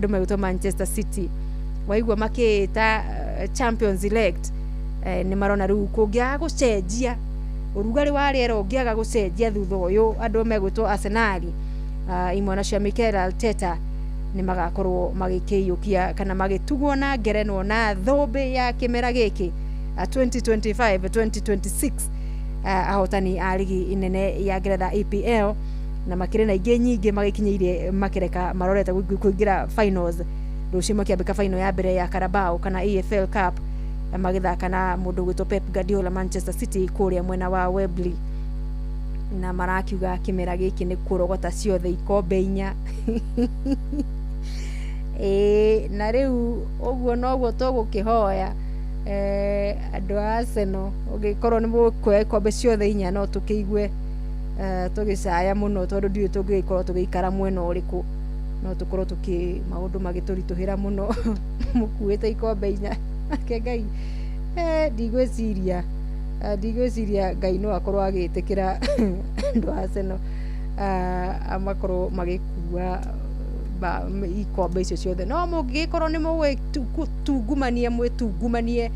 megwĩtwo Manchester City. Waigua makĩĩta champions elect, nĩ marona rĩu kũngĩaga gũcenjia ũrugarĩ wa rĩera ũngĩaga gũcenjia thutha ũyũ, andũ megwĩtwo Arsenal, imwana cia Mikel Arteta nĩ magakorwo magĩkĩiyũkia kana magĩtugwo na ngerenwa na thũmbĩ ya kĩmera gĩkĩ 2025 2026, ahotani a rigi nene ya Ngeretha EPL, na makĩrĩ na ingĩ nyingĩ magĩkinyĩire makereka marorete kũingĩra finals. Rũciũ makĩambĩka final ya mbere ya Carabao kana EFL Cup, magĩthaka na mũndũ ũgwĩtwo Pep Guardiola Manchester City kũrĩa mwena wa Wembley, na marakiuga kĩmera gĩkĩ nĩ kũrogota ciothe ikombe 4. Ĩĩ, na rĩu ũguo noguo tũgũkĩhoya andũ a Arsenal, ũngĩkorwo nĩ mũkuoya ikombe ciothe 4 no tũkĩigue tũgĩcaya mũno, tondũ ndiũĩ tũngĩgĩkorwo tũgĩikara mwena ũrĩkũ. No tũkorwo tũkĩ maũndũ magĩtũritũhĩra mũno mũkuĩte ikombe 4. Nake Ngai, ndigwĩciria Ngai no akorwo agĩtĩkĩra andũ a Arsenal makorwo magĩkua ikombe icio ciothe. No mũngĩgĩkorwo nĩ mũgũtungumania mwĩtungumanie,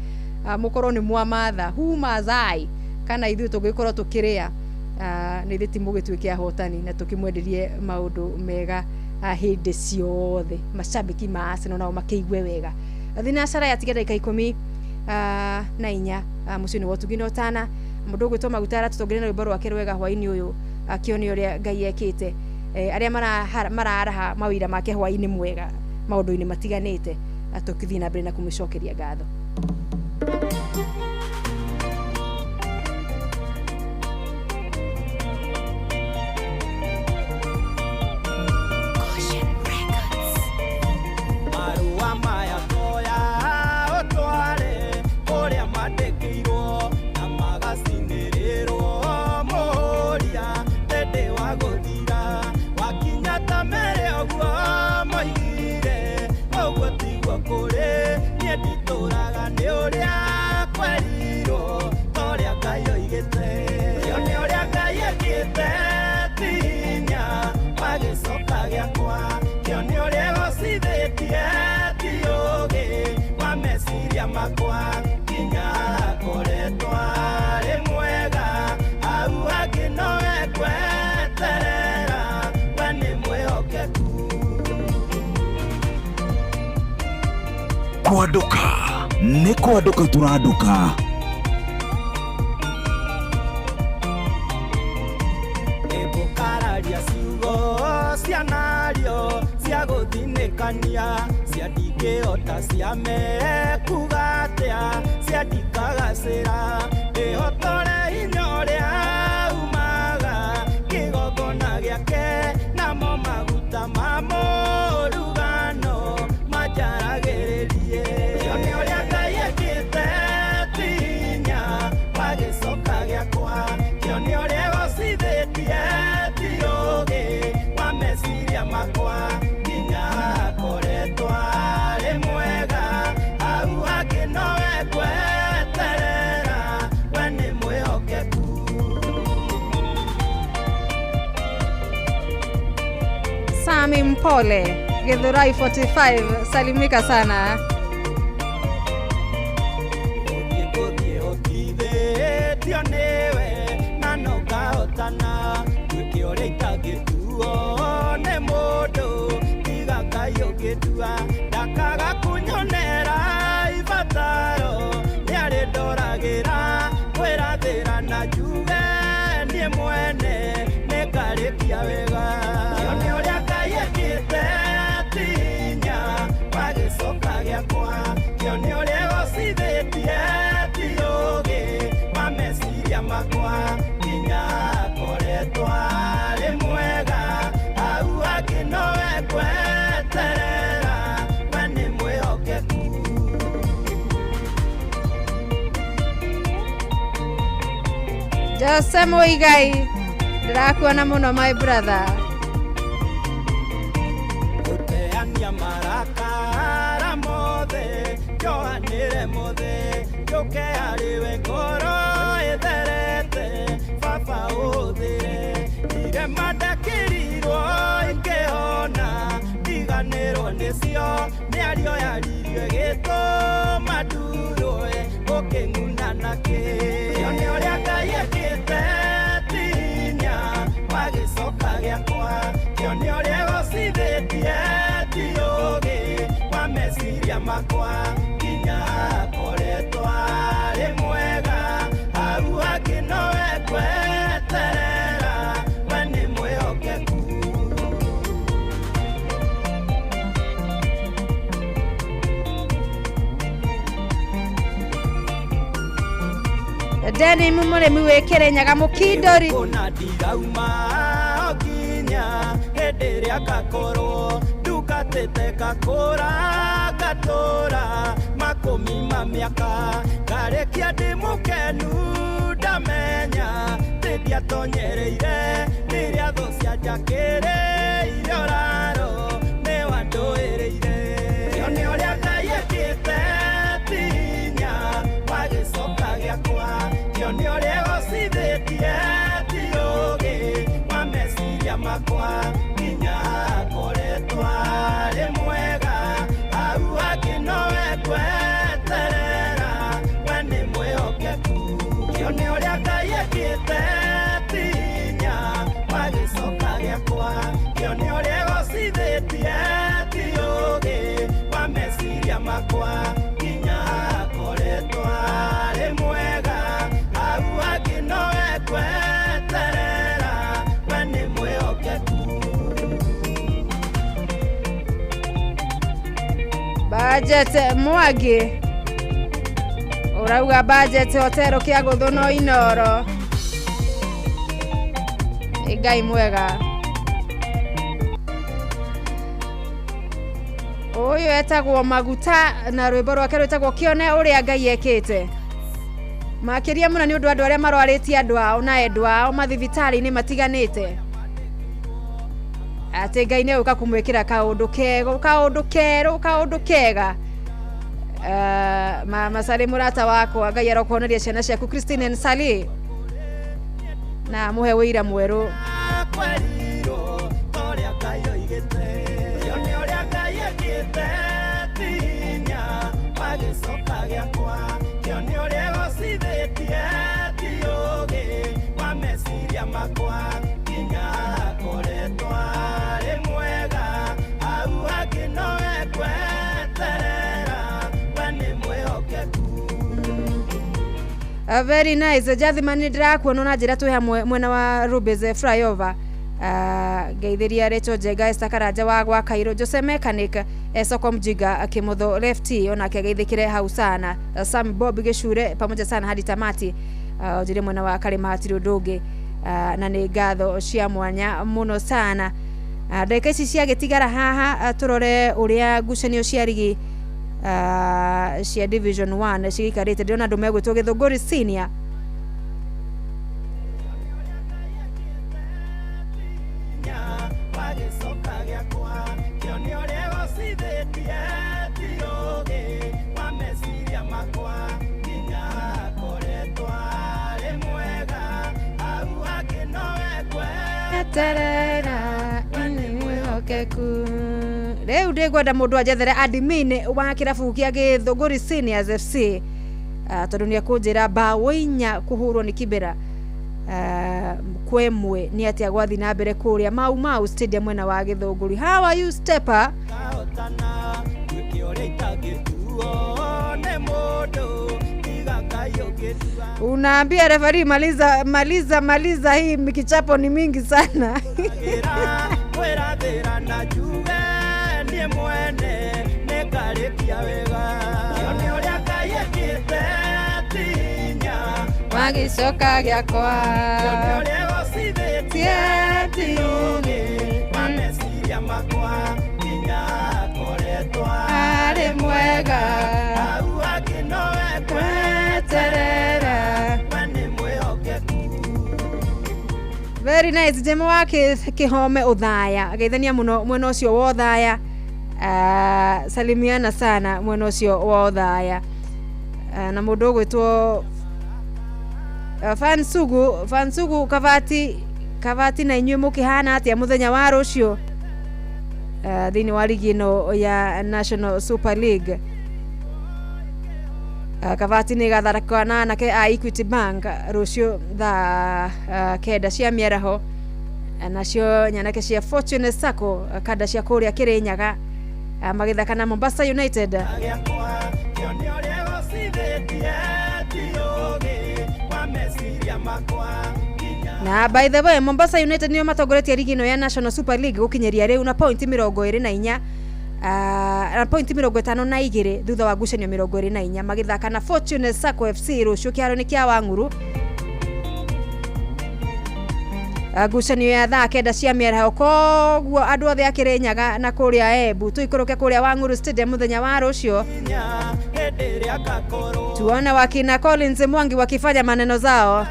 mũkorwo nĩ mwamatha who mazai kana ithuĩ tũngĩkorwo tũkĩrĩa, nĩ ithuĩ ti mũgĩtuĩke ahotani na tũkĩmwenderie maũndũ mega hĩndĩ ciothe. Macambĩki ma Arsenal nao makĩigue wega. Thinacara yatiga ndagĩka 14 mũciĩ-inĩ wa ũtugi na ũtana. Mũndũ ũgwĩtwo Maguta aratũtongoria na rwĩmbo rwake rwega hwaĩ-inĩ ũyũ, akĩonia ũrĩa Ngai ekĩte. Arĩa mararaha mawĩra make hwaĩ-inĩ mwega maũndũ-inĩ matiganĩte, tũkĩthiĩ na mbere na kũmũcokeria ngatho. ũrĩa kwerirwo torĩa Ngai oigĩte. Kĩone ũrĩa Ngai ekĩte ti hinya wa gĩcoka gĩakwa. Kĩone ũrĩa ĩgocithĩtie ti ũũgĩ wa meciria makwa. Nginya akoretwo arĩ mwega hau hangĩ nowe ngweterera we nĩ mwĩhokeku. Kwanduka nĩ kwanduka tũranduka. Ĩmbũkararia ciugo cianario cia gũthinĩkania cia ndingĩhota ciamekuga atĩa cia ndikagacĩra ndĩhotore hinya ũrĩa umaga kĩgongona gĩake namo maguta ma mũrugano manjaragĩrĩrie. Kĩone ũrĩa Ngai ekĩte ti hinya wa gĩcoka gĩakwa. Kĩone ũrĩa ĩgocithĩtie ti ũũgĩ wa meciria makwa. Nginya akoretwo arĩ mwega hau hangĩ nowe ngweterera we nĩ mwĩhokeku. Sami Mpole, Githurai 45, salimika sana. Gũthiĩ gũthiĩ hotithĩtio nĩwe na no ngahotana nduĩke ũrĩa itangĩtuo nĩ mũndũ tiga Ngai ũngĩndua ndakaga kunyonera ibataro nĩarĩ ndoragĩra kwĩrathĩra na njuge niĩ mwene nĩngarĩkia wega. Kĩone ũrĩa Ngai ekĩte ti hinya wa gĩcoka gĩakwa. Kĩone ũrĩa ĩgocithĩtie ti ũũgĩ wa meciria makwa. Nginya akoretwo arĩ mwega hau hangĩ nowe ngweterera we nĩ mwĩhokeku. Jose Muigai, ndĩrakuona mũno my brother. Gũteania marakara mothe njohanĩre mothe njũke harĩ we ngoro ĩtherete baba ũhũthĩre irema ndakĩrirwo ikĩhona ndiganĩrwo nĩcio mĩario yaririo ĩgĩtũma ndurwe ũkĩng'una nakĩ. Kĩone ũrĩa Ngai ekĩte ti hinya wa gĩcoka gĩakwa. Kĩone ũrĩa ĩgocithĩtie ti ũũgĩ wa meciria makwa. Nginya akoretwo arĩ mwega hau hangĩ nowe ngweterera we nĩ mwĩhokeku. Denim mũrĩmi wĩ Kĩrĩnyaga mũkindori. Ona ndirauma o nginya hĩndĩ ĩrĩa ngakorwo ndungatĩte ngakũra ngatũra makũmi ma mĩaka ngarĩkia ndĩ mũkenu ndamenya tĩ ndiatonyereire rĩrĩa thũ cianjakĩrĩire ũraro nĩ wandũĩrĩire. Kĩone ũrĩa Ngai ekĩte ti hinya wa gĩcoka gĩakwa. Kĩone ũrĩa ĩgocithĩtie ti ũũgĩ wa meciria makwa. Nginya akoretwo arĩ mwega hau hangĩ nowe ngweterera we nĩ mwĩhokeku. Kĩone ũrĩa Ngai ekĩte ti hinya wa gĩcoka gĩakwa. Kĩone ũrĩa ĩgocithĩtie ti ũũgĩ wa meciria makwa. Nginya akoretwo arĩ mwega hau hangĩ nowe ngweterera we nĩ mwĩhokeku. Budget Mwangi ũrauga budget hotero kĩa gũthũno Inoro. Ĩ Ngai mwega. Ũyũ etagwo Maguta na rwĩmbo rwake rwĩtagwo Kĩone ũrĩa Ngai ekĩte. Makĩria mũno nĩ ũndũ wa andũ arĩa marwarĩtie andũ ao na endwa ao mathibitarĩ-inĩ matiganĩte. Atĩ Ngai nĩ egũka kũmwĩkĩra kaũndũ kego, kaũndũ kerũ, kaũndũ kega. Mama Sally mũrata wakwa, Ngai arokuoneria ciana ciaku Christine and Sally, na muhe wĩira mwerũ. Very nice. Jathima nĩ ndĩrakuona na njĩra twĩ hamwe mwena wa Rubis flyover. Ngeithĩria Rachel Njenga, Esther Karanja wa gwa Kairũ, Jose Mechanic, Soko Mjinga Kimotho Lefty onake ageithĩkĩre hau sana. Sam Bob Gĩcure pamoja sana hadi tamati. Njĩre mwena wa Karĩma hatirĩ ũndũ ũngĩ. Na nĩ ngatho cia mwanya mũno sana. Ndagĩka ici ciagĩtigara haha, tũrore ũrĩa ngucanio cia rigi cia Division 1 ciikarĩte. Ndĩrona andũ megwĩtwo Gĩthũngũri Senior. Rĩu ndĩngwenda mũndũ anjethere admin wa kĩrabu kĩa Gĩthũngũri Seniors FC, tondũ nĩ ekũnjĩra mbaũ 4 kũhũrwo nĩ Kibera kwemwe nĩ atĩa gwathi na mbere kũrĩa Mau Mau Stadium mwena wa Gĩthũngũri. How are you, stepper? Unaambia referee maliza maliza maliza, hii mikichapo ni mingi sana. Magicoka gĩakwa arĩ mwega kweterera. Very nice. Jema wa Kihome Uthaya, geithania muno mwena ũcio wa Uthaya. Salimiana sana mwena ũcio wa Uthaya. Na mũndũ ũgwĩtwo Fansugu, Fansugu Kavati, Kavati na inyuĩ mũkĩhana atĩa mũthenya wa rũciũ thĩinĩ wa ligi ĩno ya National Super League? Kavati nĩ ĩgathaka na anake a Equity Bank rũciũ thaa 9 cia mĩaraho. Nacio nyanake cia Fortune Sacco, kanda cia kũrĩa Kĩrĩnyaga, magĩthaka na Mombasa United. Na by the way, Mombasa United nĩo matongoretie ligi ĩno ya National Super League gũkinyĩria rĩu na pointi 24, na pointi 52 thutha wa ngucanio 24, magĩthaka na Fortune Sacco FC rũciũ kĩharo-inĩ kĩa Wang'uru. Ngucanio ya thaa 9 cia mĩaraho. Koguo andũ othe a Kĩrĩnyaga na kũrĩa Embu tũikũrũke kũrĩa Wang'uru Stadium mũthenya wa rũciũ, tuone wakina Collins Mwangi wakifanya maneno zao.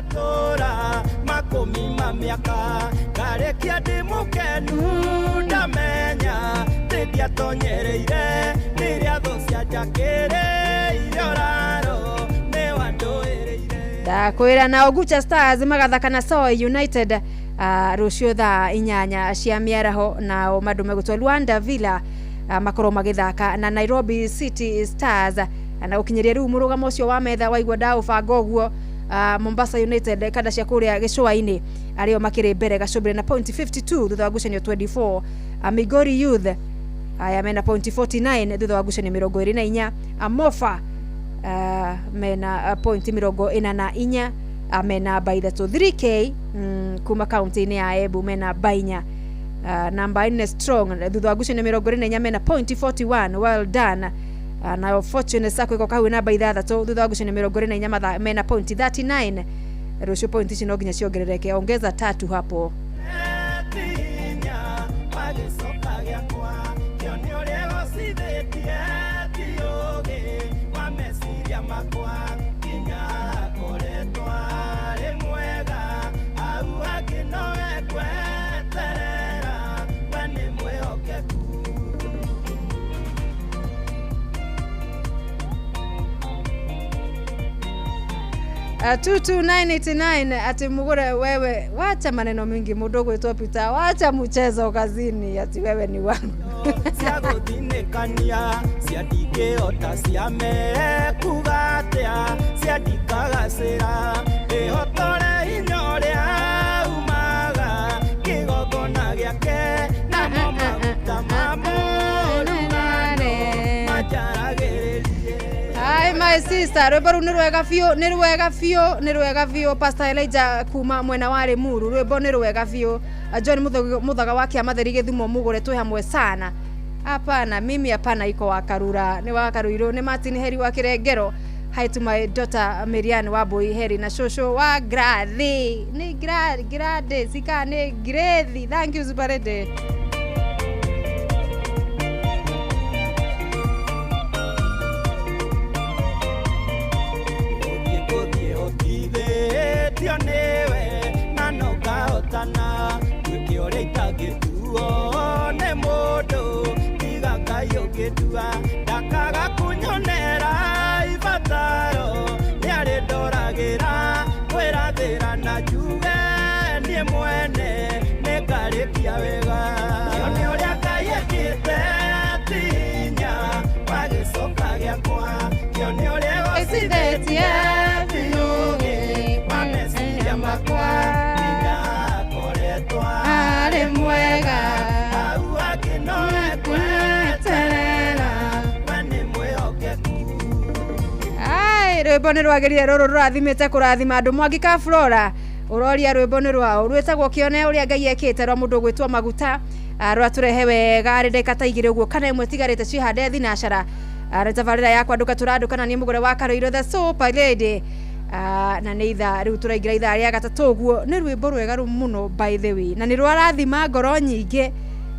Ndakwĩra na Ogucha Stars magathaka na Soy United rũciũ thaa 8 cia mĩaraho. Nao mandũ megũtwo Luanda Villa makorwo magĩthaka na Nairobi City Stars. Na gũkinyĩria rĩu mũrũgamo ũcio wa metha waigua ndaũbanga ũguo, Mombasa United kanda cia kũrĩa gĩcũa-inĩ arĩo makĩrĩ mbere gacũmbĩrĩ na point 52 thutha wa ngucanio 24. Migori Youth aya mena point 49 thutha wa ngucanio 24. Amofa mena point 44, mena ba 3 3K kuma kaunti-inĩ ya Embu mena ba 4. Namba 4 strong thutha wa ngucanio 24 mena point 41, well done. Nayo Fortune Sacco iko kahau namba 6 thutha wa ngucanio 24 mena point 39. Rũciũ point ici no nginya ciongerereke, ongeza 3 hapo. 22989 ati mugure wewe, wacha maneno mingi mudogo gwitwo Peter, wacha mchezo kazini, ati wewe ni wangu. Ciagũthinĩkania ciandingĩhota ciame kuga atĩa ciandikagacĩra ĩhotore hinya ũrĩa umaga kĩgongona gĩake namo maguta ma mũrugano manjaragĩrĩrie. Hi my sister, rwĩmbo rũu nĩ rwega biũ, nĩ rwega biũ, nĩ rwega biũ. Pastor Elijah kuma mwena wa Limuru, rwĩmbo nĩ rwega biũ. John Muthaga wa Kĩamatheri Gĩthumo mugure twĩ hamwe sana. Hapana, mimi hapana, iko wa Karura, ni wa Karuiro, ni Martin Heri wa Kirengero. Hi to my daughter Marianne wa Boy Heri na shosho wa Grathi. Ni Grade, sika ni Grethi. Thank you super lady. Gũthiĩ hotithĩtio nĩwe na no ngahotana gwĩke ũrĩa itangĩtuo nĩ mũndũ tiga Ngai ũngĩtua ndakaga kunyonera ibataro nĩarĩ ndoragĩra kwĩrathĩra na njuge niĩ mwene nĩngarĩkia wega nĩ ũrĩa Ngai ekĩte ti hinya wa gĩcoka gĩakwa kĩo nĩ ũrĩa gocithĩtie biũgĩ wa meciria makwa nĩndakoretwo arĩ mwega hau angĩ nowe kweterera we nĩ mwĩhokeku. Ai, rwĩmbo nĩ rwagĩrire rũrũ rũrathimĩte kũrathima andũ. Mwangi ka Flora ũroria rwĩmbo nĩ rwao rwĩtagwo kĩone ũrĩa Ngai ekĩte rwa mũndũ ũgwĩtwo maguta, rwatũrehe wega arĩ ndagĩka ta igĩrĩ ũguo kana ĩmwe tigarĩte cihande thinacara. Nĩ tabarĩra ya kwandũka tũrandũkana niĩ mũgũre wa Karoiro the super lady. Na nĩ ithaa rĩu tũraingĩra ithaa rĩa gatatũ ũguo. Nĩ rwĩmbo rwega mũno by the way, na nĩ rwarathima ngoro nyingĩ.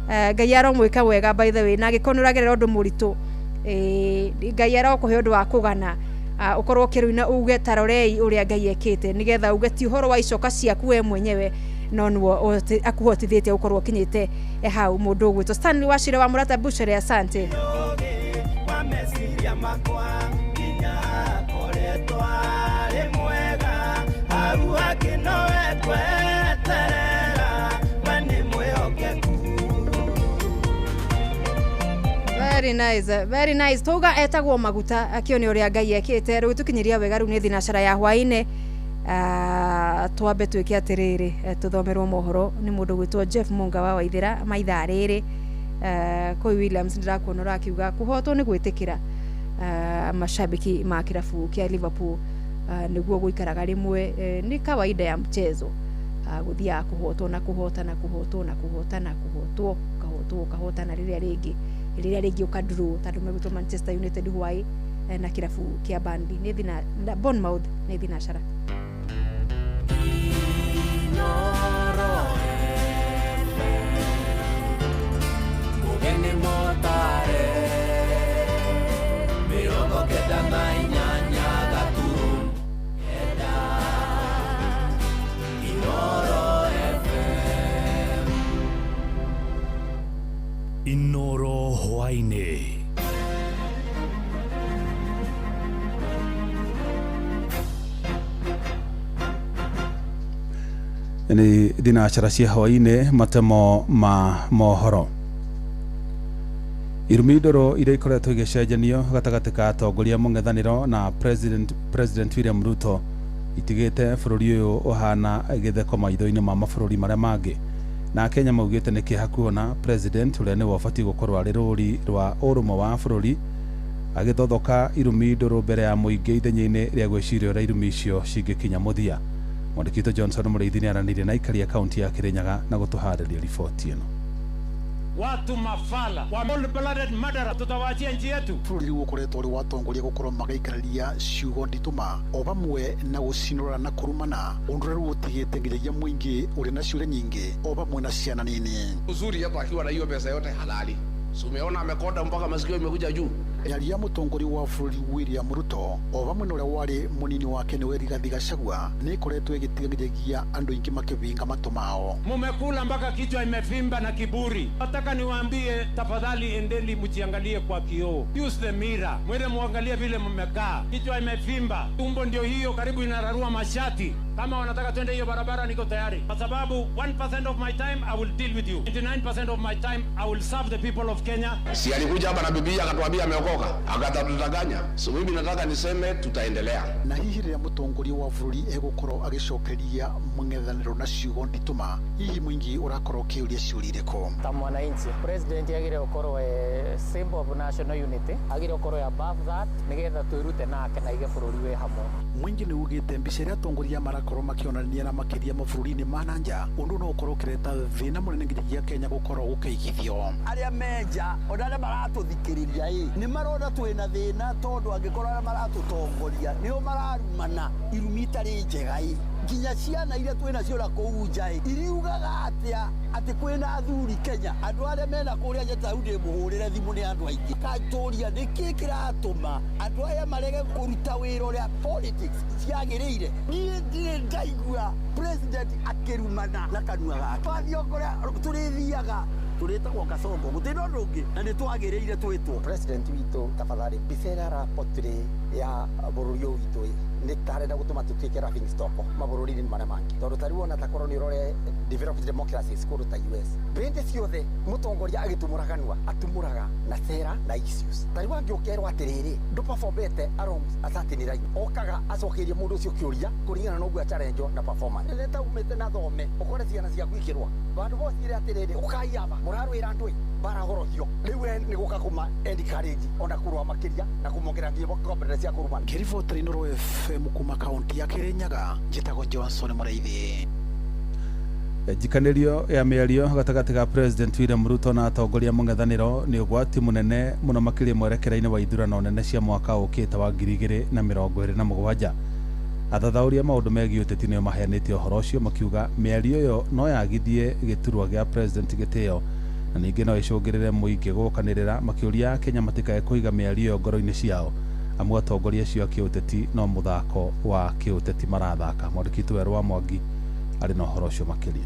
Ngai aromwĩka wega by the way, na angĩkorwo nĩ ũragerera ũndũ mũritũ, Ngai arokũhe ũndũ wa kũgana, ũkorwo ũkĩrũina uge tarorei ũrĩa Ngai ekĩte, nĩgetha uge ti ũhoro wa icoka ciaku we mwenyewe no nĩwe akuhotithĩtie ũkorwo ũkinyĩte hau. Mũndũ ũgwĩtwo Stanley Wachira wa Mũrata Buchere, asante. Wa meciria makwa nginya akoretwo arĩ mwega hau angĩ nowe kweterera we nĩ mwĩhokeku. Very nice, very nice. Tuga etagwo maguta akĩone ũrĩa Ngai ekĩte. Rĩu tũkinyiria wega rĩu nĩ thinacara ya hwaĩ-inĩ. Twambe twĩke atĩrĩrĩ, tũthomerwo mohoro nĩ mũndũ gwĩtwo Jeff Munga wa Waithĩra maithaa rĩrĩ. Kũu Williams ndĩrakuona ũrakiuga kũhotwo nĩ gwĩtĩkĩra mashabiki ma kĩrabu kĩa Liverpool, nĩguo gũikaraga rĩmwe, nĩ kawaida ya mchezo, gũthiaga kũhotwo na kũhotana, kũhotwo na kũhotana, kũhotwo ũkahotwo ũkahotana, rĩrĩa rĩngĩ ũkadurwo tondũ megwĩtwo Manchester United hwaĩ na kĩrabu kĩa Burnley nĩ thina na Bournemouth nĩ thinacara. Mugeni motare 98 gaturu kenda Inoro FM. Inoro hwaĩ-inĩ. Nĩ thinacara cia hwaĩ-inĩ, matemo ma mohoro. Irumi ndũrũ iria ikoretwo igĩcenjanio gatagatĩ ka atongoria mũng'ethanĩro na President William Ruto itigĩte bũrũri ũyũ ũhana gĩtheko maitho-inĩ ma mabũrũri marĩa mangĩ. Na Kenya maugĩte nĩ kĩeha kuona President ũrĩa nĩwe ũbatiĩ gũkorwo arĩ rũri rwa ũrũmwe wa bũrũri agĩthothoka irumi ndũrũ mbere ya mũingĩ ithenya-inĩ rĩa gwĩciria ũrĩa irumi icio cingĩkinya mũthia. Mwandĩki witũ Johnson Mũrĩithi nĩ aranĩirie na aikari a kaunti ya Kirinyaga na gũtũharĩria riboti ĩno. Watu mafala wa blooded murderer, tutawaachia nchi yetu. Bũrũri rĩu ũkoretwo ũrĩ watongoria gũkorwo magĩikarĩria ciugo nditũ ma o vamwe na gũcinũra na kũrumana, ũndũ ũrĩa rĩu ũtigĩte nginyagia mũingĩ ũrĩ na ciũria nyingĩ o vamwe na ciana nini. Uzuri hapa akiwa na hiyo pesa yote halali, si umeona amekonda mpaka masikio imekuja juu. Mĩario ya mũtongoria wa bũrũri William Ruto o vamwe na ũrĩa warĩ mũnini wake nĩwe Rigathi Gachagua nĩ ĩkoretwo ĩgĩtigithĩria andũ aingĩ makĩvinga matũ mao. Mumekula mpaka kichwa imefimba na kiburi. Nataka niwaambie, tafadhali endeni mjiangalie kwa kioo, use the mirror, mwende muangalie vile mmekaa. Kichwa imefimba, tumbo ndio hiyo, karibu inararua mashati. Kama wanataka twende hiyo barabara, niko tayari, kwa sababu 1% of my time I will deal with you, 99% of my time I will serve the people of Kenya. Si alikuja hapa na Biblia akatuambia ameokoka, akatatudanganya. So mimi nataka niseme tutaendelea. Na hihi rĩrĩa mũtongoria wa bũrũri egũkorwo agĩcokeria mũng'ethanĩro na ciugo nditũ hihi mũingĩ ũrakorwo ũkĩũria ciũria irĩkũ? Ta mwananchi, president agire gũkorwo e symbol of national unity, agire gũkorwo e above that nigetha twĩrute nake na aige bũrũri wĩ hamwe. Mũingĩ nĩ ugĩte mbica ĩrĩa atongoria marakorwo makĩonania na makĩria mabũrũri-inĩ ma na nja ũndũ no ũkorwo ũkĩreta thĩna mũnene nginyagia Kenya gũkorwo gũkĩigithio. Arĩa menja ona arĩa maratũthikĩrĩria ĩ nĩ marona twĩna thĩna tondũ angĩkorwo arĩa maratũtongoria nĩo mararumana irumi itarĩ njega ĩ nginya ciana iria twĩnacio na kũu nja ĩ iriugaga atĩa atĩ kwĩna athuri Kenya andũ arĩa mena kũrĩa nja ta rĩu ndĩmũhũrĩre thimũ nĩ andũ aingĩ katũria nĩkĩ kĩratũma andũ aya marege kũruta wĩra ũrĩa politics ciagĩrĩire. Niĩ ndirĩ ndaigua president akĩrumana na kanua gake. Twathiĩ kũrĩa tũrĩthiaga tũrĩtagwo Kasongo gũtirĩ na ũndũ ũngĩ na nĩ twagĩrĩire twĩtwo. President witũ tafadhali mbica ĩrĩa araportray ya bũrũri ũyũ witũ ĩ nĩ tarenda gũtũma tũtuĩke laughing stock mabũrũri-inĩ marĩa mangĩ tondũ ta rĩu ona ta korwo nĩ ũrore developed democracies kũndũ ta US hĩndĩ ciothe mũtongoria agĩtumũra kanua atumũraga na sera na issues. Ta rĩu angĩũkerwo atĩrĩrĩ ndũperformete along a certain line okaga acokeirie mũndũ ũcio kĩũria kũringana na ũguo challenge na performance. Nĩ ta umĩte na thome ũkore ciana ciaku ikĩrũa vandũ bocire atĩrĩrĩ ũkai aba mũrarwĩra andũ ĩ bara gorohio rĩu we nĩ gũka kũma encourage ona kũrũa makĩria na kũmongerera nginya confidence ya kũrumana. Ngĩribotera Inooro FM kuma kaunti ya Kirinyaga njĩtagwo Johnson Mũraithi. Njikanĩrio ya mĩario gatagatĩ ga President William Ruto na atongoria mũng'ethanĩro nĩ ũgwati mũnene mũno makĩria mwerekera-inĩ wa ithurano nene cia mwaka ũkĩte wa 2027. Athathaũri a maũndũ megiĩ ũteti nĩo maheanĩte ũhoro ũcio makiuga mĩario ĩyo no yagithie gĩturwa gĩa president gĩtĩo na ningĩ no ĩcũngĩrĩre mũingĩ gũkanĩrĩra makĩũria Akenya matikae kũiga mĩario ĩyo ngoro-inĩ ciao amu atongoria acio a kĩũteti no mũthako wa kĩũteti marathaka. Mwandĩki witũ Werũ wa Mwangi arĩ na ũhoro ũcio makĩria.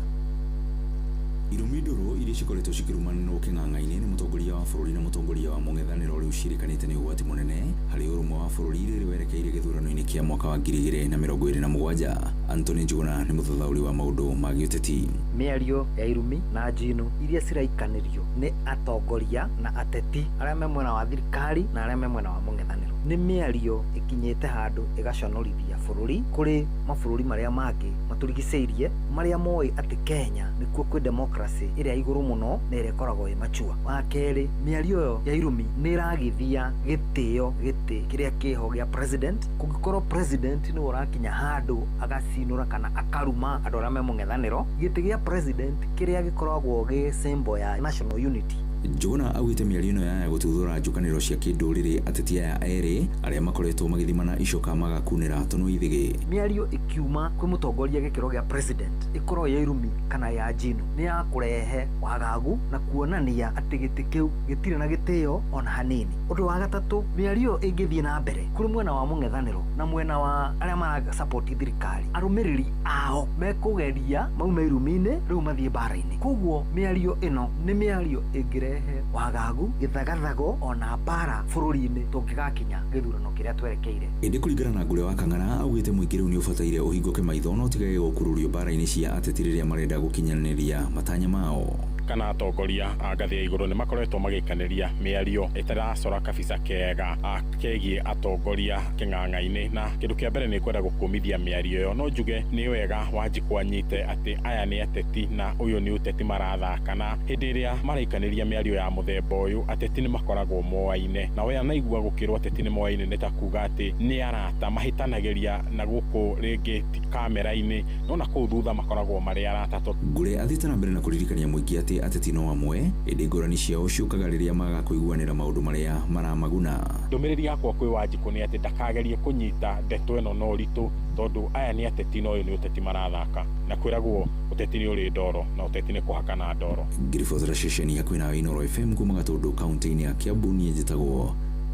Irumi ndũrũ iria cikoretwo cikĩrumanĩrwo kĩng'ang'a-inĩ nĩ mũtongoria wa bũrũri na mũtongoria wa mũng'ethanĩro rĩu ciĩrĩkanĩte nĩ ũgwati mũnene harĩ ũrũmwe wa bũrũri rĩrĩ werekeire gĩthurano-inĩ kĩa mwaka wa 2027. Anthony Njuguna nĩ mũthathaũri wa maũndũ ma gĩũteti. Mĩario ya irumi na njino iria ciraikanĩrio nĩ atongoria na ateti arĩa me mwena wa thirikari na arĩa me mwena wa mũng'ethanĩro nĩ mĩario ĩkinyĩte handũ ĩgaconorithia bũrũri kũrĩ mabũrũri marĩa mangĩ matũrigicĩirie marĩa moĩ atĩ Kenya nĩkuo kwĩ democracy ĩrĩa igũrũ mũno na ĩrĩa ĩkoragwo ĩ machua. Wa kerĩ, mĩario ĩyo ya irumi nĩ ĩragithia gĩtĩo gĩtĩ kĩrĩa kĩho gĩa president. Kũngĩkorwo president nĩwe ũrakinya handũ agacinũra kana akaruma andũ arĩa me mũng'ethanĩro, gĩtĩ gĩa president kĩrĩa gĩkoragwo gĩ symbol ya national unity. Njuguna augĩte mĩario ĩno yaya gũtuthũra njũkanĩro cia kĩndũrĩrĩ ateti aya erĩ arĩa makoretwo magĩthimana icoka magakunĩra tũnua ithĩgĩ. Mĩario ĩkiuma kwĩ mũtongoria gĩkĩro gĩa president ĩkorwo ya irumi kana ya njino nĩ ya kũrehe wagagu na kuonania atĩ gĩtĩ kĩu gĩtirĩ na gĩtĩo ona hanini. Ũndũ wa gatatũ, mĩario ĩngĩthiĩ na mbere kũrĩ mwena wa mũng'ethanĩro na mwena wa arĩa marasupport thirikari, arũmĩrĩri ao mekũgeria maume irumi-inĩ rĩu mathiĩ mbara-inĩ. Koguo mĩario ĩno nĩ mĩario ĩngĩrehe wagagu, gĩthagathago ona mbara bũrũri-inĩ tũngĩgakinya gĩthurano kĩrĩa twerekeire. Ĩndĩ kũringana na Ngũre wa Kang'ara augĩte mũingĩ rĩu nĩ ũbataire ũhingũke maitho no ũtigage gũkururio mbara-inĩ cia ateti rĩrĩa marenda gũkinyanĩria matanya mao. Kana atongoria a ngathĩ ya igũrũ nĩ makoretwo magĩikanĩria mĩario ĩtaracora kabica kega kegiĩ atongoria kĩng'ang'a-inĩ, na kĩndũ kĩa mbere nĩ kwenda gũkũmithia mĩario ĩyo. No njuge nĩ wega Wanjikũ anyite atĩ aya nĩ ateti na ũyũ nĩ ũteti marathaka, na hĩndĩ ĩrĩa maraikanĩria mĩario ya mũthemba ũyũ ateti nĩ makoragwo moaine, na we anaigua gũkĩrwo ateti nĩ moaine nĩ ta kuga atĩ nĩ arata mahĩtanagĩria na gũkũ rĩngĩ ti kamera-inĩ no na kũu thutha makoragwo marĩ arata. Ngũre athiĩte na mbere na kũririkania mũingĩ atĩ ateti no amwe ĩndĩ ngũrani ciao ciũkaga rĩrĩa maga kũiguanĩra maũndũ marĩa maramaguna. Ndũmĩrĩri yakwa kwĩ Wanjikũ nĩ atĩ ndakagerie kũnyita ndeto ĩno na ũritũ tondũ aya nĩ ateti na ũyũ nĩ ũteti marathaka, na kwĩragwo ũteti nĩ ũrĩ ndoro na ũteti nĩ kũhakana ndoro. Ngĩribotera ceceni hakuhĩ nawe Inooro FM kuma Gatũndũ kaunti-inĩ ya Kiambu, niĩ njĩtagwo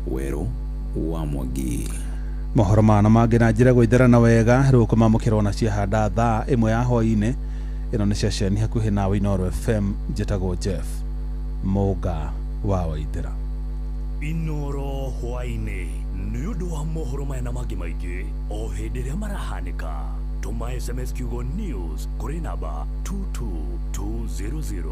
Werũ wa Mwangi. Mohoro mana mangĩ na njĩra gũitherana wega rĩu kũmamũkĩrwo na ciahanda thaa 1 ya hwaĩ-inĩ. Ĩno nĩ ceceni hakuhĩ nawe Inooro FM. Njĩtagwo Jeff Mũnga wa Waithera. Inooro hwaĩ-inĩ nĩ ũndũ wa mohoro maya na mangĩ maingĩ o hĩndĩ ĩrĩa marahanĩka. Tũma SMS kiugo news kũrĩ namba 22200.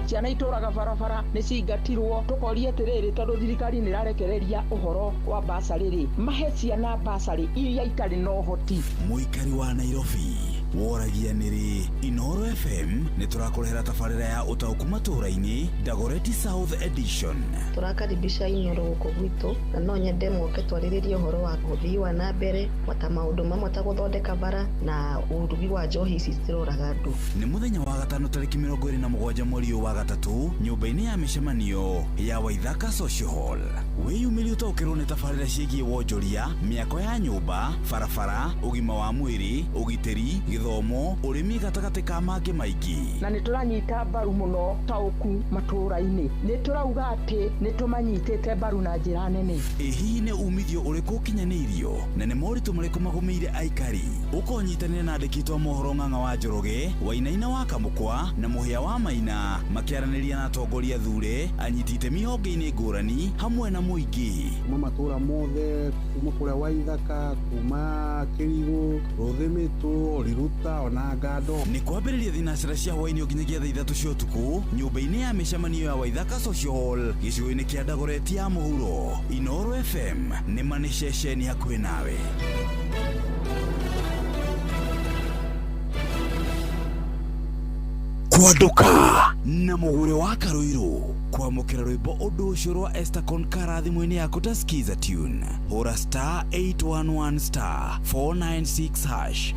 Ciana itũraga barabara nĩ cingatirwo tũkoria atĩrĩrĩ tondũ thirikari nĩ ĩrarekereria ũhoro wa basarĩ rĩ mahe ciana basarĩ iria itarĩ na ũhoti. Mũikari wa Nairobi woragia nĩrĩ Inooro FM nĩ tũrakũrehera tabarĩra ya ũtaũku matũũra-inĩ Dagoretti South Edition. Tũrakaribisha Inooro gũkũ gwitũ na no nyende moke twarĩrĩrie ũhoro wa ũthii wa na mbere ta maũndũ mamwe ta gũthondeka bara na ũrugi wa njohi ici ciroraga andũ. Nĩ mũthenya wa gatano tarĩki 27 mweri ũyũ wa gatatũ nyũmba-inĩ ya mĩcemanio ya Waithaka Social Hall. Wĩyumĩrie ũtaũkĩrwo nĩ tabarĩra ciĩgiĩ wonjoria, mĩako ya nyũmba, barabara, ũgima wa mwĩrĩ, ũgitĩri, gĩthomo, ũrĩmi gatagatĩ ka mangĩ maingĩ. Na nĩ tũranyita mbaru mũno taũku matũũra-inĩ, nĩ tũrauga atĩ nĩ tũmanyitĩte mbaru na njĩra nene. Ĩ hihi nĩ umithio ũrĩkũ ũkinyanĩirio na nĩ moritũ marĩkũ magũmĩire aikari? Ũkonyitanĩra na andĩki a mohoro Ng'ang'a wa Njoroge, Wainaina wa Kamũkwa na Mũhĩa wa Maina makĩaranĩria na atongoria thure, anyiti itemi honge-inĩ ngũrani hamwe na mũingĩ. Kuma matũũra mothe, kuma kũrĩa Waithaka, kuma Kĩrigũ, Rũthĩmĩtũ, Riruta ona Ngando. Nĩ kwambĩrĩria thinacara cia hwaĩ-inĩ nginyagia thaa 3 cia ũtukũ nyũmba-inĩ ya mĩcemanio ya Waithaka Social Hall gĩcigo-inĩ kĩa Dagoretti ya mũhuro. Inooro FM nĩ ma nĩ ceceni hakuhĩ nawe. Kwanduka na mũgũre wa Karũirũ kwamũkĩra rwĩmbo ũndũ ũcio rwa Esther Konkara thimũ-inĩ yaku ta Skiza tune. Hũra star 811 star 496 hash.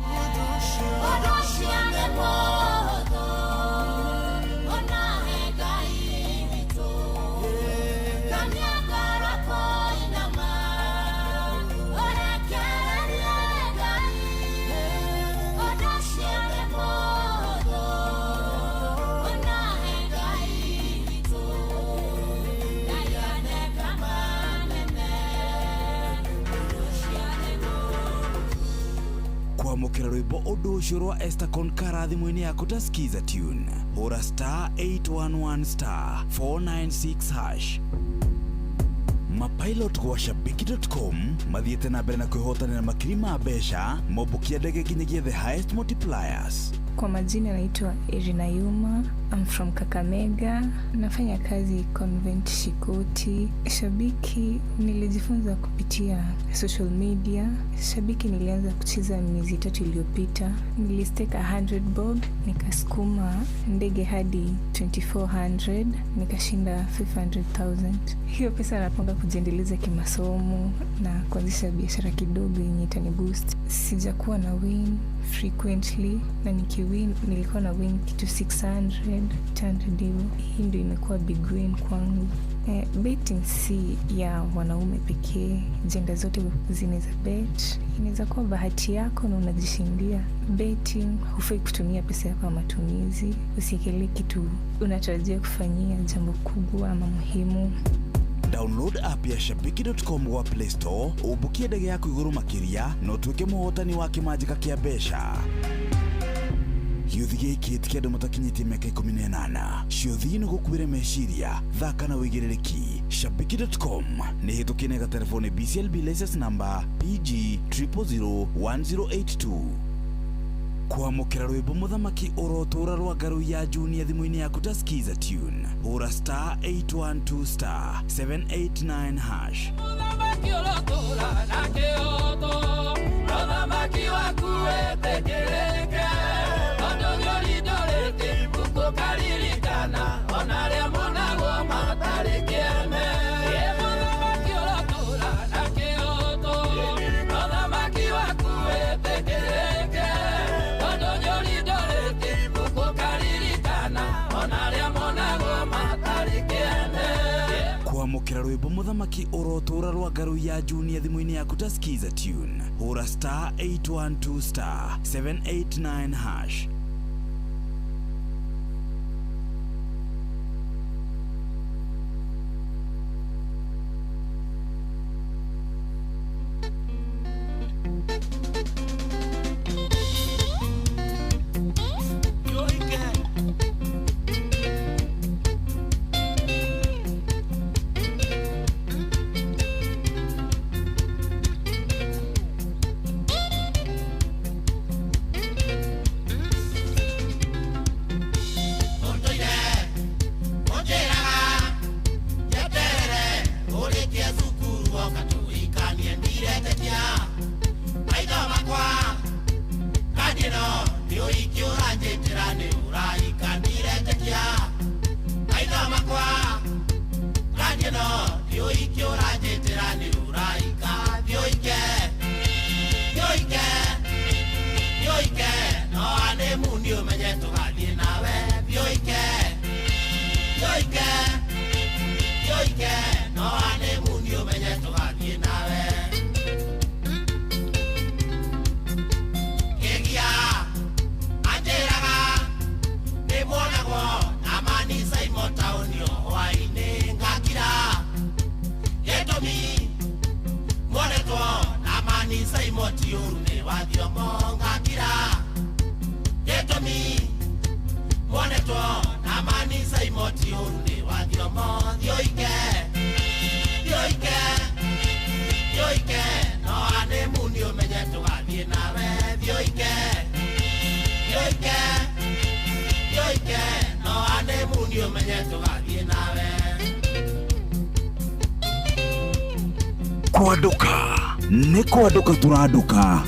Kwamũkĩra rwĩmbo ũndũ ũcio rwa Esther Konkara thimũ-inĩ yaku ta Skiza tune. Hũra star 811 star 496 hash. Mapilot gwa shabiki.com mathiĩte na mbere na kwĩhotanĩra makiri ma mbeca mombũkia ndege nginyagia the highest multipliers. Kwa majina naitwa Irina Yuma. I'm from Kakamega. Nafanya kazi Convent Shikoti. Shabiki nilijifunza kupitia social media. Shabiki nilianza kucheza miezi 3 iliyopita. Nilistake 100 bob, nikasukuma ndege hadi 2400, nikashinda 500,000. Hiyo pesa napanga kujiendeleza kimasomo na kuanzisha biashara kidogo yenye itaniboost. Sijakuwa na win frequently, na nikiwin nilikuwa na win kitu 600, 800 hivyo. Hii ndio imekuwa big win kwangu. Betting si ya wanaume pekee, jenda zote zinaweza bet. Inaweza kuwa bahati yako na unajishindia. Betting hufai kutumia pesa yako ya matumizi. Usiekelee kitu unatarajia kufanyia jambo kubwa ama muhimu. Download app ya shabiki.com gwa Play Store ũmbũkie ndege yaku igũrũ makĩria na ũtuĩke mũhotani wa kĩmanjĩka kĩa mbeca. Gĩũthi gĩkĩ ti kĩa andũ matakinyĩtie mĩaka 18. Ciũthi nĩ gũkuĩre meciria, thaka na wĩigĩrĩrĩki. Shabiki.com nĩ hĩtũkie na gatelefoni BCLB license number PG 0001082. Kwamũkĩra rwĩmbo mũthamaki ũrotũra rwa Ngarũi ya Junior thimũ-inĩ yaku ta Skiza tune. Hũra star 812 star 789 hash. Mũthamaki ũrotũra na kĩhoto, mũthamaki waku wetĩkĩrĩke, tondũ nĩũrindũrĩte ibuku ũkaririkana ona arĩa monagwo matarĩ kĩene. Mũthamaki ũrotũra na kĩhoto, mũthamaki waku wetĩkĩrĩke, tondũ nĩũrindũrĩte ibuku ũkaririkana ona arĩa monagwo matarĩ kĩene. Kwamũkĩra Gwamũkĩra rwĩmbo mũthamaki ũrotũra rwa ngaru ya Junior thimũ-inĩ yaku ta Skiza Tune. Hũra star 812 star 789 hash. Kwanduka nĩ kwanduka tũranduka.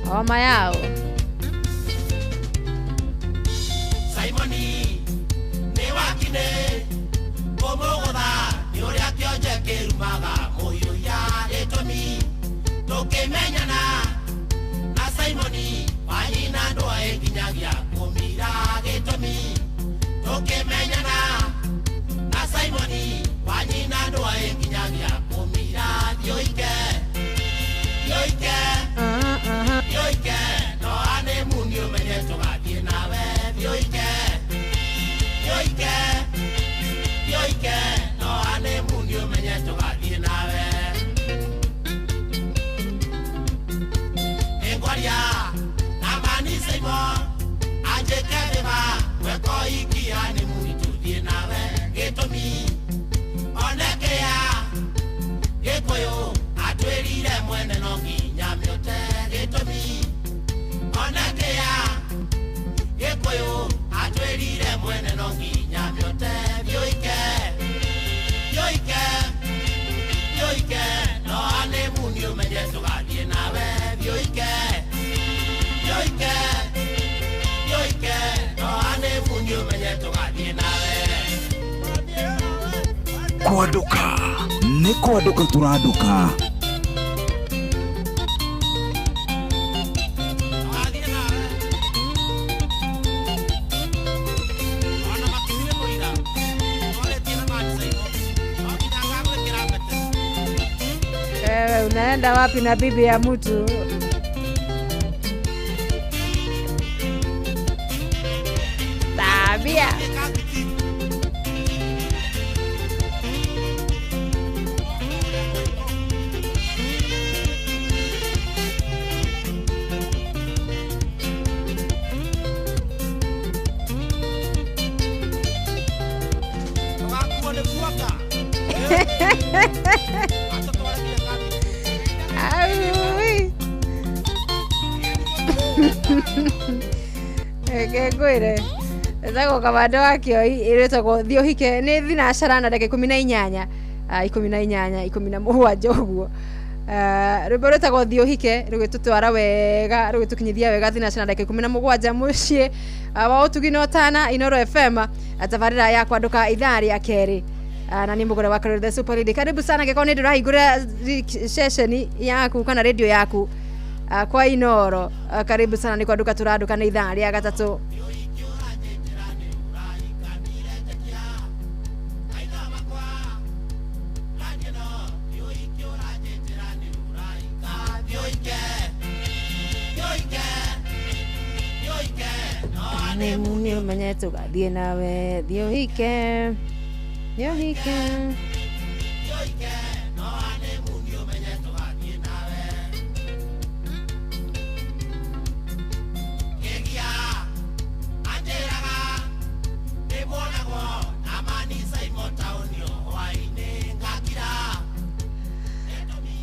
Homa yao. Simoni ne wakine komogotha ni uria kionje kirumaga muyu ya gĩtũmi tũkĩmenyana na Simoni wanyina ndwaĩ nginyagia kũmira gĩtũmi tũkĩmenyana na Simoni wanyina ndwaĩ nginyagia kũmira thioike thioike thioike no ane muni ũmenye tũgathiĩ nawe thioike thioike thioike no ane muni ũmenye tũgathiĩ nawe nĩngwaria na mani Saimo anjĩke thĩma gweko ikia nĩ muni tũthiĩ nawe gĩtũmi onekea Gĩkũyũ atwĩrire mwene no nginya mĩote gĩtũmi onekea Gĩkũyũ atwĩrire mwene no nginya mĩote thioike thioike thioike no ane muni ũmenye tũgathiĩ nawe thioike thioike thioike no Kwanduka nĩ kwanduka tũranduka. Wewe unaenda wapi na bibi ya mtu? Tabia. Aui. Reke ngwĩre ĩtagwo Kamande wa Kĩoi ĩrĩtagwo Thiĩ Ũhike nĩ thinacara na ndagĩka 18 18 17 ũguo. Rwĩmbo rwĩtagwo Thiĩ Ũhike rũgĩtũtwara wega rũgĩtũkinyithia wega thinacara na ndagĩka 17 mũciĩ wa ũtugi na ũtana Inoro FM tabarĩra ya kwanduka ithaa rĩa kerĩ. Na nĩ mũgũre wa Karori the Super Lady. Karibu sana angĩkorwo nĩ ndũrahingũra ceceni yaku kana radio yaku kwa Inoro. Karibu sana nĩ kwanduka tũranduka nĩ ithaa rĩa gatatũ. Nĩ mumi ũmenye tũgathiĩ nawe thiĩ ũhike thiĩ ũhike.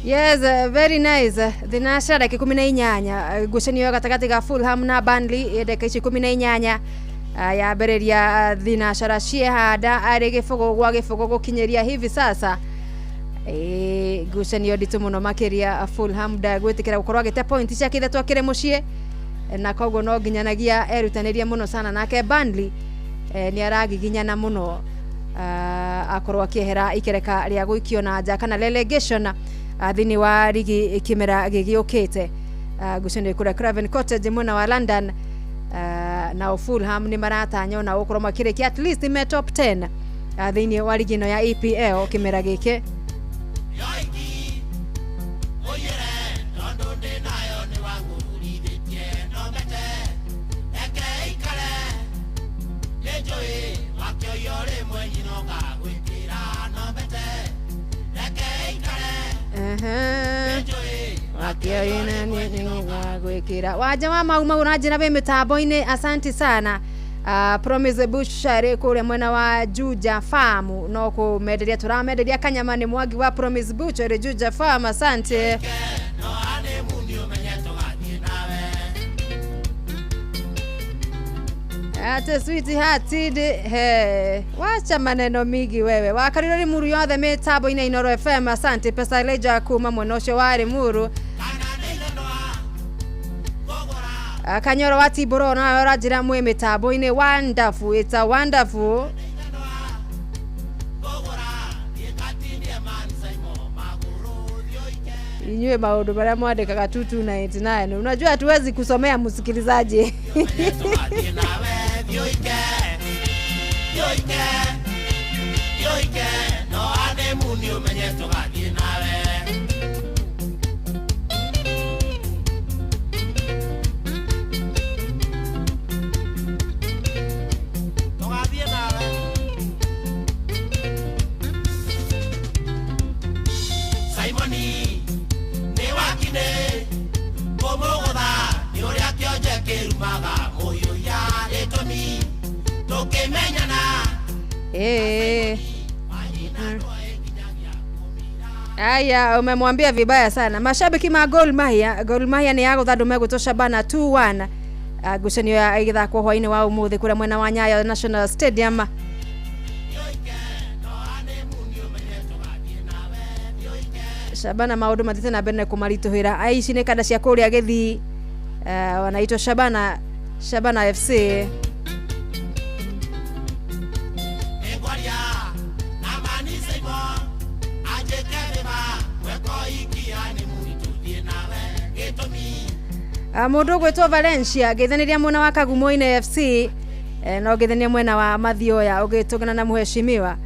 Yes, very nice. Thinacara ndagĩka 18 ngucanio gatagatĩ ga Fulham na Burnley ndagĩka ici 18 yambĩrĩria thinacara ciehanda arĩ gĩbũgũ gwa gĩbũgũ gũkinyĩria hivi sasa. Ngucanio nditũ mũno makĩria Fulham ndagwĩtĩkĩra gũkorwo agĩte point ciake ithatũ akĩrĩ mũciĩ na koguo no nginyanagia erutanĩrie mũno sana nake Burnley nĩ aragiginyana mũno akorwo akĩehera ikereka rĩa gũikio na nja kana relegation thĩinĩ wa rigi kĩmera gĩgĩũkĩte. Ngucanio kũrĩa Craven Cottage mwena wa London nao Fulham nĩ maratanya ona gũkorwo makĩrĩkia at least me top 10 thĩinĩ wa rigi ĩno ya EPL kĩmera gĩkĩ. Wanja wa mau mau na njĩra wĩ mĩtambo-inĩ asanti sana. Promise Bushari kũrĩa mwena wa Juja Farm no kũmenderia tũramenderia kanyama nĩ mwangi wa Promise Bushari Juja Farm asante. Ate sweet heart he wacha maneno mingi wewe wakariro Limuru yothe mitambo-inĩ Inoro FM asante pesa leja kuma mwena ũcio wa Limuru. Kanyoro wa Tiboro na ũranjĩra mwĩ mĩtambo-inĩ wonderful, it's a wonderful. Inyue maũndũ marĩa mwandĩkaga 2299 unajua hatuwezi kusomea msikilizaji. Aya, umemwambia vibaya sana. Mashabiki ma Gor Mahia, Gor Mahia ni yago thandu megwitwo Shabana 2-1. Ngucanio ya ĩgĩthakwo hwainĩ wa ũmũthĩ kũrĩa mwena wa Nyayo National Stadium. Shabana maũndũ mathiĩte na mbere na kũmaritũhĩra. Aici nĩ kanda cia kũrĩa Gĩthii, wanaitwo Shabana, Shabana FC. Mũndũ ũgwĩtwo Valencia ngeithaniria mwena wa Kagumoine FC, no ngeithania mwena wa Mathioya ũgĩtũngana na mheshimiwa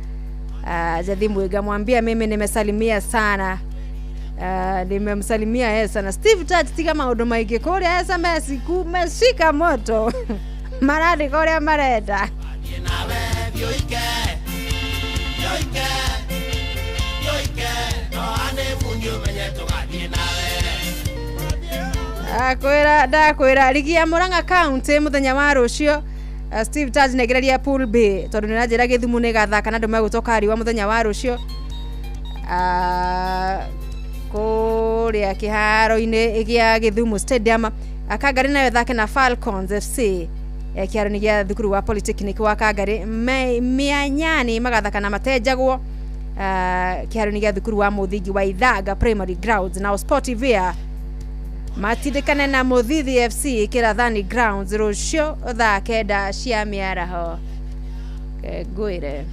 Jathi Mwiga, mwambia mimi nimesalimia sana. Nimemsalimia yeye sana. Steve Touch, tiga maũndũ maingĩ kũrĩa SMS kumeshika moto marandĩka ũrĩa marenda. Akwĩra ndakwĩra rigi ya Murang'a County mũthenya wa rũciũ, Steve Taj negereria Pool B tondũ nĩ ranjĩra Gĩthumo nĩ ĩgathaka na andũ megũtwo Kariwa mũthenya wa rũciũ kũrĩa kĩharo-inĩ gĩa Gĩthumo Stadium. Kangari nayo ĩthake na Falcons FC kĩharo-inĩ gĩa thukuru wa Polytechnic wa Kangari. Mĩanyani magathaka na Matenjagwo kĩharo-inĩ gĩa thukuru wa mũthingi wa Ithanga Primary Grounds. Nao Sportivia matindĩkane na Mũthithi FC Kĩrathani Grounds rũciũ thaa 9 cia mĩaraho. Ngwĩre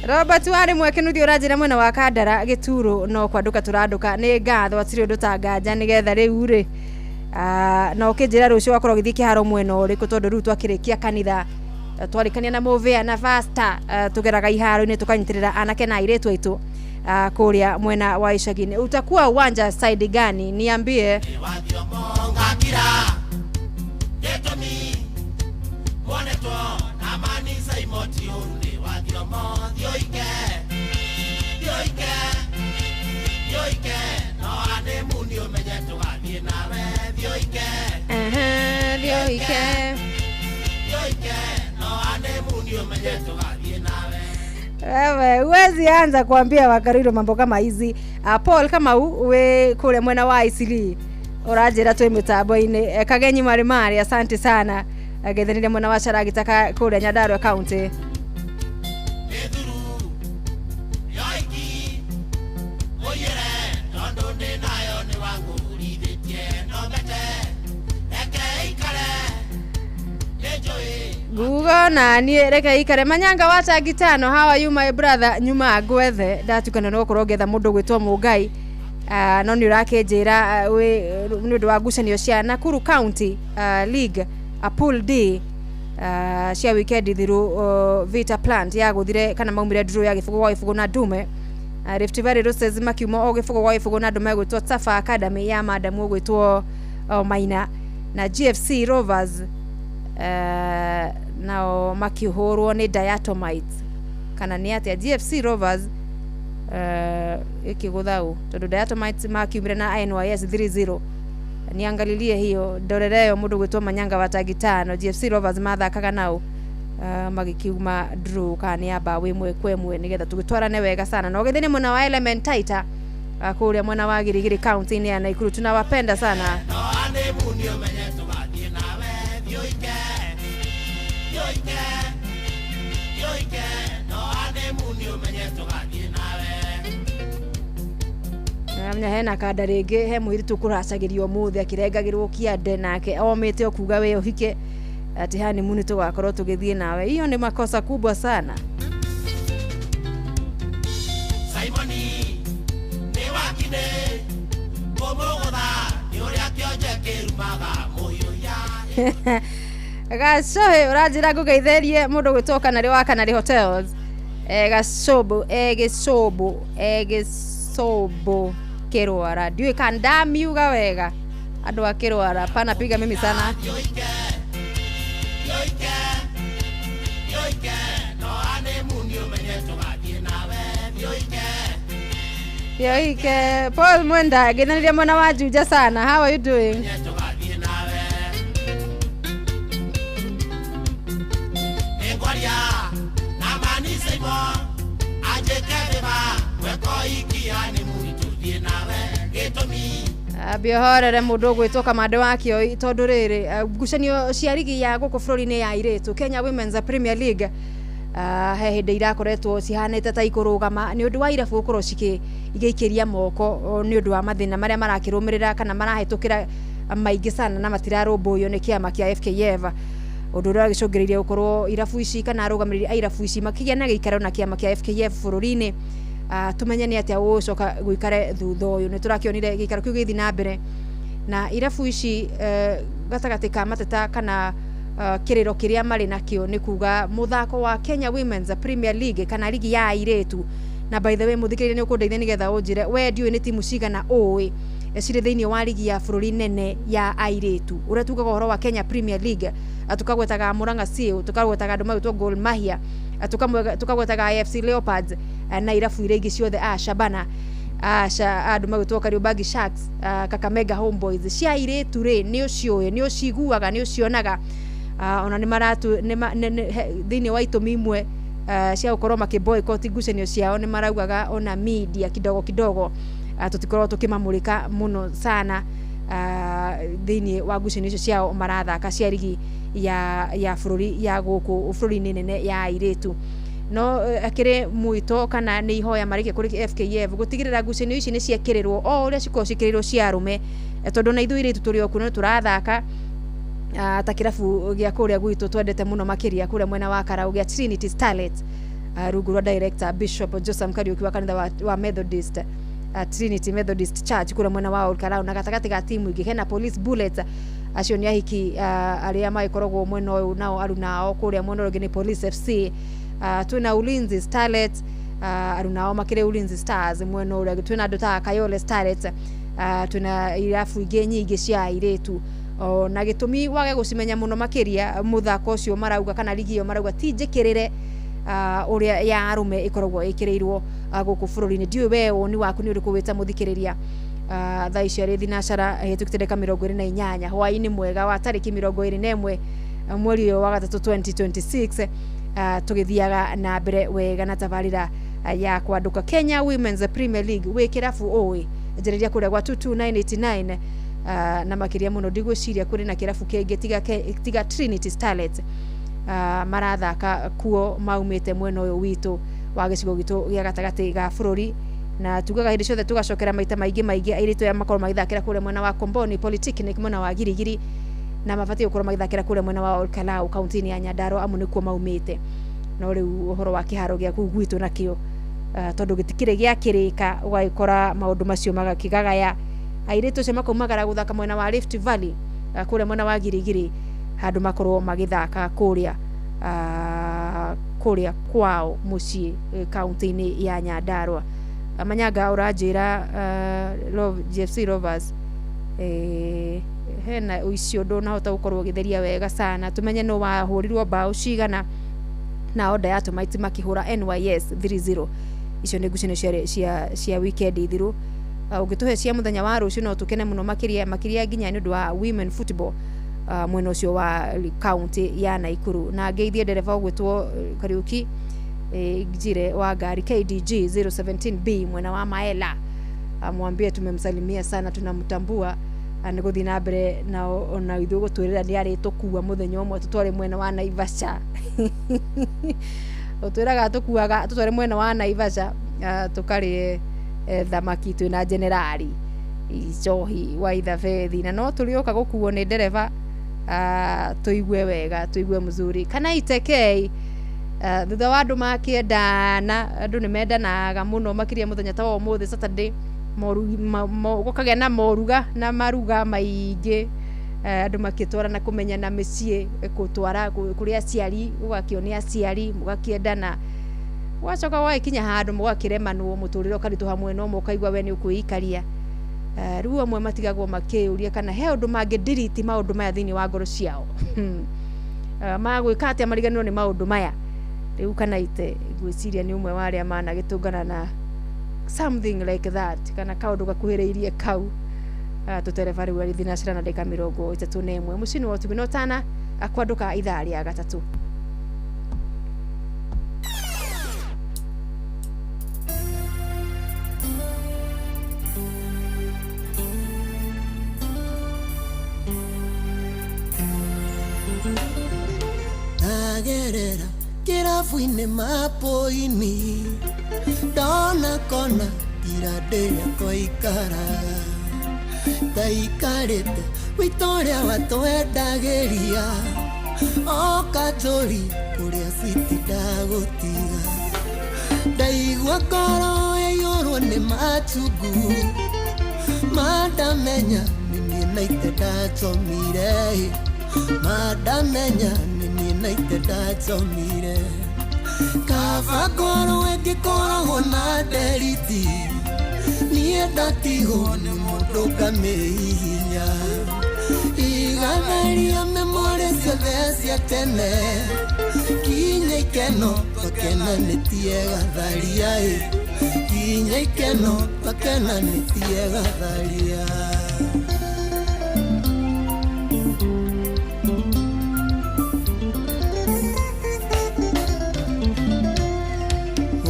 Robert warĩ mweke nuthi ũranjĩra mwena wa Kandara Gĩturo no kwandũka tũrandũka nĩ ngatho atirĩ ũndũ ta nganja nĩgetha rĩu rĩ na ũkĩnjĩra rũciũ wakorwo ũgĩthiĩ kĩharo mwena ũrĩkũ tondũ rĩu twakĩrĩkia kanitha twarĩkania na mũvĩa na fasta tũgeraga iharo-inĩ tũkanyitĩrĩra anake na airĩtu aitũ kũrĩa mwena wa icagi-inĩ. Utakuwa uwanja side gani? Niambie. Wewe huwezi anza kuambia Wakariro mambo kama hizi. Paul Kamau we kule mwena wa Isili ũranjĩra twĩ mĩtambo-inĩ. Kagenyi Marimari, asante sana. Gethanire mwena wa Caragitaka kũrĩa Nyandarua County. Gugo na niĩ reke ikare manyanga wa tangi tano. How are you my brother? Nyuma ngwethe ndatukana no gũkorwo ngetha mũndũ gwĩtwo Mũngai, no nĩ ũrakĩnjĩra nĩ ũndũ wa ngucanio cia Nakuru County League Pool D cia weekend thiru, Vita Plant yagũthire kana maumire draw ya 0-0 na Ndume. Rift Valley Roses makiuma o 0-0 na Ndume gwĩtwo Tafa Academy ya madamu gwĩtwo Maina, na GFC Rovers nao makĩhũrwo nĩ Diatomites kana nĩ atĩa GFC Rovers ĩkĩgũtha ũ tondũ Diatomites makiumire na NYS 3-0. Niangalilie hiyo ndorere ĩyo mũndũ gwĩtwo Manyanga wa tangi tano. GFC Rovers mathakaga nao magĩkiuma draw kana nĩ ya mbaũ 1-1 nĩgetha tũgĩtwarane wega sana. Na ũgĩthĩ nĩ mwena wa Elementaita kũrĩa mwena wa Girigiri County-inĩ ya Nakuru, tunawapenda sana. Namenya hena kanda rĩngĩ he mũirĩtu kũracagĩrio ũmũthĩ akĩrengagĩrwo kĩande nake omĩte okuga we ũhike atĩ honeymoon tũgakorwo tũgĩthiĩ nawe. Hiyo ni makosa kubwa sana. Simoni nĩ wakine kũmũgũtha nĩ ũrĩa kĩonje kĩrumaga mũhiũhia. Gacohe ũranjĩra ngũgeithĩrie mũndũ gwĩtwo Kanarĩ wa Kanarĩ Hotels. Gacobo gĩcobo gĩcobo Kĩrwara ndiũĩ kana ndamiuga wega andũ a Kĩrwara pana piga mimi sana. Yoike Paul Mwenda ngeithanirie mwena wa Juja sana. How are you doing? Biohorere mũndũ ũgwĩtwo Kamande wa Kĩoi tondũ rĩrĩ ngucanio cia rigi ya gũkũ bũrũri-inĩ ya airĩtu Kenya Women's Premier League He hĩndĩ irakoretwo cihanĩte ta ikũrũgama nĩ ũndũ wa irabu gũkorwo igĩikĩria moko nĩ ũndũ wa mathĩna marĩa marakĩrũmĩrĩra kana marahĩtũkĩra maingĩ sana na matirarũmbũiyo nĩ kĩama kĩa FKF, ũndũ ũrĩa wagĩcũngĩrĩirie gũkorwo irabu ici kana arũgamĩrĩri a irabu ici makĩgĩa na gĩikaro na kĩama kĩa FKF bũrũri-inĩ. Tumenye nĩ atĩa gũgũcoka gũikare thutha ũyũ. Nĩ tũrakĩonire gĩikaro kĩu gĩgĩthiĩ na mbere na irabu ici, gatagatĩ ka mateta kana kĩrĩro kĩrĩa marĩ nakĩo nĩ kuga mũthako wa Kenya Women's Premier League kana ligi ya airĩtu. Na by the way, mũthikĩrĩria, nĩ ũkũndeithia nĩgetha ũnjĩre we ndiũĩ nĩ timu cigana ũĩ cirĩ thĩinĩ wa ligi ya bũrũri nene ya airĩtu. Ũrĩa tugaga ũhoro wa Kenya Premier League, tukagwetaga Murang'a Seal, tukagwetaga andũ magĩtwo Gor Mahia, tukagwetaga AFC Leopards, na irabu iria ingĩ ciothe, a Shabana, andũ magĩtwo Kariobangi Sharks, Kakamega Homeboys. Cia airĩtu rĩ, nĩ ũciũĩ? Nĩ ũciguaga? Nĩ ũcionaga? Ona nĩ maratu thĩinĩ wa itũmi imwe cia gũkorwo makĩ boycott ngucanio ciao, nĩ maraugaga ona media kidogo kidogo tũtikoragwo tũkĩmamũrĩka mũno sana thĩinĩ wa ngucanio icio ciao marathaka cia ligi ya bũrũri ya gũkũ bũrũri-inĩ nene ya airĩtu. No akĩrĩ mwĩto kana nĩ ihoya marĩkia kũrĩ FKF gũtigĩrĩra ngucanio ici nĩ ciekĩrĩrwo o ũrĩa cikoragwo ciĩkĩrĩirwo cia arũme, tondũ na ithuĩ airĩtu tũrĩ o kuo no tũrathaka, ta kĩrabu gĩa kũrĩa gwitũ twendete mũno makĩria kũrĩa mwena wa Karau gĩa Trinity Starlets, rungu rwa director Bishop Joseph Kariuki wa kanitha wa Methodist, Trinity Methodist Church kũrĩa mwena wa Ol Kalou. Na gatagatĩ ga timu ingĩ hena Police Bullets, acio nĩ ahiki arĩa magĩkoragwo mwena ũyũ, nao arunao kũrĩa mwena ũrĩa ũngĩ nĩ Police FC. Twĩna Ulinzi Starlets, arunao makĩrĩ Ulinzi Stars. Mwena ũrĩa ũngĩ twĩna andũ ta Kayole Starlets, twĩna irabu ingĩ nyingĩ cia airĩtu. O, na gĩtũmi wage gũcimenya mũno makĩria, mũthako ũcio marauga kana ligi ĩyo marauga ti njĩkĩrĩre ũrĩa ya arũme ĩkoragwo ĩkĩrĩirwo gũkũ bũrũri-inĩ. Ndiũĩ we woni waku nĩ ũrĩkũ wĩta mũthikĩrĩria. Thaa ici arĩ thinacara hĩtũkĩte ndagĩka 28 hwaĩ-inĩ mwega wa tarĩki 21 mweri ũyũ wa gatatũ 2026, tũgĩthiaga na mbere wega na tabarĩra ya kwandũka Kenya Women's Premier League. Wĩ kĩrabu ũĩ, njarĩria kũrĩa gwa 22989. Na makĩria mũno ndigwĩciria kũrĩ na kĩrabu kĩngĩ tiga Trinity Starlets marathaka kuo maumĩte mwena ũyũ witũ wa gĩcigo gitũ gĩa gatagatĩ ga bũrũri. Na tugaga hĩndĩ ciothe tũgacokera maita maingĩ maingĩ, airĩtu aya makorwo magĩthakĩra kũrĩa mwena wa Komboni Polytechnic mwena wa Girigiri, na mabatiĩ gũkorwo magĩthakĩra kũrĩa mwena wa Ol Kalou kaunti-inĩ ya Nyandarua amu nĩkuo maumĩte. No rĩu ũhoro wa kĩharo gĩa kũu gwitũ nakĩo, tondũ gĩtikĩrĩ gĩakĩrĩka, ũgagĩkora maũndũ macio magakĩgagaya airĩtu acio makaumagara gũthaka mwena wa Rift Valley, kũrĩa mwena wa Girigiri, handũ makorwo magĩthaka kũrĩa kwao mũciĩ, kaunti-inĩ ya Nyandarua. Manyanga ũranjĩra GFC Rovers, hena ũici ndũnahota gũkorwo ũgĩtheria wega sana tumenye nũ wahũrirwo mbaũ cigana. Na Oda ya Tomaiti makĩhũra NYS 3-0. Icio nĩ ngucanio cia weekend thiru. Ũngĩtũhe cia mũthenya wa rũciũ no tũkene mũno makĩria makĩria nginya nĩ ũndũ wa women football, mwena ũcio wa kaunti ya Naikuru. Na ngeithie ndereba ũgwĩtwo Kariuki, njire wa ngari KDG 017B mwena wa Maela, mwambie tumemsalimia sana, tunamtambua nĩ gũthiĩ na mbere na ona ithuĩ gũtwĩrĩra nĩ arĩtũkua mũthenya ũmwe tũtware mwena wa Naivasha. Ũtwĩraga tũkuaga tũtware mwena wa Naivasha, tũkarĩe thamaki twĩna generali njohi wa ithabethi, na no tũrĩũka gũkuo nĩ ndereba, tũigue wega, tũigue mzuri kana itekei. Thutha wa andũ makĩendana, andũ nĩ mendanaga mũno makĩria mũthenya ta wa ũmũthĩ Saturday, gũkagĩa na moruga na maruga maingĩ, andũ makĩtwarana kũmenyana mĩciĩ, gũtwara kũrĩ aciari, ũgakĩonia aciari, mũgakĩendana, ũgacoka ũgagĩkinya handũ mũgakĩremanwo, mũtũrĩre ũkaritũha mwena ũmwe, ũkaigua we nĩ ũkwĩikaria. Rĩu amwe matigagwo makĩũria kana he ũndũ mangĩndiriti maũndũ maya thĩinĩ wa ngoro ciao. Magwĩka atĩa mariganĩrwo nĩ maũndũ maya rĩu? Kana ite ngwĩciria nĩ ũmwe wa arĩa managĩtũngana na something like that kana kaũndũ gakuhĩrĩirie kau. Tũtereba rĩu arĩ thinacara na ndagĩka 31 mũciĩ-inĩ wa ũtugi no tana kwandũka ithaa rĩa gatatũ. Ndagerera. Kĩrabu-inĩ mapũini ndona kona ira ndĩrĩa twaikaraga taikarĩte witũ ũrĩa watwendagĩria oka njũri kũrĩa citi ndagũtiga ndaigua ngoro ĩiyũrwo nĩ machungu mandamenya nĩ niĩ na ithe ndachomire mandamenya nĩ niĩ na ithe ndachomire kaba ngorwo ĩngĩkoragwo na nderiti niĩ ndatigwo nĩ mũndũ ngamĩhihinya igatharia memorĩ ciothe cia tene kinya ikeno twakenanĩtie gatharia ĩ kinya ikeno twakenanĩtie gatharia.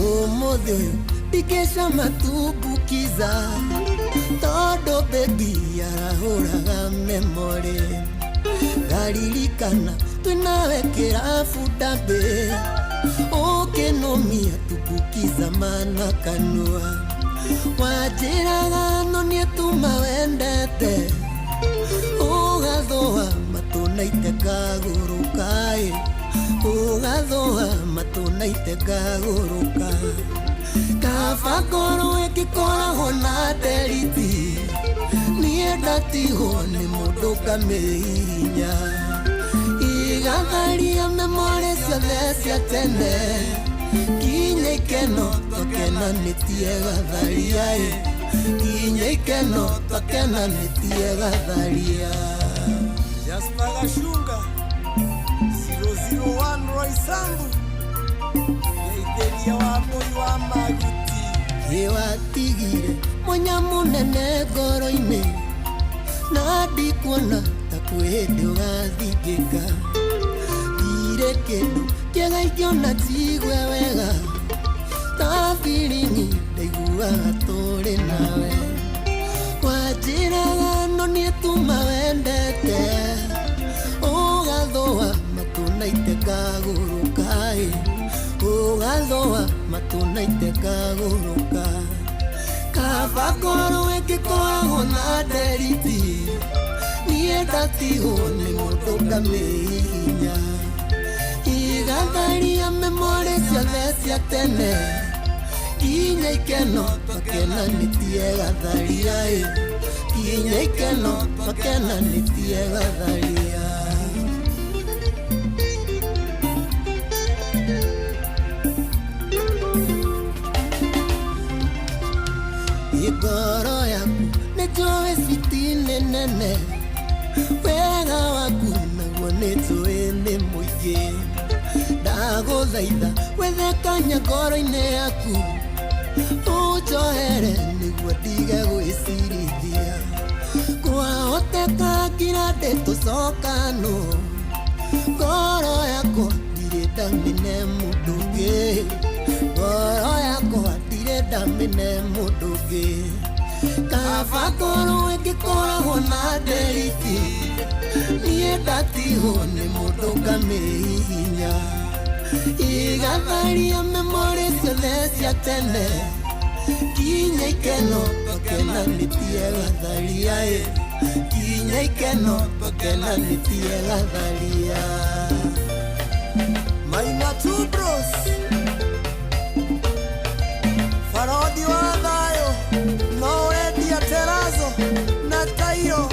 Ũmũthĩ ũyũ ndingĩcama tumbukiza tondũ bebi arahũraga memorĩ ngaririkana twĩnawe kĩrabu ndambĩ ũkĩnũmia tumbukiza mana kanua wanjĩraga no niĩ tuma wendete ũgathũa matũ na ite ngagũrũka ĩ ũgathũa matũ na ite ngagũrũka kaba ngorwo ĩngĩkoragwo na nderiti niĩ ndatigwo nĩ mũndũ ngamĩhihinya igatharia memorĩ ciothe cia tene kinya ikeno twakenanĩtie gatharia ĩ kinya ikeno twakenanĩtie gatharia. Jasper Gashunga 001 Roy Sambu Geithĩria wa mũi wa maguti Ĩwatigire mwanya mũnene ngoro-inĩ na ndikuona ta kwĩ hĩndĩ ũgathingĩka ndirĩ kĩndũ kĩega ingĩona njigue wega ta biringi ndaiguaga tũrĩ nawe wanjĩraga no niĩ tuma wendete ũgathũa matũ na ite ngagũrũka ĩ ũgathũa matũ na ite ngagũrũka kaba ngorwo ĩngĩkoragwo na nderiti niĩ ndatigwo nĩ mũndũ ngamĩhihinya igatharia memorĩ ciothe cia tene kinya ikeno twakenanĩtie gatharia ĩ kinya ikeno twakenanĩtie gatharia. Ngoro yaku nĩ njũĩ citi nĩ nene wega waku naguo nĩ njũĩ nĩ mũingĩ ndagũthaitha wethe kanya ngoro-inĩ yaku ũnjohere nĩguo ndige gwĩcirithia kwahoteka ngira ndĩtũcokanwo ngoro yakwa ndirĩ ndamĩne mũndũ ũngĩ ngoro yakwa ndirĩ ndamĩne mũndũ ũngĩ kaba ngorwo ĩngĩkoragwo na nderiti niĩ ndatigwo nĩ mũndũ ngamĩhihinya igatharia memorĩ ciothe cia tene kinya ikeno twakenanĩtie gatharia ĩ kinya ikeno twakenanĩtie gatharia. Maina Two Bros Farodi wa thayo no wendia terazo na tairo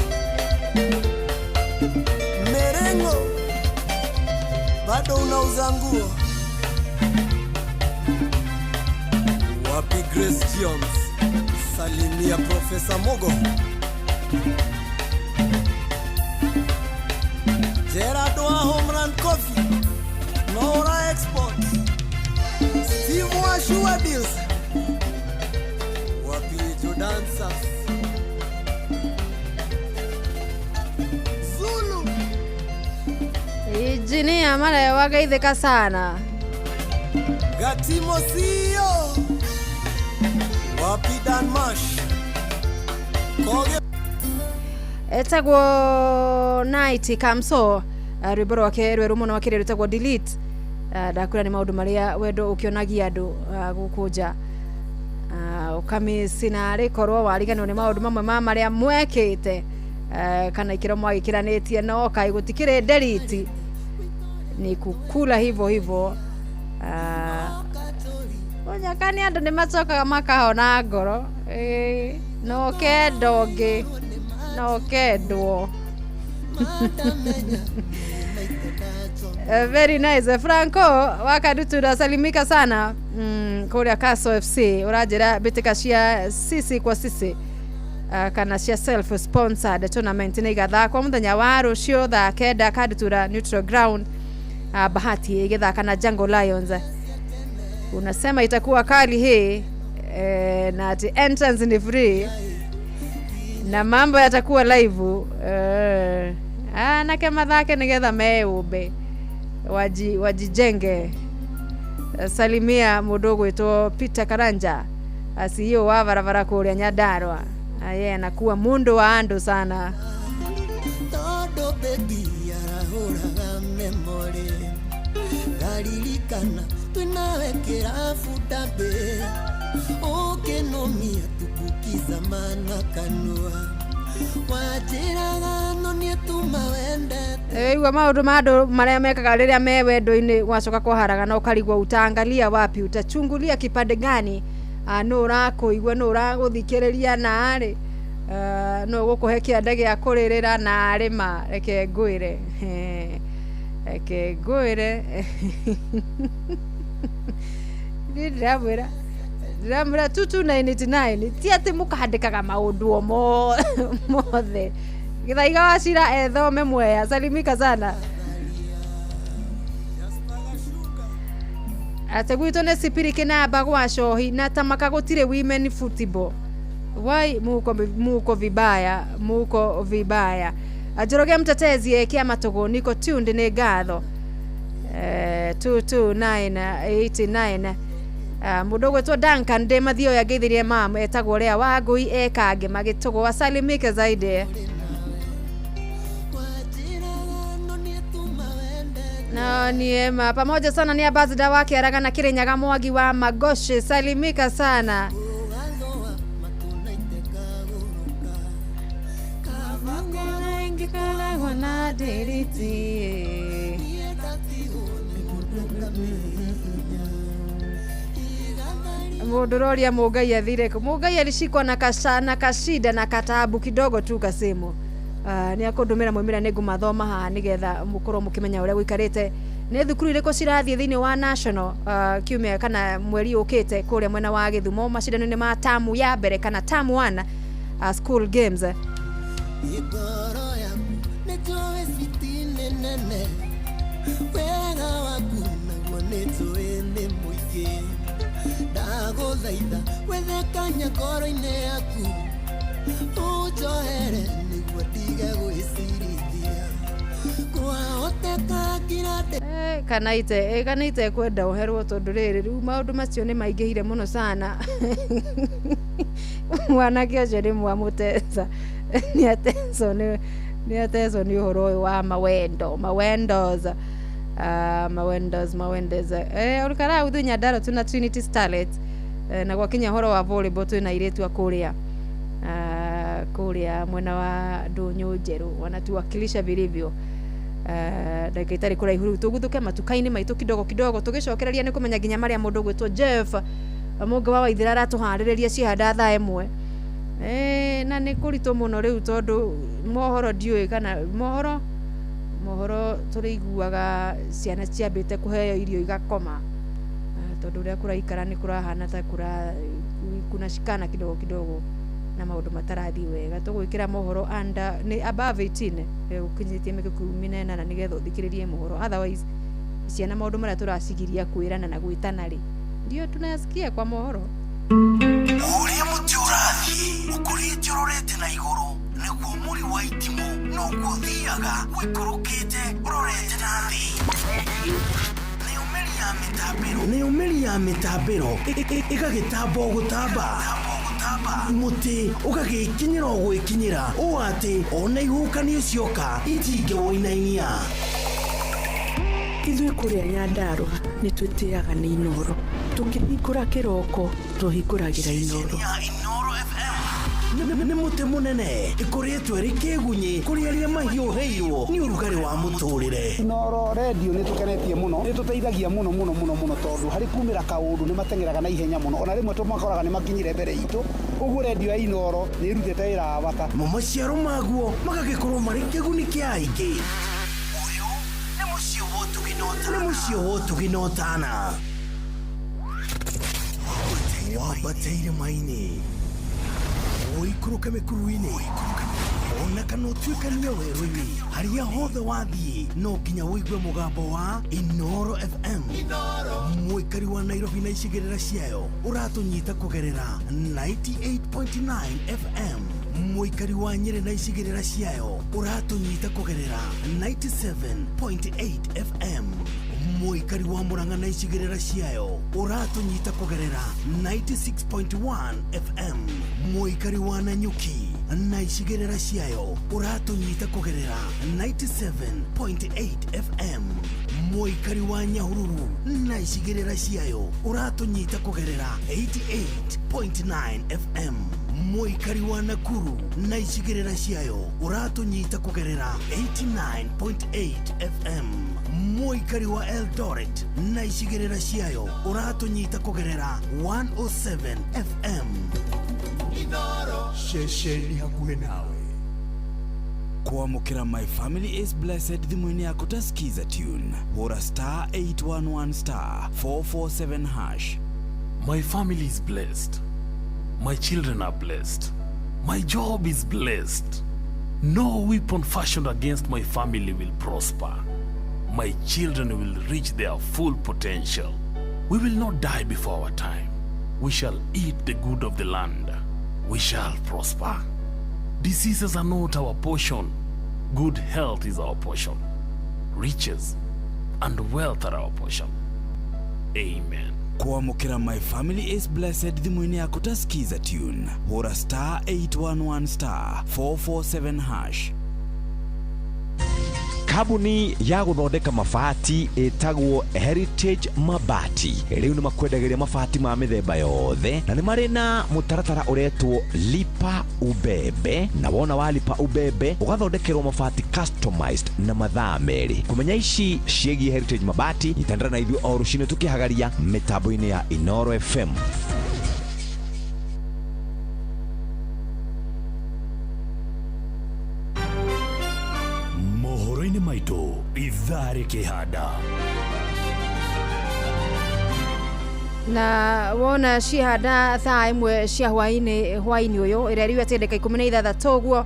merengo bado unauza nguo. Wapi Grace Jones salimia Profesa Mogo Gerard wa Homeland Coffee Nora Export Steve wa Sure Deals Wapi Joe Dancers Zulu Injinia mara wagaithĩka sana Gatimo CEO Wapi Dan Mash Koge etagwo Night Kamso rwĩmbo rwake rwerũ mũno makĩria rwĩtagwo Delete. Ndakwĩra nĩ maũndũ marĩa wendo ũkĩonagia andũ gũkũ nja. Ũkamĩci narĩ korwo wariganĩrwo nĩ maũndũ mamwe ma marĩa mwekĩte, kana ikĩro mwagĩkĩranĩtie, no kaĩ gũtikĩrĩ nderiti, ni kukula hivyo hivyo. Ũnyaka nĩ andũ nĩ macokaga makahona ngoro. Ĩĩ, no ũkenda ũngĩ, no ũkendwo. Very nice. Franco Wakadutura, salimika sana kuria Castle FC, uranjira mbĩtĩka cia sisi kwa sisi, kana cia self sponsored tournament nĩ igathakwo mũthenya wa rũciũ thaa 9 Kadutura neutral ground. Bahati ĩgĩthaka na Jungle Lions. Unasema itakuwa kali hii, na ati entrance ni free na mambo yatakuwa live. Anake mathake nigetha meũmbe, wajijenge. Salimia mũndũ ũgwĩtwo Peter Karanja, CEO wa barabara kũrĩa Nyandarua. Yeye anakuwa mundu wa andu sana. Tondũ baby arahũraga memory, ngaririkana twĩnawe kĩrabu ndambĩ, ũkĩnũmia tukukizamana kanua, wanjĩraga no nĩtuma wendete. Igua maũndũ ma andũ marĩa mekaga rĩrĩa me wendo-inĩ, wacoka kũharagana ũkarigwo utaangalia wapi, utachungulia kipande gani, nũ ũrakũigua, nũ ũragũthikĩrĩria, narĩ nũ ũgũkũhe kĩanda gĩa kũrĩrĩra, narĩ ma reke ngwĩre, reke ngwĩre. Niĩ ndĩramwĩra 22989, ti atĩ mũkandĩkaga maũndũ o mothe. Githaiga wa Cira ethome Mwea, salimika sana. Ate gwitũ nĩ Sipiri Kĩnamba gwa Cohi na Tamaka gũtirĩ women football. Wai muko vibaya, muko vibaya. Njoroge Mtetezi ekia matũgũ niko tuned, nĩ ngatho. 22989. Mũndũ ũgwĩtwo Duncan ndĩ mathioya ngeithirie mam etagwo Lea Wangũi ekange magĩtũgwo, wasalimike zaidi. No ni ema pamoja sana ni ambassador wake Aragana Kirinyaga Mwangi wa Magoshe, salimika sana. Mũndũ ũroria Mũngai athire kũ? Mũngai alishikwa na na kashida na katabu kidogo tu kasimu. Nĩ akũndũmĩra moimĩra nĩ ngũmathoma haha nĩgetha mũkorwo mũkĩmenya ũrĩa gũikarĩte. Nĩ thukuru irĩkũ cirathiĩ thĩinĩ wa national, kiumia kana mweri ũkĩte kũrĩa mwena wa Gĩthumo macindano-inĩ ma tamu ya mbere kana tamu 1, school games. Ngoro yaku nĩ njũĩ citi nĩ nene, wega waku naguo nĩ njũĩ nĩ mũingĩ, ndagũthaitha wethe kanya ngoro-inĩ yaku, ũnjohere nĩguo ndige gwĩcirithia, kwahoteka ngira ndĩ Kana ite kwenda ũherwo tondũ rĩrĩ rĩu maũndũ macio nĩ maingĩhire mũno sana. Mwanake ũcio nĩ mwamũtesa, nĩ atecwo nĩ ũhoro ũyũ wa mawendo, mawendos, mawendos, mawendes. Olkalau ithuĩ Nyandarua twĩna Trinity Starlet, na gwakinya ũhoro wa volleyball twĩna airĩtu a kũrĩa kũrĩa mwena wa Ndũnyũ Njerũ, wanatuwakilisha vilivyo. Ndagĩka itarĩ kũraihu rĩu tũguthũke matuka-inĩ maitũ kidogo kidogo, tũgĩcokereria nĩ kũmenya nginya marĩa mũndũ ũgwĩtwo Jeff Mũnga wa Waithĩra aratũharĩrĩria cihanda thaa 1. Na nĩ kũritũ mũno rĩu tondũ mohoro ndiũĩ kana mohoro tũrĩiguaga ciana ciambĩte kũheo irio igakoma, tondũ ũrĩa kũraikara nĩ kũrahana ta kuna shikana kidogo kidogo na maũndũ matarathiĩ wega. Tũgwĩkĩra mohoro under nĩ above 18, ũkinyĩtie mĩaka 18 nĩgetha ũthikĩrĩrie mohoro, otherwise ciana maũndũ marĩa tũracigiria kwĩrana na gwĩtana rĩ ndio tunayasikia kwa mohoro. Ũrĩa mũtĩ ũrathiĩ ũkũrĩte ũrorete na igũrũ nĩguo mũri wa itimũ noguo ũthiaga ũikũrũkĩte ũrorete na thĩ. Nayo mĩri ya mĩtambĩro ĩgagĩtamba o gũtamba, mũtĩ ũgagĩkinyĩra o gwĩkinyĩra ũũ atĩ ona ihuhũkanio cioka itingĩwũinainia. Ithuĩ kũrĩa Nyandarũa nĩ twĩtĩaga nĩ Inoro. Tũkĩhingũra kĩroko tũhingũragĩra Inoro. Nĩ mũtĩ mũnene ĩkoretwo ĩrĩ kĩgunyĩ kũrĩ arĩa mahiũhĩirwo nĩ ũrugarĩ wa mũtũrĩre. Inoro redio nĩ tũkenetie mũno, nĩ tũteithagia mũno mũno mũno mũno, tondũ harĩ kumĩra kaũndũ nĩ mateng'eraga na ihenya mũno, ona rĩmwe tũmakoraga nĩ makinyire mbere itũ. Ũguo redio ya Inoro nĩ ĩrutĩte wĩra wa bata. Mo maciaro maguo magagĩkorwo marĩ kĩguni kĩa aingĩ. Ũyũ nĩ mũciĩ wa ũtugi na ũtana. Nĩ mũciĩ wa ũtugi na ũtana. Wambate irĩma-inĩ, ũikũrũke mĩkuru-inĩ, ona kana ũtuĩkanie werũ-inĩ, harĩa hothe wathiĩ no nginya ũigue mũgambo wa Inoro FM. Mũikari wa Nairobi na icigĩrĩra ciayo ũratũnyita kũgerera 98.9 FM. Mũikari wa Nyĩrĩ na icigĩrĩra ciayo ũratũnyita kũgerera 97.8 FM. Mũikari wa Murang'a na icigĩrĩra ciayo ũratũnyita kũgerera 96.1 FM. Mũikari wa Nanyuki na icigĩrĩra ciayo ũratũnyita kũgerera 97.8 FM. Mũikari wa Nyahururu na icigĩrĩra ciayo ũratũnyita kũgerera 88.9 FM. Mũikari wa Nakuru na icigĩrĩra ciayo ũratũnyita kũgerera 89.8 FM. Mũikari wa Eldoret na icigĩrĩra ciayo ũratũnyita kũgerera 107 FM. Ceceni hakuhĩ nawe. Kwamũkĩra My Family is Blessed thimũ-inĩ yaku ta Skiza tune, hũra star 811 star 447 hash. My family is blessed. My children are blessed. My job is blessed. No weapon fashioned against my family will prosper. My children will reach their full potential. We will not die before our time. We shall eat the good of the land. We shall prosper. Diseases are not our portion. Good health is our portion. Riches and wealth are our portion. Amen. Kwamũkĩra My Family is Blessed thimũ-inĩ yaku ta Skiza tune, hũra star 811 star 447 hash. Kambuni ya gũthondeka mabati ĩtagwo Heritage Mabati rĩu nĩ makwendagĩria mabati ma mĩthemba yothe, na nĩ marĩ na mũtaratara ũretwo Lipa Ubebe, na wona wa Lipa Ubebe ũgathondekerwo mabati customized na mathaa 2. Kũmenya ici ciĩgiĩ Heritage Mabati, nyitanĩra na ithuĩ o rũcinĩ tũkĩhagaria mĩtambo-inĩ ya Inoro FM. Mohoro-inĩ maitũ ithaa rĩkĩhanda. Na wona cihanda thaa 1 cia hwaĩ-inĩ ũyũ ĩrĩa rĩu atĩ ndagĩka 16 ũguo,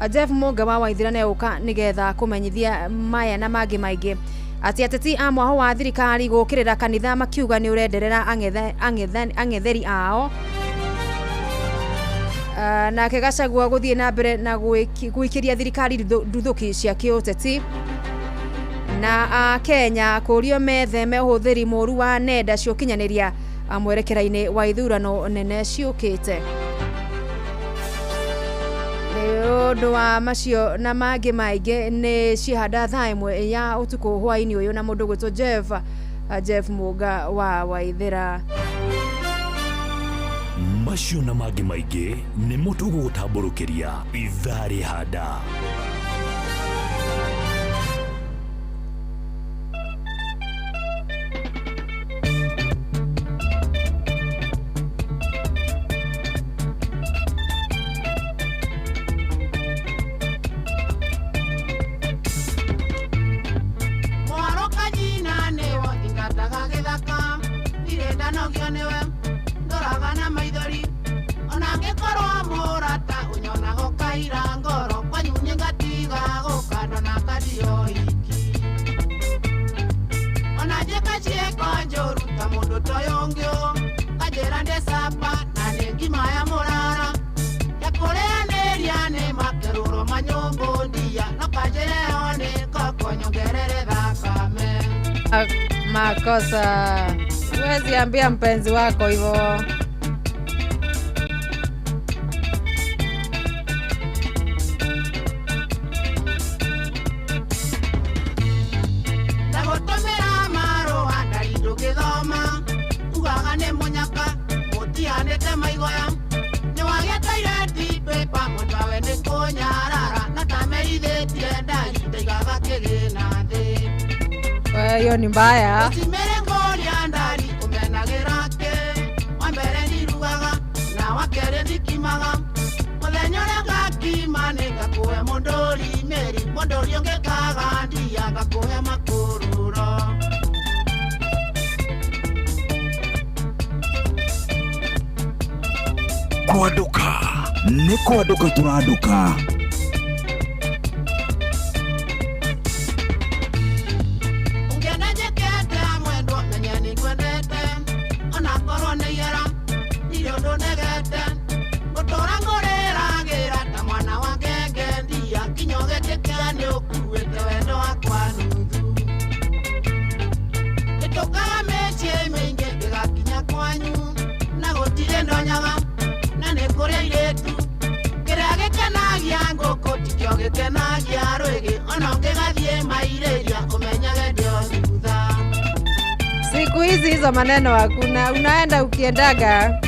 Jeff Mũnga wa Waithira nĩegũka nĩgetha kũmenyithia maya na mangĩ maingĩ. Atĩ ateti a mwaho wa thirikari gũkĩrĩra kanitha makiuga nĩ ũrenderera ang'etheri ao. Nake Gachagua gũthiĩ na mbere na gwĩkĩria thirikari nduthũki cia kĩũteti. Na Akenya kũrio metheme ũhũthĩri mũru wa nenda cia ũkinyanĩria mwerekera-inĩ wa ithurano nene ciũkĩte. Nĩ ũndũ wa macio na mangĩ maingĩ nĩ cihanda thaa 1 ya ũtukũ hwaĩ-inĩ ũyũ na mũndũ gwĩtwo Jeff Mũnga wa Waithĩra. Macio na mangĩ maingĩ nĩmo tũgũgũtambũrũkĩria ithaa rĩhanda. Makosa. Huwezi ambia mpenzi wako hivyo. maigoya nĩ wagĩeteire ndipĩpa mũtwawe nĩ kũnyarara na tamerithĩtie ndari ndaigaga kĩgĩna thĩ. Hiyo ni mbaya. Ũcimĩre ngũria ndari ũmenagĩra kĩ wa mbere ndirugaga na wa kerĩ ndikimaga mũthenya ũrĩa ngakima nĩ ngakũhe mũndũri mĩri mũndũri ũngĩkaga ndia ngakũhe makũrũro. Kwanduka nĩ kwanduka tũranduka. Ũngĩenda njĩkĩte mwendwa menye nĩ ngwendete onakorwo nĩ ihera ndirĩ ũndũ ndegete ngũtũra ngũrĩragĩra ta mwana wa ngenge ndia nginya ũgĩtĩkia nĩ ũkuĩte wendo wakwa nuthu ĩtũkaga mĩciĩ mĩingĩ ngĩgakinya kwanyu na gũtirĩ ndonyaga na nĩ kũrĩ airĩtu kĩrĩa gĩkenagia ngũkũ tikĩo gĩkenagia rwĩgĩ ona ũngĩgathiĩ mairĩria ũmenyage ndio thutha. Siku hizi hizo maneno hakuna, unaenda ukiendaga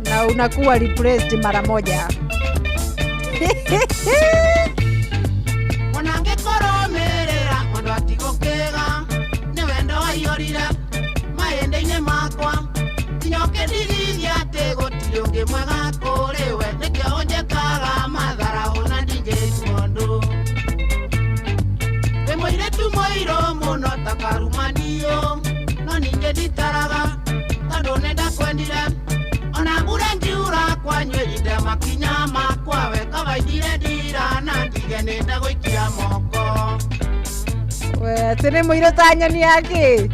na unakuwa replaced mara moja. Ona ngĩkũrũmĩrĩra mũndũ atigũkĩga nĩ wendo waiyũrire mahĩndĩ-inĩ makwa nginya ũkĩndigithia atĩ gũtirĩ ũngĩ mwega kũrĩ we nĩkĩo ũnjĩkaga matharaũ na ndingĩtua ũndũ wĩ mũirĩtu mũirũ mũno ta karumanio no ningĩ nditaraga tondũ nĩ ndakwendire ona mbura ngiura kwanyu ĩrinde makinya makwa we kawaithire ndira na ndige nĩ ndagũikia moko. We atĩ nĩ mũirũ ta nyoni yake.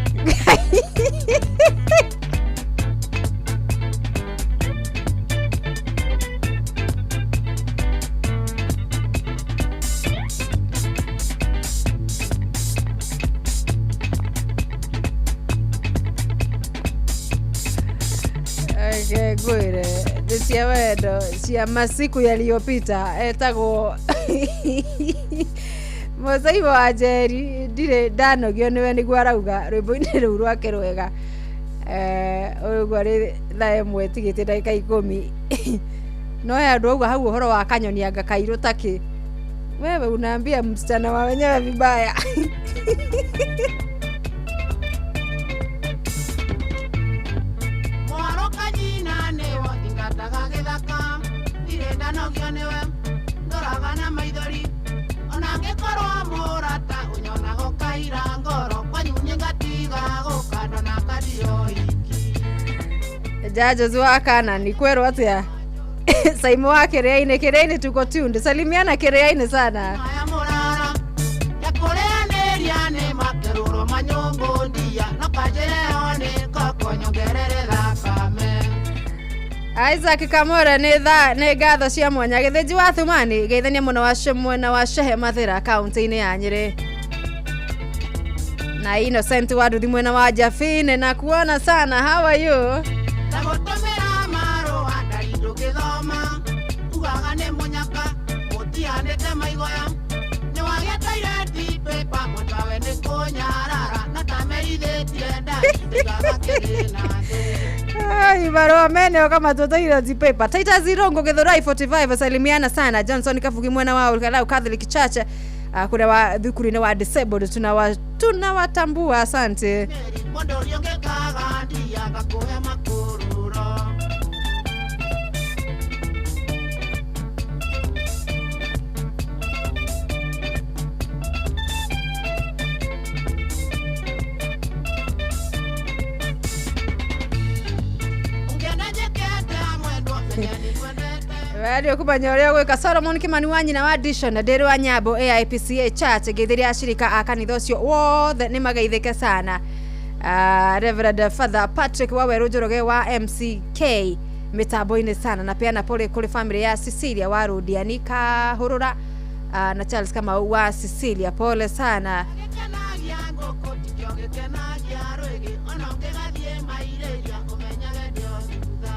Reke ngwĩre nĩ cia wendo cia masiku yaliyopita etagwo Mũcaibo wa Njeri ndirĩ ndanogio nĩwe nĩguo arauga rwĩmbo-inĩ rũu rwake rwega. Ũguo rĩ thaa 1 ĩtigĩtie ndagĩka 10 no he andũ auga hau ũhoro wa kanyoni anga kairũ takĩ wewe unaambia msichana wa wenyewe vibaya. Mwaro kanyina nĩwe thingataga gĩthaka ndirĩ ndanogio nĩwe ndoraga na maithori ona angĩkorwo mũrata ũnyonaga ũkaira ngoro kwanyu nĩngatiga gũka ndona kandio iki. Judges wa Kanani kwerwo atia? Saimu wa Kĩrĩa-inĩ, Kĩrĩa-inĩ tuko tuned. Salimiana Kĩrĩa-inĩ sana. Aya mũrara ya kũrĩanĩria nĩ makerũro manyũngũ ndia no kanjĩre nĩ koko nyongerere thakame. Isaac Kamore nĩ tha nĩ ngatho cia mwanya gĩthĩnji wa Thumani geithania mũno wa mwena wa Shehe Mathĩra kaunti-inĩ ya Nyĩrĩ na Innocent wa Nduthi mwena wa Jafine na kuona sana, how are you? Ndagũtũmĩra marũa ndari ndũngĩthoma ugaga nĩ mũnyaka mũtianĩte maigoya nĩ wagĩeteire ndipĩpa mũtwawe nĩ kũnyarara na tamerithĩtie ndari ndaigaga kĩgĩna thĩ. Ai, marũa mene ũkamatũtũire paper. Titus Irongo Githurai 45 salimiana sana. Johnson Kabugi mwena wa Olkalau Catholic Church kũrĩa wa thukuru-inĩ wa disabled tunawatambua, asante. Mũndũ ũrĩa ũngĩkaga ndia ngakũhe makũrũro. Ũngĩenda njĩkĩte mwendwa menye nĩ ngwendete. Redio kumenya ũrĩa ũgwĩka. Solomon Kimani wa nyina wa Dishon na Ndĩrĩ wa Nyambo AIPCA Church ngeithĩria ashirika a kanitha ũcio wothe nĩ mageithĩke sana. Reverend Father Patrick Waweru Njoroge wa MCK mitambo-inĩ sana na peana pole kũrĩ family ya Cecilia wa Rũdiani Kahũrũra na Charles Kamau wa Cecilia, pole sana. Gĩkenagia ngũkũ tikĩo gĩkenagia rwĩgĩ ona ũngĩgathiĩ mairĩria ũmenyage ndio thutha.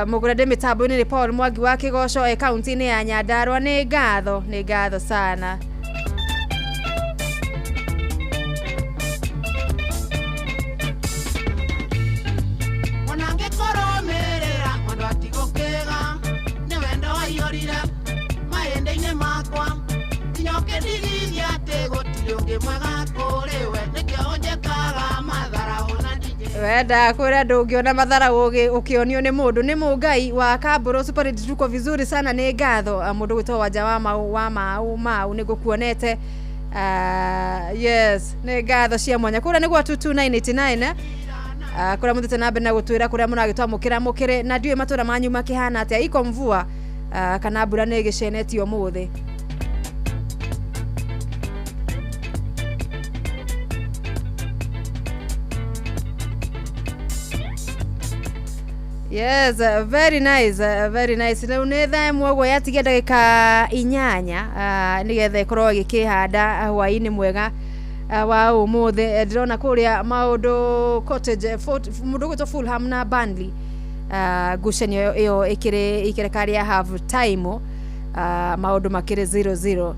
Mũgũra ndĩ mĩtambo-inĩ nĩ Paul Mwangi wa Kĩgoco e kaunti-inĩ ya Nyandarua. Nĩ ngatho, nĩ ngatho sana. Mwega kũrĩ we nĩkĩo ũnjĩkaga matharaũ na Wenda kwĩra ndũngĩona matharaũ ũkĩonio nĩ mũndũ nĩ mũngai wa Kambũrũ Super tuko vizuri sana nĩ ngatho. Mũndũ gwĩtwo wanja wa mau wa mau mau nĩ ngũkuonete. Yes, nĩ ngatho cia mwanya kũrĩa nĩ gwa 22989 kũrĩa mũthiĩte na mbere na gũtwĩra kũrĩa mũragĩtwamũkĩra mũkĩrĩ na ndiũĩ matũra manyu makĩhana atĩa iko mvua kana mbura nĩ ĩgĩcenetio ũmũthĩ. Yes, very nice, very nice. Rĩu nĩ thaa ĩmwe ũguo yatigia ndagĩka 8 nĩgetha ĩkorwo ĩgĩkĩhanda hwaĩ-inĩ mwega wa ũmũthĩ. Ndĩrona kũrĩa maũndũ Cottage mũndũ ũgwĩtwo Fulham na Burnley ngucanio ĩyo ĩkĩrĩ ikereka rĩa half time, maũndũ makĩrĩ 0-0.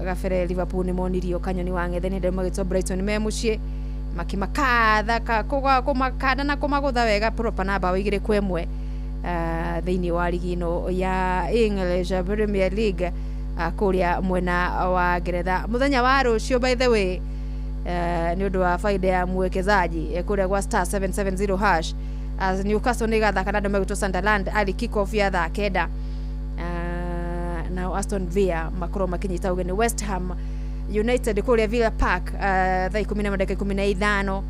Gabere Liverpool nĩ monirio kanyoni wa ng'ethe nĩ andũ magĩtwo Brighton me mũciĩ makimakatha kũmakanda na kũmagũtha wega proper na mbaũ 2-1 thĩinĩ wa ligi ĩno ya English Premier League kũrĩa mwena wa Ngeretha. Mũthenya wa rũciũ, by the way, nĩ ũndũ wa faida ya mwekezaji kũrĩa gwa star 770 hash, Newcastle nĩ ĩgathaka na andũ megwĩtwo Sunderland early kick off ya thaa 9, nao Aston Villa makorwo makĩnyita ũgeni West Ham United kũrĩa Villa Park thaa 10:15,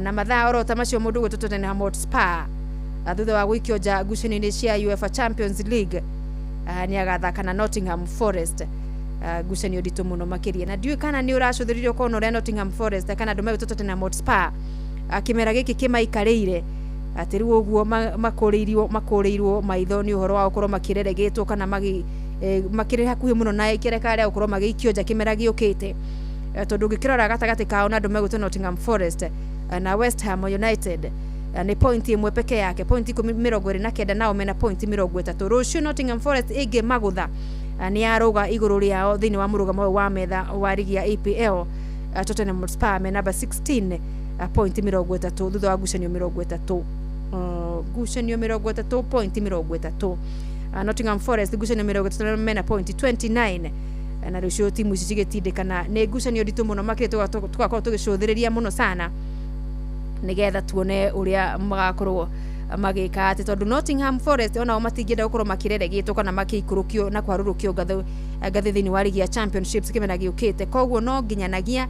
na mathaa oro ta macio mũndũ gwĩtwo Tottenham Hotspur thutha wa gũikio nja ngucanio-inĩ cia UEFA Champions League nĩ agathaka na Nottingham Forest, ngucanio nditũ mũno makĩria, na ndiũĩ kana nĩ ũracũthĩrĩrio ũkona ũrĩa Nottingham Forest kana andũ megwĩtwo Tottenham Hotspur kĩmera gĩkĩ kĩmaikarĩire atĩ rĩu ũguo makũrĩirwo maitho nĩ ũhoro wa gũkorwo makĩreregĩtwo kana makĩrĩ hakuhĩ mũno na ikereka rĩa gũkorwo magĩikio nja kĩmera gĩũkĩte, tondũ ũngĩkĩrora gatagatĩ kao na andũ megwĩtwo Nottingham Forest na West Ham United nĩ point ĩmwe peke yake, point 29, nao mena point 30. Rũciũ Nottingham Forest ĩngĩmagũtha nĩ yarũga igũrũ rĩao thĩinĩ wa mũrũgamo ũyũ wa metha wa ligi ya EPL. Tottenham Hotspur me namba 16, point 30 thutha wa ngucanio 30, ngucanio 30, point 30. Nottingham Forest ngucanio 30 mena point 29, na rũciũ timu ici cigĩtindĩkana nĩ ngucanio nditũ mũno makĩria tũgakorwo tũgĩcũthĩrĩria mũno sana nĩgetha tuone ũrĩa magakorwo magĩka atĩ tondũ Nottingham Forest onao matingĩenda gũkorwo makĩreregĩtwo kana makĩikũrũkio na kwarũrũkio ngathĩ thĩinĩ wa ligi ya Championships kĩmera gĩũkĩte, koguo no nginyanagia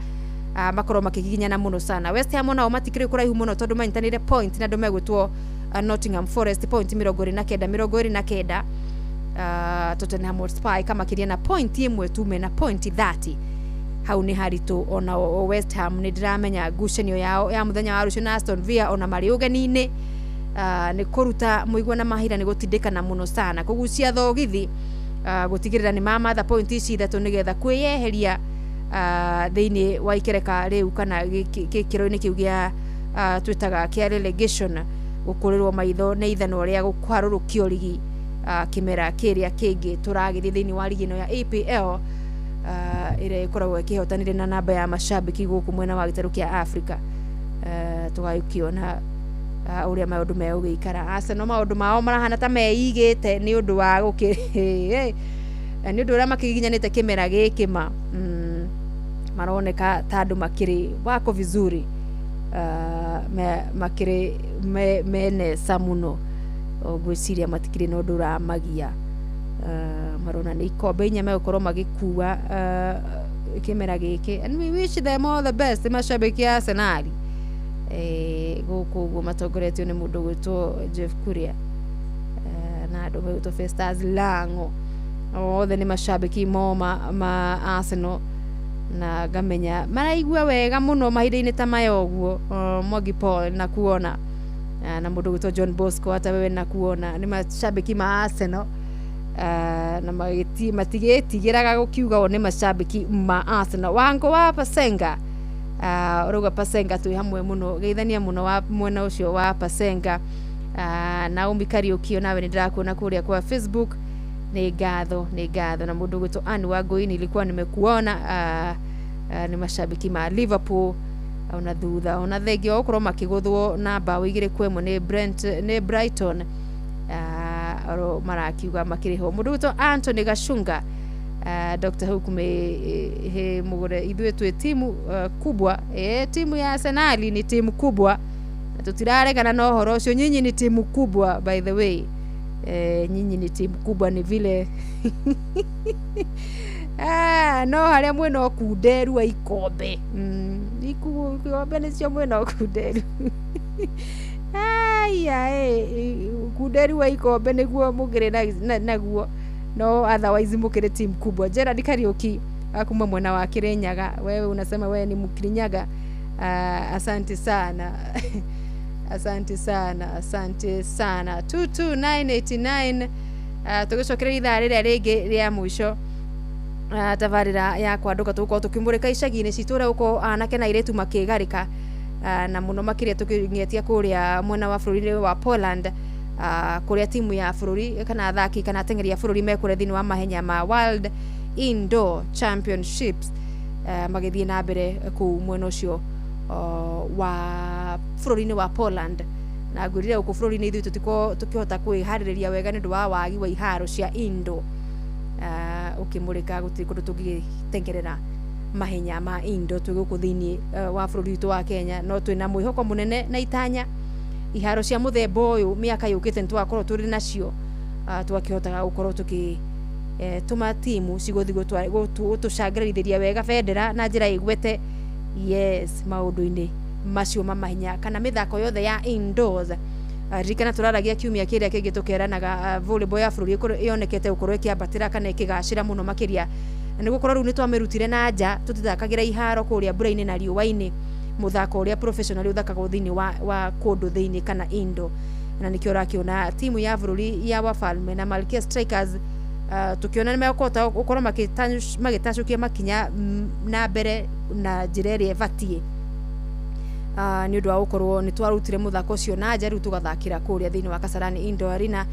makorwo makĩgiginyana mũno sana. West Ham onao matikĩrĩ kũraihu mũno tondũ manyitanĩire point na andũ megwĩtwo Nottingham Forest point 29 29. Tottenham Hotspur ĩkamakĩria na point ĩmwe tu, mena point 30, hau nĩ haritũ. Ona West Ham nĩ ndĩramenya ngucanio yao ya mũthenya wa rũciũ na Aston Villa ona marĩ ũgeni-inĩ nĩ kũruta mũigua na mahira nĩ gũtindĩkana mũno sana kũgucia thogithi gũtigĩrĩra nĩ mamatha point ici ithatũ nĩgetha kwĩyeheria thĩinĩ wa ikereka rĩu kana gĩkĩro-inĩ kĩu gĩa twĩtaga kĩa relegation, gũkũrĩrwo maitho nĩ ithanwa rĩa kũharũrũkio ligi kĩmera kĩrĩa kĩngĩ tũragĩthiĩ thĩinĩ wa ligi ĩno ya EPL ĩrĩa ĩkoragwo ĩkĩhotanĩire na namba ya mashabiki gũkũ mwena wa gĩtarũ kĩa Africa. Tũgagĩkĩona ũrĩa maũndũ megũgĩikara. Arsenal maũndũ mao marahana ta meigĩte nĩ ũndũ wa nĩ ũndũ ũrĩa makĩgiginyanĩte kĩmera gĩkĩ ma maroneka ta andũ makĩrĩ wako vizuri, makĩrĩ menesa mũno, ngwĩciria matikĩrĩ na ũndũ ũramagia. Marona nĩ ikombe 4 megũkorwo magĩkua kĩmera gĩkĩ, and we wish them all the best mashabiki a Arsenal gũkũ ũguo matongoretio nĩ mũndũ ũgwĩtwo Jeff Kuria na andũ megwĩtwo Festus Lango, othe nĩ mashabiki moma ma Arsenal na ngamenya maraigua wega mũno mahinda-inĩ ta maya ũguo. Mwangi Paul na kuona na mũndũ ũgwĩtwo John Bosco hata wewe na kuona nĩ mashabiki ma Arsenal na matigĩtigĩraga gũkiuga o nĩ mashabiki ma Arsenal. Wango wa Pasenga ũrauga Pasenga twĩ hamwe mũno, geithania mũno wa mwena ũcio wa Pasenga. Naomi Kariũki nawe nĩ ndĩrakuona kũrĩa kwa Facebook, nĩ ngatho nĩ ngatho. Na mũndũ ũgwĩtwo Anne Wangũi nilikuwa nimekuona, nĩ mashabiki ma Liverpool ona thutha ona thengia wa gũkorwo makĩgũthwo na mbaũ 2-1 nĩ Brighton, oro marakiuga makĩrĩ ho. Mũndũ ũgwĩtwo Anthony Gachunga Dr. Hook me he mugure ithuĩ twĩ timu kubwa timu ya Arsenal ni timu kubwa na tutiraregana na ũhoro ũcio. Nyinyi ni timu kubwa, by the way. Nyinyi ni timu kubwa ni vile no harĩa mwĩna ũkunderu wa ikombe, ikombe nĩcio mwĩna ũkunderu. Aya, ũkunderu wa ikombe nĩguo mũkĩrĩ naguo, no otherwise mũkĩrĩ timu kubwa. Gerald Kariuki kuma mwena wa Kirinyaga, wewe unasema wewe ni Mkirinyaga. Asante sana. Asante sana, asante sana. 22989. Tũgĩcokereria ithaa rĩrĩa rĩngĩ rĩa mũico tabarĩra ya kwandũka, tũgũkorwo tũkĩmũrĩka icagi-inĩ citũ ũrĩa gũkorwo anake na airĩtu makĩgarĩka, na mũno makĩria tũkĩng'etia kũrĩa mwena wa bũrũri wa Poland, kũrĩa timu ya bũrũri kana athaki kana ateng'eri a bũrũri mekũrĩa thĩinĩ wa mahenya ma World Indoor Championships, magĩthiĩ na mbere kũu mwena ũcio wa bũrũri-inĩ wa Poland. Na ngwĩrire gũkũ bũrũri-inĩ ithuĩ tũtikorwo tũkĩhota kwĩharĩrĩria wega nĩ ũndũ wa wagi wa iharo cia indoor. Ũkĩmũrĩka gũtirĩ kũndũ tũngĩtengerera mahenya ma indo twĩ gũkũ thĩinĩ wa bũrũri witũ wa Kenya, no twĩna mwĩhoko mũnene na itanya iharo cia mũthemba ũyũ mĩaka yũkĩte nĩ tũgakorwo tũrĩ nacio, twakĩhotaga gũkorwo tũkĩ tũma timu cigũthiĩ gũtũcangĩrĩria wega bendera na njĩra ĩgwete, yes, maũndũ-inĩ macio ma mahenya kana mĩthako yothe ya indoors. Ririkana tũraragia kiumia kĩrĩa kĩngĩ tũkeranaga volleyball ya bũrũri yonekete gũkorwo ĩkĩambatĩra kana ĩkĩgacĩra mũno makĩria, na nĩ gũkorwo rĩu nĩ twamĩrutire na nja, tũtithakagĩra iharo kũrĩa mbura-inĩ na riũa-inĩ, mũthako ũrĩa professional ũthakagwo thĩinĩ wa kũndũ thĩinĩ kana indo. Na nĩkĩo ũrakĩona timu ya bũrũri ya Wafalme na Malkia Strikers, tũkĩona nĩ mekũhota gũkorwo magĩtacũkia makinya na mbere na njĩra ĩrĩa ĩbatiĩ, nĩ ũndũ wa gũkorwo nĩ twarutire mũthako ũcio na nja, rĩu tũgathakĩra kũrĩa thĩinĩ wa Kasarani Indoor Arena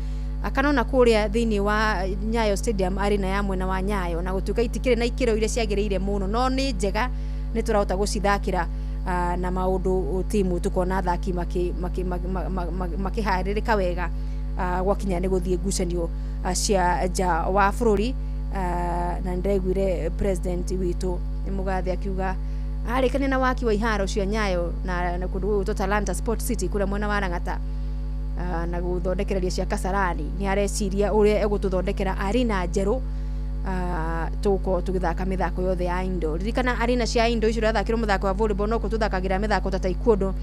kana ona kũrĩa thĩinĩ wa Nyayo Stadium Arena ya mwena wa Nyayo. Na gũtuĩka itikĩrĩ na ikĩro iria ciagĩrĩire mũno, no nĩ njega, nĩ tũrahota gũcithakĩra na maũndũ timu tũkona athaki makĩharĩrĩka wega gwakinya nĩ gũthiĩ ngucanio cia nja wa bũrũri. Na nĩndĩraiguire president witũ Mũgathe akiuga arĩkania na waki wa iharo cia Nyayo na kũndũ gũgwĩtwo Talanta Sport City kũrĩa mwena wa Lang'ata, na gũthondekereria cia Kasarani, nĩ areciria ũrĩa egũtũthondekera arena njerũ, tũgũkorwo tũgĩthaka mĩthako yothe ya indo. Ririkana arena cia indo icio ũrathakĩrwo mũthako wa volleyball, no kuo tũthakagĩra mĩthako ta taekwondo,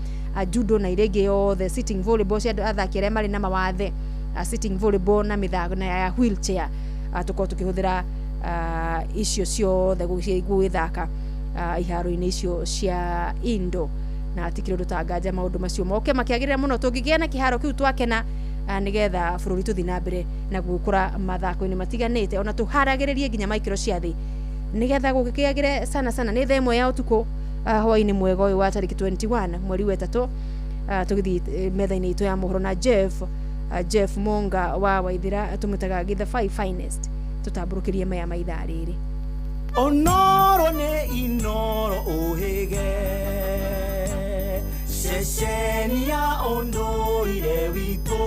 judo na iria ingĩ yothe, sitting volleyball cia athaki arĩa marĩ na mawathe, sitting volleyball na mĩthako na ya wheelchair, tũkorwo tũkĩhũthĩra icio ciothe gũgĩthaka iharo-inĩ icio cia indo. Na tikiri ũndũ tanganja maũndũ macio moke makĩagĩrĩra mũno, tũngĩgĩa na kĩharo kĩu twakena, nĩgetha bũrũri tũthiĩ na mbere na gũkũra mathako-inĩ matiganĩte, ona tũharagĩrĩrie nginya maikĩro cia thĩ nĩgetha gũgĩkĩagĩre sana sana. Nĩ thaa 1 ya ũtukũ, hwaĩ-inĩ mwega ũyũ wa tarĩki 21 mweri wa 3, tũgĩthiĩ metha-inĩ itũ ya mohoro na Jeff Monga wa Waithira, tũmwĩtaga Githe 5 Finest, tũtambũrũkĩrie maya ma ithaa rĩrĩ. Onoro nĩ Inoro ũhĩge ceceni ya ũndũire witũ,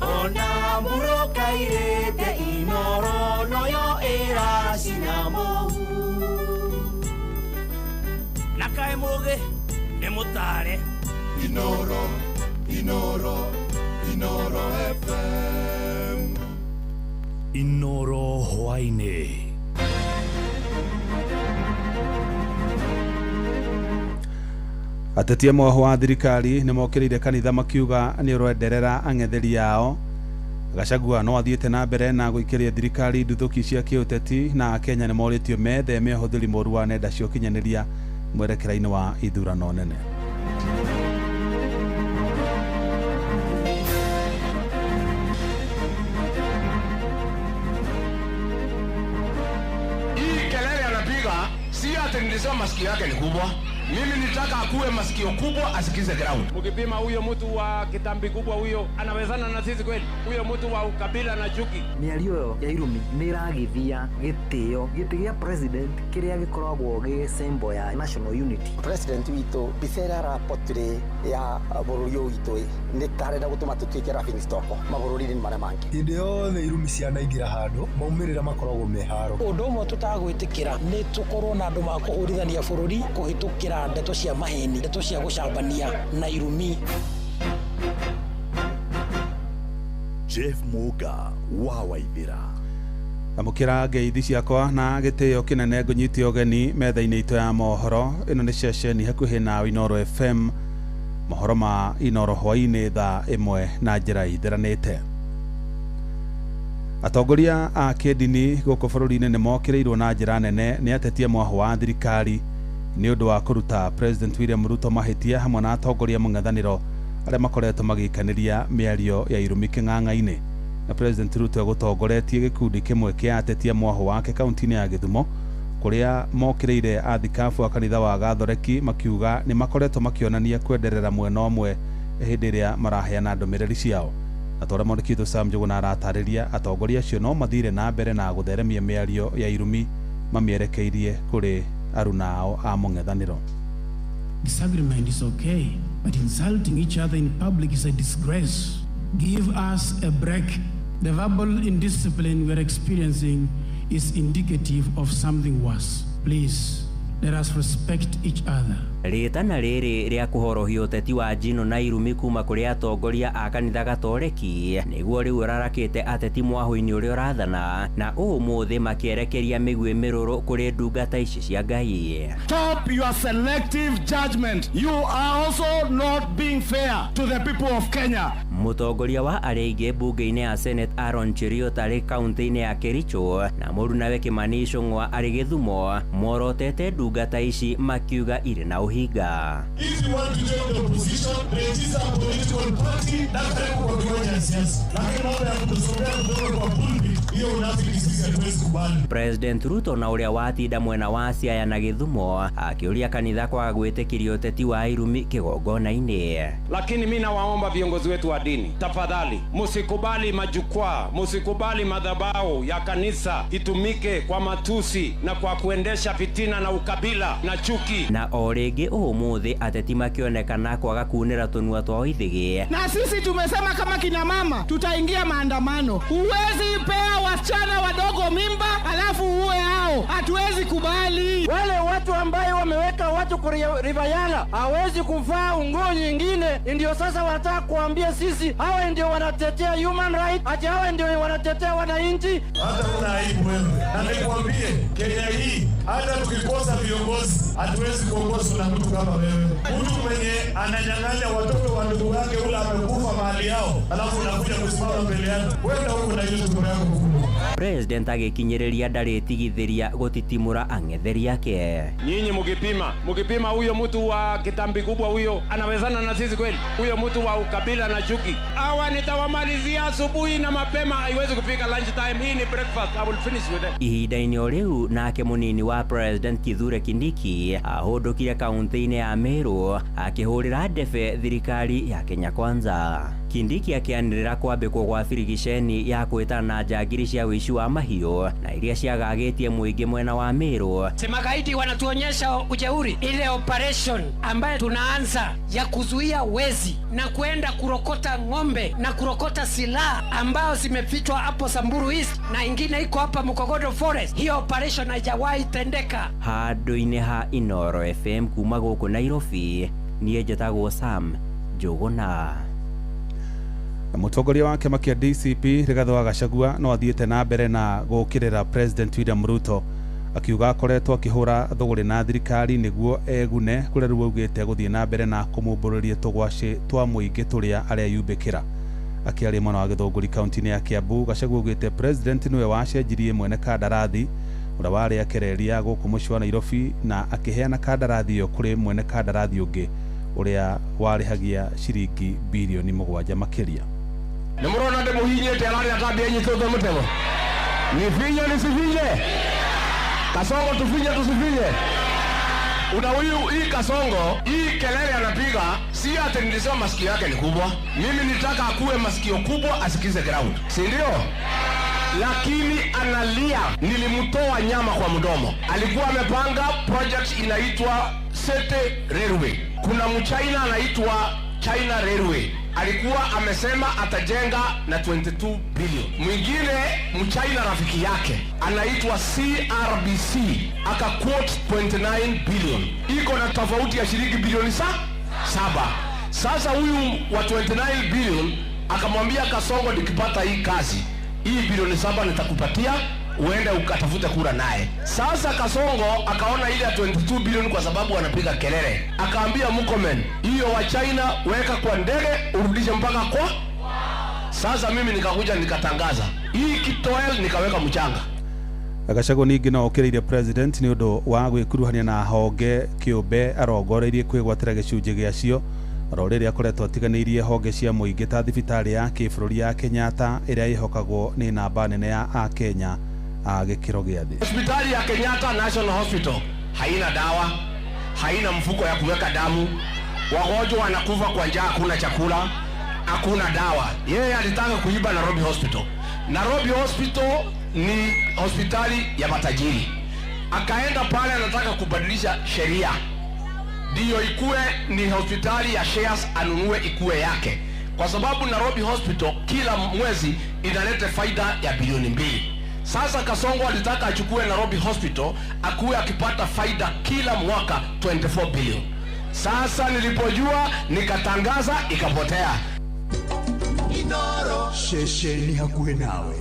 ona mũrũkairĩte Inoro noyo ĩracina mũhu, na kaĩ mũgĩ nĩ mũtare. Inoro, Inoro, Inoro FM. Inoro hwaĩ-inĩ. Ateti amwe wa thirikari nĩ mokĩrĩire kanitha makiuga nĩ ũrenderera ang'etheri ao. Gachagua no athiĩte na mbere na gũikĩria thirikari nduthũki cia kĩũteti, na Akenya nĩ morĩtio metheme ũhũthĩri mũru wa nenda cia ũkinyanĩria mwerekera-inĩ wa ithurano nene. Hii kelele anapiga si ati nilisema masikio yake ni kubwa. Mimi nitaka akuwe masikio kubwa asikize ground. Mkipima huyo mtu wa kitambi kubwa huyo anawezana na sisi kweli? Huyo mtu wa ukabila na chuki. Mĩario ĩyo ya irumi nĩ ĩragithia gĩtĩo gĩtĩ gĩa president kĩrĩa gĩkoragwo gĩ symbol ya national unity. President witũ mbica ĩrĩa arapotire ya bũrũri ũyũ witũ nĩ tarenda gũtũma tũtuĩke laughing stock mabũrũri-inĩ marĩa mangĩ. Hĩndĩ yothe irumi cianaingĩra handũ maumĩrĩra makoragwo me haro. Ũndũ ũmwe tũtagwĩtĩkĩra nĩ tũkorwo na andũ makũhũrithania bũrũri kũhĩtũkĩra ndeto cia maheni, ndeto cia gũcambania na irumi. Jeff Muga wa Waithira. Amũkĩra ngeithi ciakwa na gĩtĩo kĩnene ngũnyite ũgeni metha-inĩ itũ ya mohoro. Ĩno nĩ ceceni hakuhĩ na Inooro FM, mohoro ma Inooro hwaĩ-inĩ thaa 1 na njĩra itheranĩte. Atongoria a kĩndini gũkũ bũrũri-inĩ nĩ mokĩrĩirwo na njĩra nene nĩ atetia mwahũ wa thirikari nĩ ũndũ wa kũruta President William Ruto mahĩtia hamwe na atongoria mũng'ethanĩro arĩa makoretwo magĩikanĩria mĩario ya irumi kĩng'ang'a-inĩ. Na President Ruto egũtongoretie gĩkundi kĩmwe kĩa atetia mwahũ wake kaunti-inĩ ya Gĩthumo kũrĩa mokĩrĩire athikabu a kanitha wa Gathoreki makiuga nĩ makoretwo makĩonania kwenderera mwena ũmwe hĩndĩ ĩrĩa maraheana ndũmĩrĩri ciao. Na ta ũrĩa mwandĩki witũ Sam Njũgũna aratarĩria, atongoria acio no mathire na mbere na gũtheremia mĩario ya irumi mamĩerekeirie kũrĩ aruna ao a mũng'ethanĩro. Disagreement is okay, but insulting each other in public is a disgrace. Give us a break. The verbal indiscipline we're experiencing is indicative of something worse. Please, let us respect each other. Rĩtana rĩrĩ rĩa kũhorohia ũteti wa njino na irumi kuma kũrĩ atongoria a kanitha Gatoreki nĩguo rĩu ũrarakĩte ateti mwahũ-inĩ ũrĩa ũrathana na ũmũthĩ makĩerekeria mĩguĩ mĩrũrũ kũrĩ ndungata ici cia Ngai. Stop your selective judgment. You are also not being fair to the people of Kenya. Mũtongoria wa arĩa aingĩ mbunge-inĩ ya Senate Aaron Cheruiyot arĩ kaunti-inĩ ya Kericho na mũrunawe Kimani Ichung'wa arĩ Gĩthumo morotete ndungata ici makiuga irĩ na ũhinga. If you want to join the opposition, register a political party na karibu kwa kiwanja ya siasa. Lakini mambo ya kutusomea kutoka kwa pulpit, hiyo unafiki sisi hatuwezi kubali. President Ruto na ũrĩa watinda mwena wa Siaya na Gĩthumo akĩũria kanitha kwaga gwĩtĩkĩria ũteti wa irumi kĩgongona-inĩ. Lakini mimi nawaomba viongozi wetu wa dini, tafadhali msikubali majukwaa, msikubali madhabahu ya kanisa itumike kwa matusi na kwa kuendesha fitina na ukabila na chuki. Na o rĩngĩ ũmũthĩ ateti makĩonekana kwaga kunĩra tũnua twao ithĩgĩ. Na sisi tumesema kama kina mama tutaingia maandamano. Huwezi pea wasichana wadogo mimba alafu uwe hao, hatuwezi kubali. Wale watu ambayo wameweka watu kwa Rivayala hawezi kuvaa nguo nyingine, ndio sasa wanataka kuambia sisi hawa ndio wanatetea human right, ati hawa ndio wanatetea wananchi. Hata una aibu wewe. Na nikwambie Kenya hii hata tukikosa viongozi hatuwezi kuongozwa na mtu kama wewe. Mtu mwenye ananyang'anya watoto wa ndugu yake ule amekufa mahali yao, alafu unakuja kusimama mbele yake. Wewe huko na YouTube yako kubwa. President agĩkinyĩrĩria ndarĩtigithĩria gũtitimũra ang'etheri ake. Nyinyi mkipima huyo mtu wa kitambi kubwa huyo anawezana na sisi kweli? Huyo mtu wa ukabila na chuki. Hawa nitawamalizia asubuhi na mapema, haiwezi kufika lunch time. Hii ni breakfast. I will finish with them. Ihinda-inĩ o rĩu nake mũnini wa President Kithure Kindiki ahũndũkire kaunti-inĩ ya Meru akĩhũrĩra ndebe thirikari ya Kenya Kwanza. Kindiki akĩanĩrĩra kwambĩkwo gwa birigiceni ya kwĩtana na njangiri cia ũici wa mahiũ na iria ciagagĩtie mũingĩ mwena wa Meru. Magaidi wanatuonyesha ujeuri. Ile operation ambayo tunaanza ya kuzuia wezi na kuenda kurokota ng'ombe na kurokota silaha ambayo zimefichwa hapo Samburu East na ingine iko hapa Mukogodo Forest, hiyo operation haijawahi tendeka. Handũ-inĩ ha Inooro FM kuma gũkũ Nairobi, niĩ njĩtagwo Sam Njũgũna. Mũtongoria wa kĩama kĩa DCP Rigathĩ wa Gachagua no athiĩte na mbere na gũũkĩrĩra President William Ruto akiuga akoretwo akĩhũra thũgũrĩ na thirikari nĩguo egune kũrĩa rĩu augĩte gũthiĩ na mbere na kũmumbũrĩria tũgwacĩ twa mũingĩ tũrĩa areyumbĩkĩra. Akĩaria mwena wa Gĩthũngũri kaunti-inĩ ya Kiambu, Gachagua augĩte President nĩwe wacenjirie mwene kandarathi ũrĩa warĩ akereria gũkũ mũciĩ wa Nairobi na akĩheana kandarathi ĩyo kũrĩ mwene kandarathi ũngĩ ũrĩa warĩhagia ciringi birioni 7 makĩria. Nĩ mũrona ndĩmũhinyĩte ararĩa ta ndĩanyitĩte mũtego. Nifinye nisifinye? Kasongo tufinye tusifinye? Una huyu hii Kasongo, hii kelele anapiga, si ati nilisema masikio yake ni kubwa. Mimi nitaka akuwe masikio kubwa asikize ground, si ndio? Lakini analia, nilimtoa nyama kwa mdomo. Alikuwa amepanga project inaitwa Sete Railway. Kuna mchina anaitwa China Railway alikuwa amesema atajenga na 22 billion. Mwingine mchina rafiki yake anaitwa CRBC aka quote 29 billion, iko na tofauti ya shilingi bilioni 7. Sasa huyu wa 29 billion akamwambia Kasongo, nikipata hii kazi hii bilioni 7 nitakupatia uende ukatafute kura naye. Sasa Kasongo akaona ile ya 22 bilioni kwa sababu anapiga kelele, akaambia Murkomen, hiyo wa China weka kwa ndege urudishe mpaka kwa. Sasa mimi nikakuja nikatangaza hii Kitoel, nikaweka mchanga. Gachagua ningĩ no okĩrĩire president nĩ ũndũ wa gwĩkuruhania na honge kĩũmbe arongoreirie kwĩgwatĩra gĩcunjĩ gĩacio oro rĩrĩa akoretwo atiganĩirie honge cia mũingĩ ta thibitarĩ ya kĩbũrũri ya Kenyatta ĩrĩa ĩhokagwo nĩ namba nene ya akenya a gĩkĩro gĩa thĩ. Hospitali ya Kenyatta National Hospital haina dawa, haina mfuko ya kuweka damu, wagonjwa wanakufa kwa njaa, hakuna chakula, hakuna dawa. Yeye alitaka kuiba Nairobi Hospital. Nairobi Hospital ni hospitali ya matajiri. Akaenda pale anataka kubadilisha sheria ndiyo ikue ni hospitali ya shares, anunue ikue yake, kwa sababu Nairobi Hospital kila mwezi inaleta faida ya bilioni 2. Sasa Kasongo alitaka achukue Nairobi Hospital akuwe akipata faida kila mwaka 24 billion. Sasa nilipojua nikatangaza, ikapotea. Ceceni hakuhĩ nawe.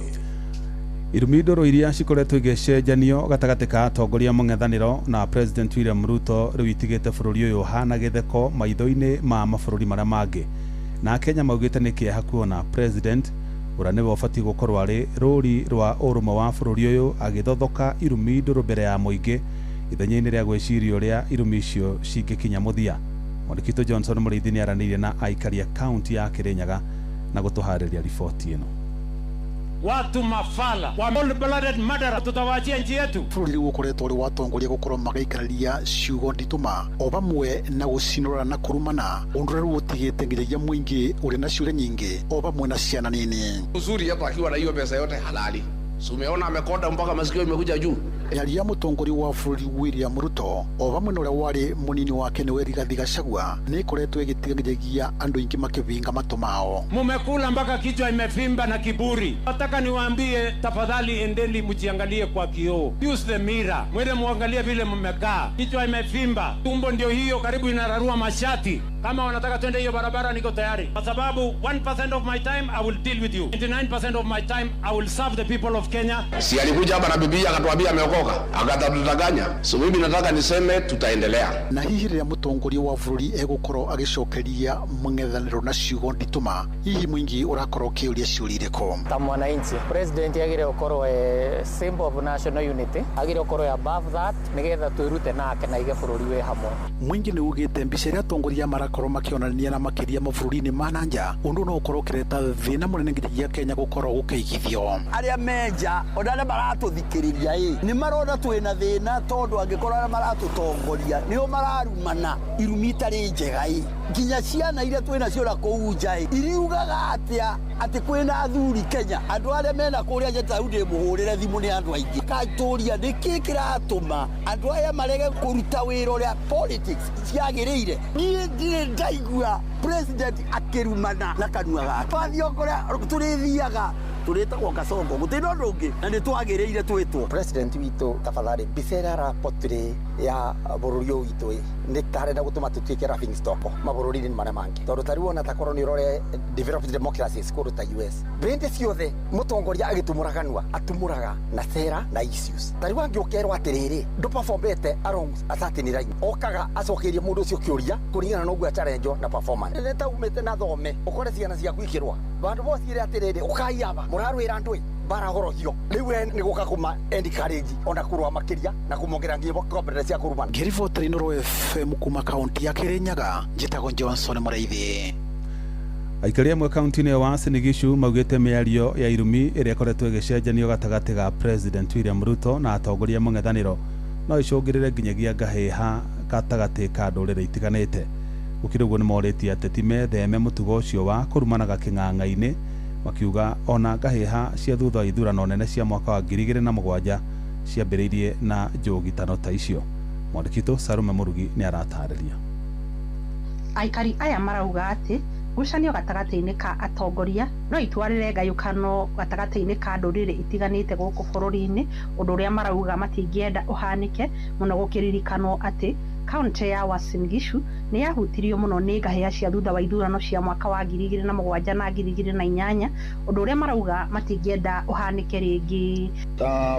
Irumi ndũrũ iria cikoretwo igĩcenjanio gatagatĩ ka atongoria mũng'ethanĩro na President William Ruto rĩu itigĩte bũrũri ũyũ ũhana gĩtheko maitho-inĩ ma mabũrũri marĩa mangĩ, na Kenya maugĩte nĩ kĩeha kuona President ũrĩa nĩwe ũbatiĩ gũkorwo arĩ rũri rwa ũrũmwe wa bũrũri ũyũ agĩthothoka irumi ndũrũ mbere ya mũingĩ ithenya-inĩ rĩa gwĩciria ũrĩa irumi icio cingĩkinya mũthia. Mwandĩki witũ Johnson Mũrĩithi nĩaranĩirie na aikari a kaunti ya Kĩrĩnyaga na gũtũharĩria riboti ĩno. Watu mafala wa blooded murderer, tutawaachia nchi yetu. Bũrũri rĩu ũkoretwo ũrĩ watongoria gũkorwo magĩikarĩria ciugo nditũ o vamwe na gũcinũra na kũrumana ũndũ ũrĩa rĩu ũtigĩte nginyagia mũingĩ ũrĩ na ciũria nyingĩ o vamwe na ciana nini. Uzuri hata akiwa na hiyo pesa yote halali, si umeona amekonda mpaka masikio imekuja juu. Mĩario ya mũtongoria wa bũrũri William Ruto o vamwe na ũrĩa warĩ mũnini wake nĩwe Rigathi Gachagua nĩ ĩkoretwo ĩgĩtiganĩria andũ aingĩ makĩvinga matũ mao. Mumekula mpaka kichwa imefimba na kiburi. Nataka niwaambie, tafadhali endeni mjiangalie kwa kioo. Use the mirror. Mwende muangalie vile mmekaa. Kichwa imefimba, tumbo ndio hiyo karibu inararua mashati. Kama wanataka twende hiyo barabara niko tayari. Kwa sababu 1% of my time I will deal with you. 99% of my time I will serve the people of Kenya. Si alikuja hapa na bibi akatuambia ameokoka, akatudanganya. So mimi nataka niseme tutaendelea. Na hihi rĩrĩa mũtongoria wa bũrũri egũkorwo agĩcokeria mũng'ethanĩro na ciugo nditũ hihi mũingĩ ũrakorwo ũkĩũria ciũria irĩkũ? Ta mwananchi, president agire gũkorwo e symbol of national unity, agire gũkorwo above that nigetha twĩrute nake na ige bũrũri wĩ hamwe. Mũingĩ nĩ ugĩte mbica ĩrĩa atongoria marakorwo makĩonania na makĩria mabũrũri-inĩ ma na nja ũndũ no ũkorwo ũkĩreta thĩna mũnene nginyagia Kenya gũkorwo gũkĩigithio. Arĩa menja ona arĩa maratũthikĩrĩria ĩ nĩ marona twĩna thĩna tondũ angĩkorwo arĩa maratũtongoria nĩo mararumana irumi itarĩ njega ĩ nginya ciana iria twĩnacio na kũu nja ĩ iriugaga atĩa atĩ kwĩna athuri Kenya andũ arĩa mena kũrĩa nja ta rĩu ndĩmũhũrĩre thimũ nĩ andũ aingĩ katũria nĩkĩ kĩratũma andũ aya marege kũruta wĩra ũrĩa politics ciagĩrĩire. Niĩ ndirĩ ndaigua president akĩrumana na kanua gake. Twathiĩ o kũrĩa tũrĩthiaga tũrĩtagwo Kasongo gũtirĩ na ũndũ ũngĩ na nĩ twagĩrĩire twĩtwo. President witũ tafadhali mbica ĩrĩa arapotire ya bũrũri ũyũ witũ ĩ nĩ tarenda gũtũma tũtuĩke laughing stock mabũrũri-inĩ marĩa mangĩ tondũ ta rĩu ona ta korwo nĩ ũrore developed democracies kũndũ ta US hĩndĩ ciothe mũtongoria agĩtumũra kanua atumũraga na sera na issues. Ta rĩu angĩũkerwo atĩrĩrĩ ndũperformete along a certain line okaga acokeirie mũndũ ũcio kĩũria kũringana na ũguo challenge na performance. Nĩ ta umĩte na thome ũkore ciana ciaku ikĩrũa vandũ bociĩre atĩrĩrĩ ũkaiaba mũrarwĩra andũ ĩ barahorohio rĩu we nĩ gũka kũma encourage ona kũrũa makĩria na kũmongerera nginya confidence cia kũrumana. Ngĩribotera Inooro FM kuma kaunti ya Kĩrĩnyaga njĩtagwo Johnson Mũrĩithi. Aikari amwe kaunti-inĩ ya Uasin Gishu maugĩte mĩario ya irumi ĩrĩa ĩkoretwo ĩgĩcenjanio gatagatĩ ga President William Ruto na atongoria mũng'ethanĩro no ĩcũngĩrĩre nginyagia ngahĩha gatagatĩ ka ndũrĩrĩ itiganĩte. Gũkĩrĩ ũguo nĩmorĩtie ateti metheme mũtugo ũcio wa kũrumanaga kĩng'ang'a-inĩ, makiuga ona ngahĩha cia thutha wa ithurano nene cia mwaka wa 2007 ciambĩrĩirie na njũgitano ta icio. Mwandĩki witũ Sarume Mũrugi nĩ aratarĩria. Aikari aya marauga atĩ ngucanio gatagatĩ-inĩ ka atongoria no itwarĩre ngayũkano gatagatĩ-inĩ ka ndũrĩrĩ itiganĩte gũkũ bũrũri-inĩ, ũndũ ũrĩa marauga matingĩenda ũhanĩke mũno gũkĩririkanwo atĩ kaunti ya Uasin Gishu nĩ yahutirio mũno nĩ ngahĩha cia thutha wa ithurano cia mwaka wa 2007 na 2008, ũndũ ũrĩa marauga matingĩenda ũhanĩke rĩngĩ.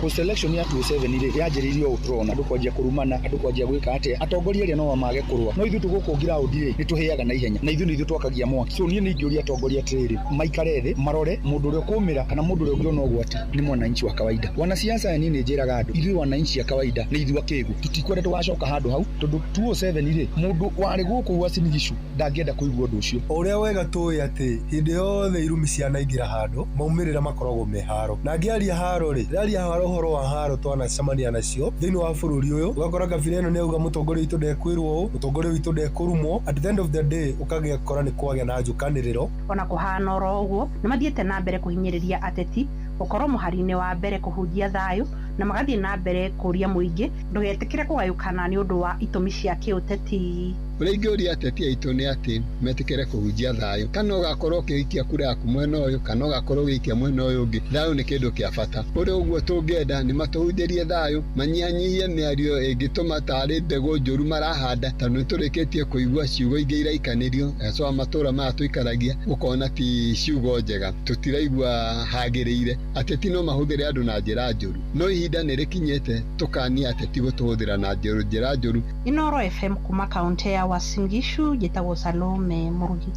Post election ya 2007 rĩ yanjĩrĩirio ũũ tũrona andũ kwanjia kũrumana, andũ kwanjia gwĩka atĩa, atongoria arĩa no mage kũrũa, no ithuĩ tũgũkũ ground rĩ nĩ tũhĩaga na ihenya, na ithuĩ nĩ ithuĩ twakagia mwaki. So niĩ nĩ ingĩũria atongoria atĩrĩrĩ, maikare thĩ marore mũndũ ũrĩa ũkũmĩra kana mũndũ ũrĩa ũngĩona ũgwati nĩ mwananchi wa kawaida. Wanasiasa aya niĩ nĩ njĩraga andũ, ithuĩ wananchi a kawaida nĩ ithuĩ akĩgu, tũtikwenda tũgacoka handũ hau tondũ 2007 rĩ mũndũ warĩ gũkũ Uasin Gishu ndangĩenda kũigua ũndũ ũcio. O ũrĩa wega tũĩ atĩ hĩndĩ yothe irumi cianaingĩra handũ maumĩrĩra makoragwo me haro, na ngĩaria haro rĩ ndĩraria haro ũhoro wa haro twanacemania nacio thĩinĩ wa bũrũri ũyũ. Ũgakora kabira ĩno nĩ auga mũtongoria witũ ndekwĩrwo ũũ, mũtongoria witũ ndekũrumwo. At the end of the day ũkagĩkora nĩ kwagĩa na njũkanĩrĩro. Ona kũhana oro ũguo nĩ mathiĩte na mbere kũhinyĩrĩria ateti gũkorwo mũhari-inĩ wa mbere kũhunjia thayũ, na magathiĩ na mbere kũria mũingĩ ndũgetĩkĩre kũgayũkana nĩ ũndũ wa itũmi cia kĩũteti. Ũrĩa ingĩũria ateti aitũ nĩ atĩ metĩkĩre kũhunjia thayũ, kana ũgakorwo ũkĩikia kura yaku mwena ũyũ kana ũgakorwo ũgĩikia mwena ũyũ ũngĩ, thayũ nĩ kĩndũ kĩa bata. Ũrĩa ũguo tũngĩenda nĩ matũhunjĩrie thayũ, manyihanyihie mĩario ĩngĩtũma tarĩ mbegũ njũru marahanda, tondũ nĩ tũrĩkĩtie kũigua ciugo ingĩ iraikanĩrio hasa matũra maya tũikaragia, ũkona ti ciugo njega, tũtiraigua hagĩrĩire. Ateti no mahũthĩre andũ na njĩra njũru, no ihinda nĩ rĩkinyĩte tũkania ateti gũtũhũthĩra na njĩra njũru. Inooro FM kuma kaunti ya Uasin Gishu, njĩtagwo Salome Mũrugi.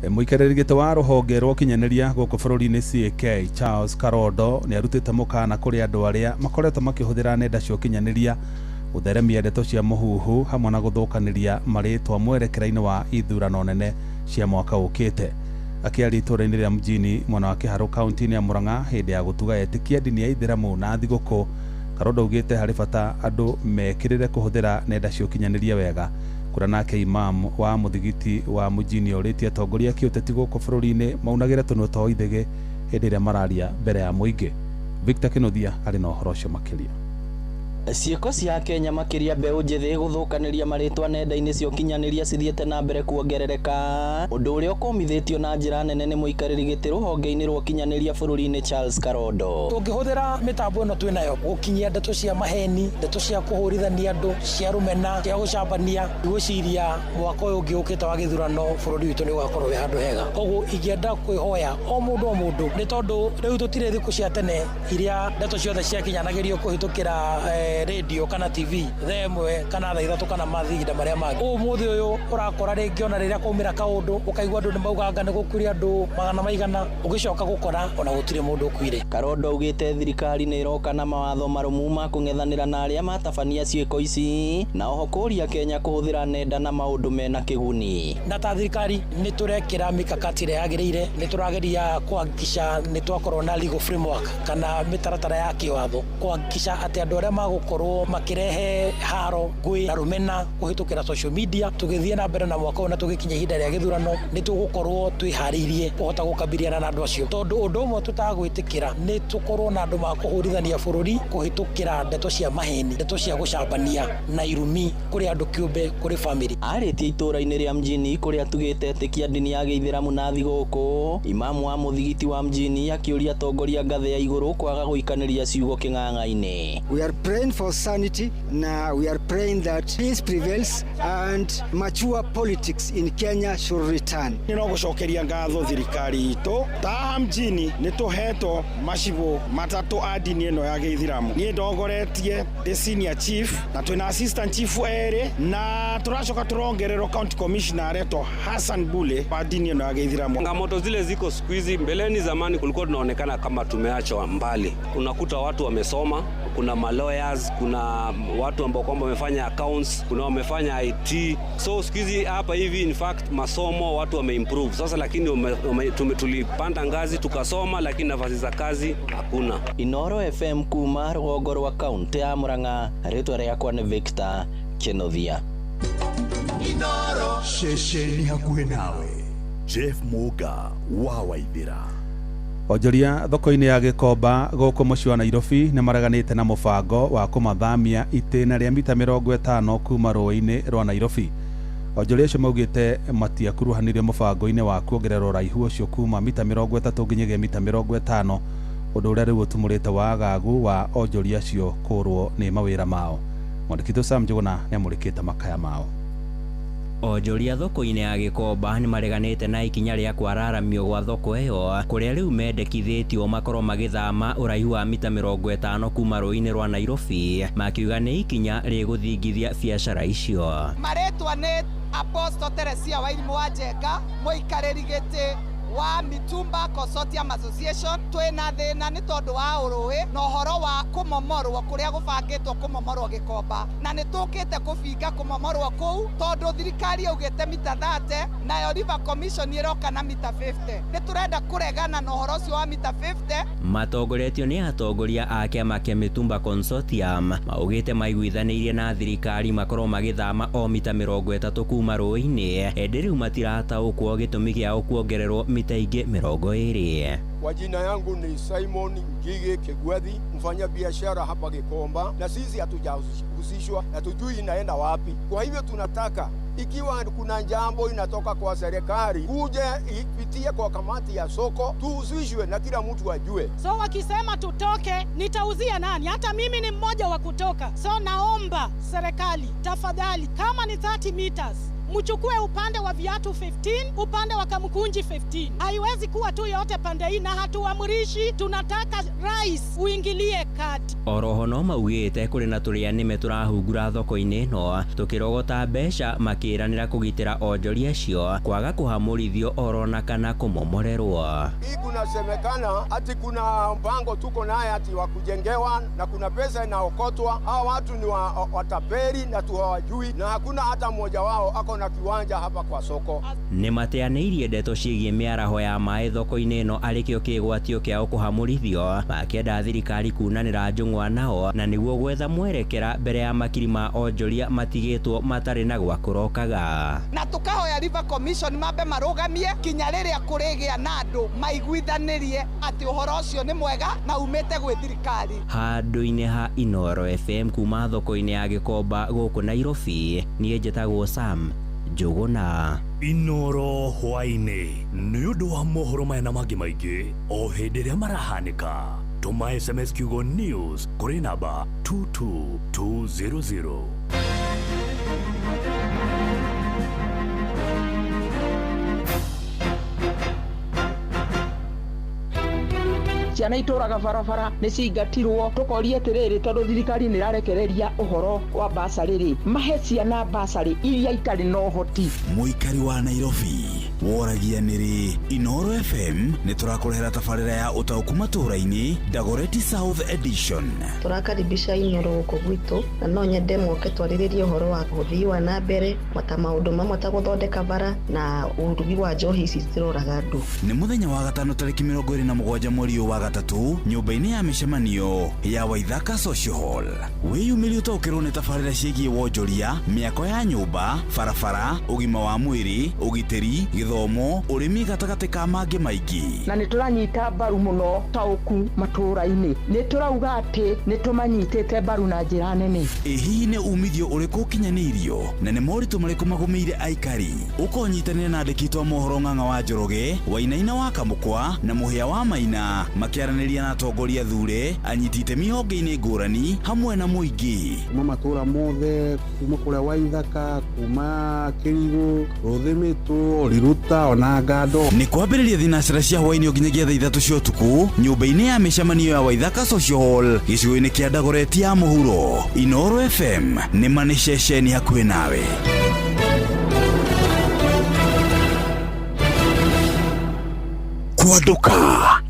Mũikarĩri gĩtĩ wa rũhonge rwa ũkinyanĩria gũkũ bũrũri-inĩ CAK Charles Karondo nĩ arutĩte mũkana kũrĩ andũ arĩa makoretwo makĩhũthĩra nenda cia ũkinyanĩria gũtheremia ndeto cia mũhuhu hamwe na gũthũkanĩria marĩtwa mwerekera-inĩ wa ithurano nene cia mwaka ũkĩte. Akĩaria itũũra-inĩ rĩa Mjini mwena wa Kĩharũ kaunti-inĩ ya Murang'a hĩndĩ ya gũtuga etĩkia ndini ya Ithĩramu na thigũkũ, Karondo augĩte harĩ bata andũ mekĩrĩre kũhũthĩra nenda cia ũkinyanĩria wega. Kũrĩa nake imam wa mũthigiti wa Mjini orĩtie atongoria a kĩũteti gũkũ bũrũri-inĩ maunagĩre tũnua twa ithĩgĩ hĩndĩ ĩrĩa mararia mbere ya mũingĩ. Victor Kĩnuthia arĩ na ũhoro ũcio makĩria. Ciĩko cia Kenya makĩria mbeũ njĩthĩ gũthũkanĩria marĩtwa nenda-inĩ cia ũkinyanĩria cithiĩte na mbere kuongerereka, ũndũ ũrĩa ũkũmithĩtio na njĩra nene nĩ mũikarĩri gĩtĩ rũhonge-inĩ rwa ũkinyanĩria bũrũri-inĩ Charles Karondo. Tũngĩhũthĩra mĩtambo ĩno twĩnayo gũkinyia ndeto cia maheni, ndeto cia kũhũrithania andũ, cia rũmena, cia gũcambania, ngwĩciria mwaka ũyũ ũngĩ ũkĩte wa gĩthurano bũrũri witũ nĩ ũgakorwo wĩ handũ hega. Koguo ingĩenda kwĩhoya o mũndũ o mũndũ, nĩ tondũ rĩu tũtirĩ thikũ cia tene iria ndeto ciothe ciakinyanagĩrio kũhĩtũkĩra radio kana TV thaa ĩmwe kana thaa ithatũ kana mathinda marĩa mangĩ. Ũmũthĩ ũyũ ũrakora rĩngĩ ona rĩrĩa kwaumĩra kaũndũ ũkaigua andũ nĩ mauganga nĩ gũkuire andũ magana maigana, ũgĩcoka gũkora ona gũtirĩ mũndũ ũkuire. Karondo augĩte thirikari nĩ ĩroka na mawatho marũmu ma kũng'ethanĩra na arĩa matabania ciĩko ici, na oho kũria Kenya kũhũthĩra nenda na maũndũ mena kĩguni. Na ta thirikari nĩ tũrekĩra mikakati ĩrĩa yagĩrĩire, nĩ tũrageria kũhakikisha nĩ twakorwo na legal framework kana mĩtaratara ya kĩwatho kũhakikisha atĩ andũ arĩa magũkorwo makĩrehe haro, ngũĩ na rũmena kũhĩtũkĩra social media, tũgĩthiĩ na mbere na mwaka ũyũ na tũgĩkinya ihinda rĩa gĩthurano nĩ tũgũkorwo twĩharĩirie kũhota gũkabiliana na andũ acio, tondũ ũndũ ũmwe tũtagwĩtĩkĩra nĩ tũkorwo na andũ makũhũrithania bũrũri kũhĩtũkĩra ndeto cia maheni, ndeto cia gũcambania na irumi kũrĩ andũ kĩũmbe, kũrĩ family. Arĩtie itũũra-inĩ rĩa Mjini kũrĩa tugĩte etĩkia ndini ya gĩithĩramu na thigũkũ, imamu wa mũthigiti wa Mjini akĩũria atongoria ngathĩ ya igũrũ kwaga gũikanĩria ciugo kĩng'ang'a-inĩ. We are praying for sanity. Now we are praying that peace prevails and mature politics in Kenya should return. Nĩ no gũcokeria ngatho thirikari itũ ta Mjini nĩ tũhetwo macibũ matatũ a ndini ĩno ya gĩithĩramu. Niĩ ndongoretie the senior chief na twĩna assistant chief erĩ na tũracoka tũrongererwo county commissioner aretwo Hassan Bule wa ndini ĩno ya gĩithĩramu. Changamoto zile ziko siku hizi, mbeleni zamani kulikuwa tunaonekana kama tumeachwa mbali. Unakuta watu wamesoma, kuna malawyers, kuna watu ambao kwamba wamefanya accounts, kuna wamefanya IT. So siku hizi hapa hivi in fact masomo watu wameimprove. Sasa lakini tulipanda ngazi tukasoma, lakini nafasi za kazi hakuna. Inooro FM kuma rũgongo rwa kaunti ya Murang'a, rĩtwa rĩakwa nĩ Victor Kĩnuthia. Inoro Ceceni hakuhĩ nawe. Jeff Muga wa Waithĩra. Onjoria thoko-inĩ ya Gĩkomba gũkũ mũciĩ wa Nairobi nĩ mareganĩte na mũbango wa kũmathamia itĩna rĩa mita 50 kuma rũĩ-inĩ rwa Nairobi. Onjoria acio maugĩte matiakuruhanirio mũbango-inĩ wa kuongerera ũraihu ũcio kuma mita 30 nginyagia mita 50, ũndũ ũrĩa rĩu ũtumũrĩte wagagu wa onjoria acio kũrwo nĩ mawĩra mao. Mwandĩki witũ Sam Njũgũna nĩamũrĩkĩte makaya mao. Onjoria thoko-inĩ ya Gĩkomba nĩ mareganĩte na ikinya rĩa kwararamio gwa thoko ĩyo kũrĩa rĩu mendekithĩtio makorwo magĩthama ũraihu wa mita 50 kuma rũĩ-inĩ rwa Nairobi, makiuga nĩ ikinya rĩgũthingithia biacara icio. Marĩtwa nĩ Apostle Teresia Wairimu wa Njenga, mũikarĩri gĩtĩ wa Mitumba Consortium Association. Twĩna thĩna nĩ tondũ wa ũrũĩ na ũhoro wa kũmomorwo kũrĩa gũbangĩtwo kũmomorwo Gĩkomba, na nĩ tũkĩte kũbinga kũmomorwo kũu tondũ thirikari yaugĩte mita 30 nayo River Commission ĩroka na mita 50. Nĩ tũrenda kũregana na ũhoro ũcio wa mita 50. Matongoretio nĩ atongoria a kĩama kĩa Mitumba Consortium maugĩte maiguithanĩirie na thirikari makorwo magĩthama o mita 30 kuma rũĩ-inĩ, ĩndĩ rĩu matirataũkwo gĩtũmi gĩao kuongererwo mita ingĩ 20. Kwa jina yangu ni Simon Ngige Kigwethi, mfanya biashara hapa Gikomba, na sisi hatujahusishwa na tujui inaenda wapi. Kwa hivyo tunataka ikiwa kuna jambo inatoka kwa serikali kuje ipitie kwa kamati ya soko, tuhusishwe na kila mtu ajue. So wakisema tutoke, nitauzia nani? Hata mimi ni mmoja wa kutoka. So naomba serikali tafadhali, kama ni 30 meters mchukue upande wa viatu 15, upande wa Kamkunji 15. Haiwezi kuwa tu yote pande hii, na hatuamrishi, tunataka rais uingilie kati. Oroho no maugĩte kũrĩ na tũrĩa nĩme tũrahungura thoko-inĩ ĩno tũkĩrogota mbeca, makĩranĩra kũgitĩra onjoria acio kwaga kũhamũrithio orona kana kũmomorerwo. Hii kunasemekana ati kuna mpango tuko naye ati wa kujengewa na kuna pesa inaokotwa. Hawa watu ni watapeli na tuhawajui, na hakuna hata mmoja wao ako na kiwanja hapa kwa soko. Nĩ mateanĩirie ndeto ciĩgiĩ mĩaraho ya maĩ thoko-inĩ ĩno arĩ kĩo kĩgwatio kĩao kũhamũrithio, makĩenda thirikari kunanĩra njũng'wa nao na nĩguo gwetha mwerekera mbere ya makiri ma onjoria matigĩtwo matarĩ na gwa kũrokaga. Na tukahoya River Commission mambe marũgamie kinya rĩrĩa kũrĩgĩa na andũ maiguithanĩrie atĩ ũhoro ũcio nĩ mwega na umĩte gwĩ thirikari. Handũ-inĩ ha Inoro FM kuma thoko-inĩ ya Gĩkomba gũkũ Nairobi, niĩ njĩtagwo Sam Njũgũna. Inoro hwaĩ-inĩ nĩ ũndũ wa mohoro maya na mangĩ maingĩ o hĩndĩ ĩrĩa marahanĩka. Tũma SMS kiugo news kũrĩ namba 22200. Ciana itũraga barabara nĩ cingatirwo, tũkoria atĩrĩrĩ, tondũ thirikari nĩ ĩrarekereria ũhoro wa basarĩ rĩ, mahe ciana basarĩ iria itarĩ na ũhoti. Mũikari wa Nairobi woragia nĩrĩ Inoro FM nĩ tũrakũrehera tabarĩra ya ũtaũku matũũra-inĩ Dagoretti South Edition. Tũrakaribisha Inoro gũkũ gwitũ, na no nyende moke twarĩrĩrie ũhoro wa ũthii wa na mbere ta maũndũ mamwe ta gũthondeka bara na ũrugi wa njohi ici ciroraga andũ. Nĩ mũthenya wa gatano tarĩki 27 mweri ũyũ wa gatatũ nyũmba-inĩ ya mĩcemanio ya Waithaka Social Hall. Wĩyumĩrie ũtaũkĩrwo nĩ tabarĩra ciĩgiĩ wonjoria, mĩako ya nyũmba, barabara, ũgima wa mwĩrĩ, ũgitĩri, gĩthomo, ũrĩmi gatagatĩ ka mangĩ maingĩ. Na nĩ tũranyita mbaru mũno taũku matũũra-inĩ, nĩ tũrauga atĩ nĩ tũmanyitĩte mbaru na njĩra nene. Ĩ hihi nĩ umithio ũrĩkũ ũkinyanĩirio na nĩ moritũ marĩkũ magũmĩire aikari? Ũkonyitanĩra na andĩki a mohoro Ng'ang'a wa Njoroge, Wainaina wa Kamũkwa na Mũhĩa wa Maina makĩaranĩria na atongoria thure, anyiti itemi honge-inĩ ngũrani hamwe na mũingĩ. Kuma matũũra mothe, kuma kũrĩa Waithaka, kuma Kĩrigũ, Rũthĩmĩtũ, Riruta ona Ngando. Nĩ kwambĩrĩria thinacara cia hwaĩ-inĩ nginyagia thaa 3 cia ũtukũ nyũmba-inĩ ya mĩcemanio ya Waithaka Social Hall gĩcigo-inĩ kĩa Dagoretti ya mũhuro. Inoro FM nĩ ma nĩ ceceni hakuhĩ nawe. Kwanduka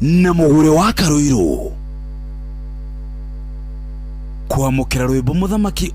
na mũgũre wa Karũirũ kwamũkĩra rwĩmbo mũthamaki